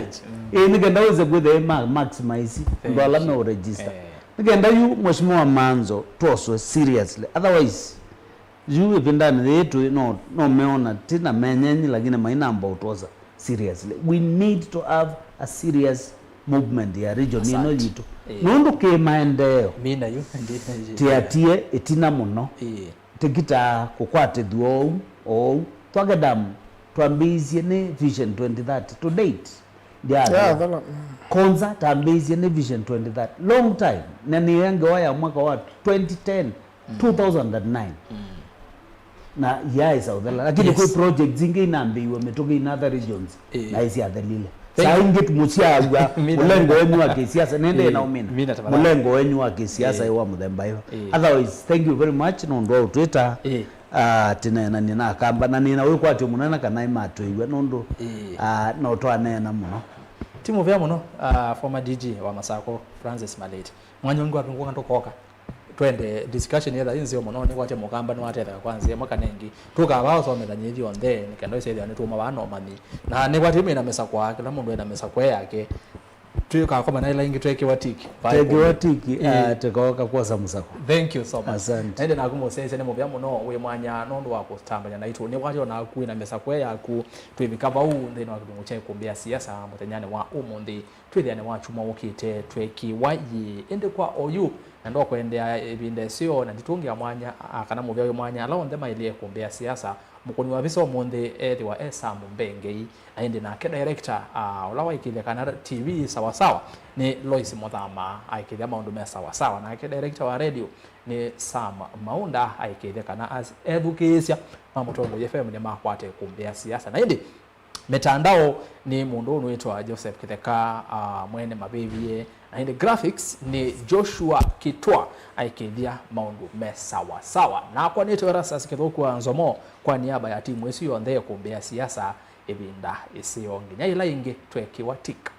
Ĩĩ, nĩ kenda wĩse kwĩthĩa ma-, maximize andũ ala meũregister. Nĩ kenda yu Mheshimiwa Maanzo twoswe seriously. Otherwise, yu ĩvindanĩ yĩĩ tũĩ no, no meona ti na menyenyi, lakini mainamba ũtwosa seriously. We need to have a serious movement ya region ĩno yitũ. Nũndũ kĩ maendeeo, mina yu tiatie ĩtina mũno. Tĩkitaa kũkwatĩthw'a oou oou. Twake Dam twambĩĩisye nĩ Vision twenty thirty to date. Ndyathela. Konza tambĩĩisye nĩ Vision twenty thirty. Long time. Na nĩya ngewa ya mwaka wa twenty ten, two thousand and nine. Na yaaĩsa ũthela. Lakini kwĩ projects ingĩ inambĩiwe mĩtũkĩ in other regions, na ĩsyathelile. Saa ingĩ mũsyaaw'a mũlengo wenyu wa kĩsiasa, nĩndĩ na ũmina. Mũlengo wenyu wa kĩsiasa ĩ wa mũthemba ĩyo. Otherwise, thank you very much nũndũ wa ũtwĩta. Ah, tĩneenanie na Akamba, na nĩna wĩkwatyo mũnene kana imatwĩiwe nũndũ, ah, no twaneena mũno. Ti mũvea mũno, ah, former D G wa Masako, Francis Maleti. Mwanya ũngĩ watungũka tũkoka. Twende discussion yetha ĩ nzeo mũno, nĩkwatya Mũkamba nĩwatetheka kwa nzĩa ĩmwe kana ĩngĩ. Tũkavaa ũsomethany'a ithyonthe, nĩ kenda ũsethĩa nĩtũũma vaa na ũmanyi. Na nĩkwatya yu mĩna mĩsakwa, kĩla mũndũ ena mĩsakwa yake. Tũkakomana ĩla ĩngĩ twekĩwa tiki. Twekĩwa tiki, ah, tũkaoka kwosa mũsako. Thank you so much. Asante. Na ĩndĩ naku mũsyaĩĩsya nĩ mũvea mũno wĩ mwanya nũndũ wa kũtambany'a naitũ. Nĩkwatya o naku wĩna mĩsakwa yaku, twĩvika vau nthĩnĩ wa kĩlungu kya ĩkũmbĩ ya siasa mũthenyanĩ wa ũmũnthĩ. Twĩthĩa nĩ wa kyumwa ũkĩte twekĩwa yĩĩ. Ĩndĩ kwa oyu, na ndokũendea ĩvinda ĩseo, na nditũngĩa mwanya, a, kana mũvea wĩ mwanya, ala onthe maĩlĩe kũmbĩa siasa, mũkũni wa visa ũmũnthĩ ethĩwa e Sam Mbengei, na ĩndĩ nake director, a, ũla waĩkĩĩthya kana T V sawasawa nĩ Lois Mũthama, aĩkĩĩthya maũndũ me sawasawa, nake director wa radio nĩ Sam Maunda, aĩkĩĩthya kana as-, ethukĩĩsya ma Mũtongoi F M nĩmakwate kũmbĩa siasa. Na ĩndĩ Mĩtandao nĩ mũndũ ũũ wĩtwa Joseph Kĩtheka, ah, mwene mavĩvie, na ĩndĩ graphics nĩ Joshua Kitwa, aikĩthya maũndũ me sawa sawa. Nakwa nĩtwe Erastus Kĩthũku wa Nzomo, kwa niaba ya timu ĩsu yonthe ĩkũmbĩa siasa ĩvinda ĩseo nginya yĩla ĩngĩ twekiwa tik.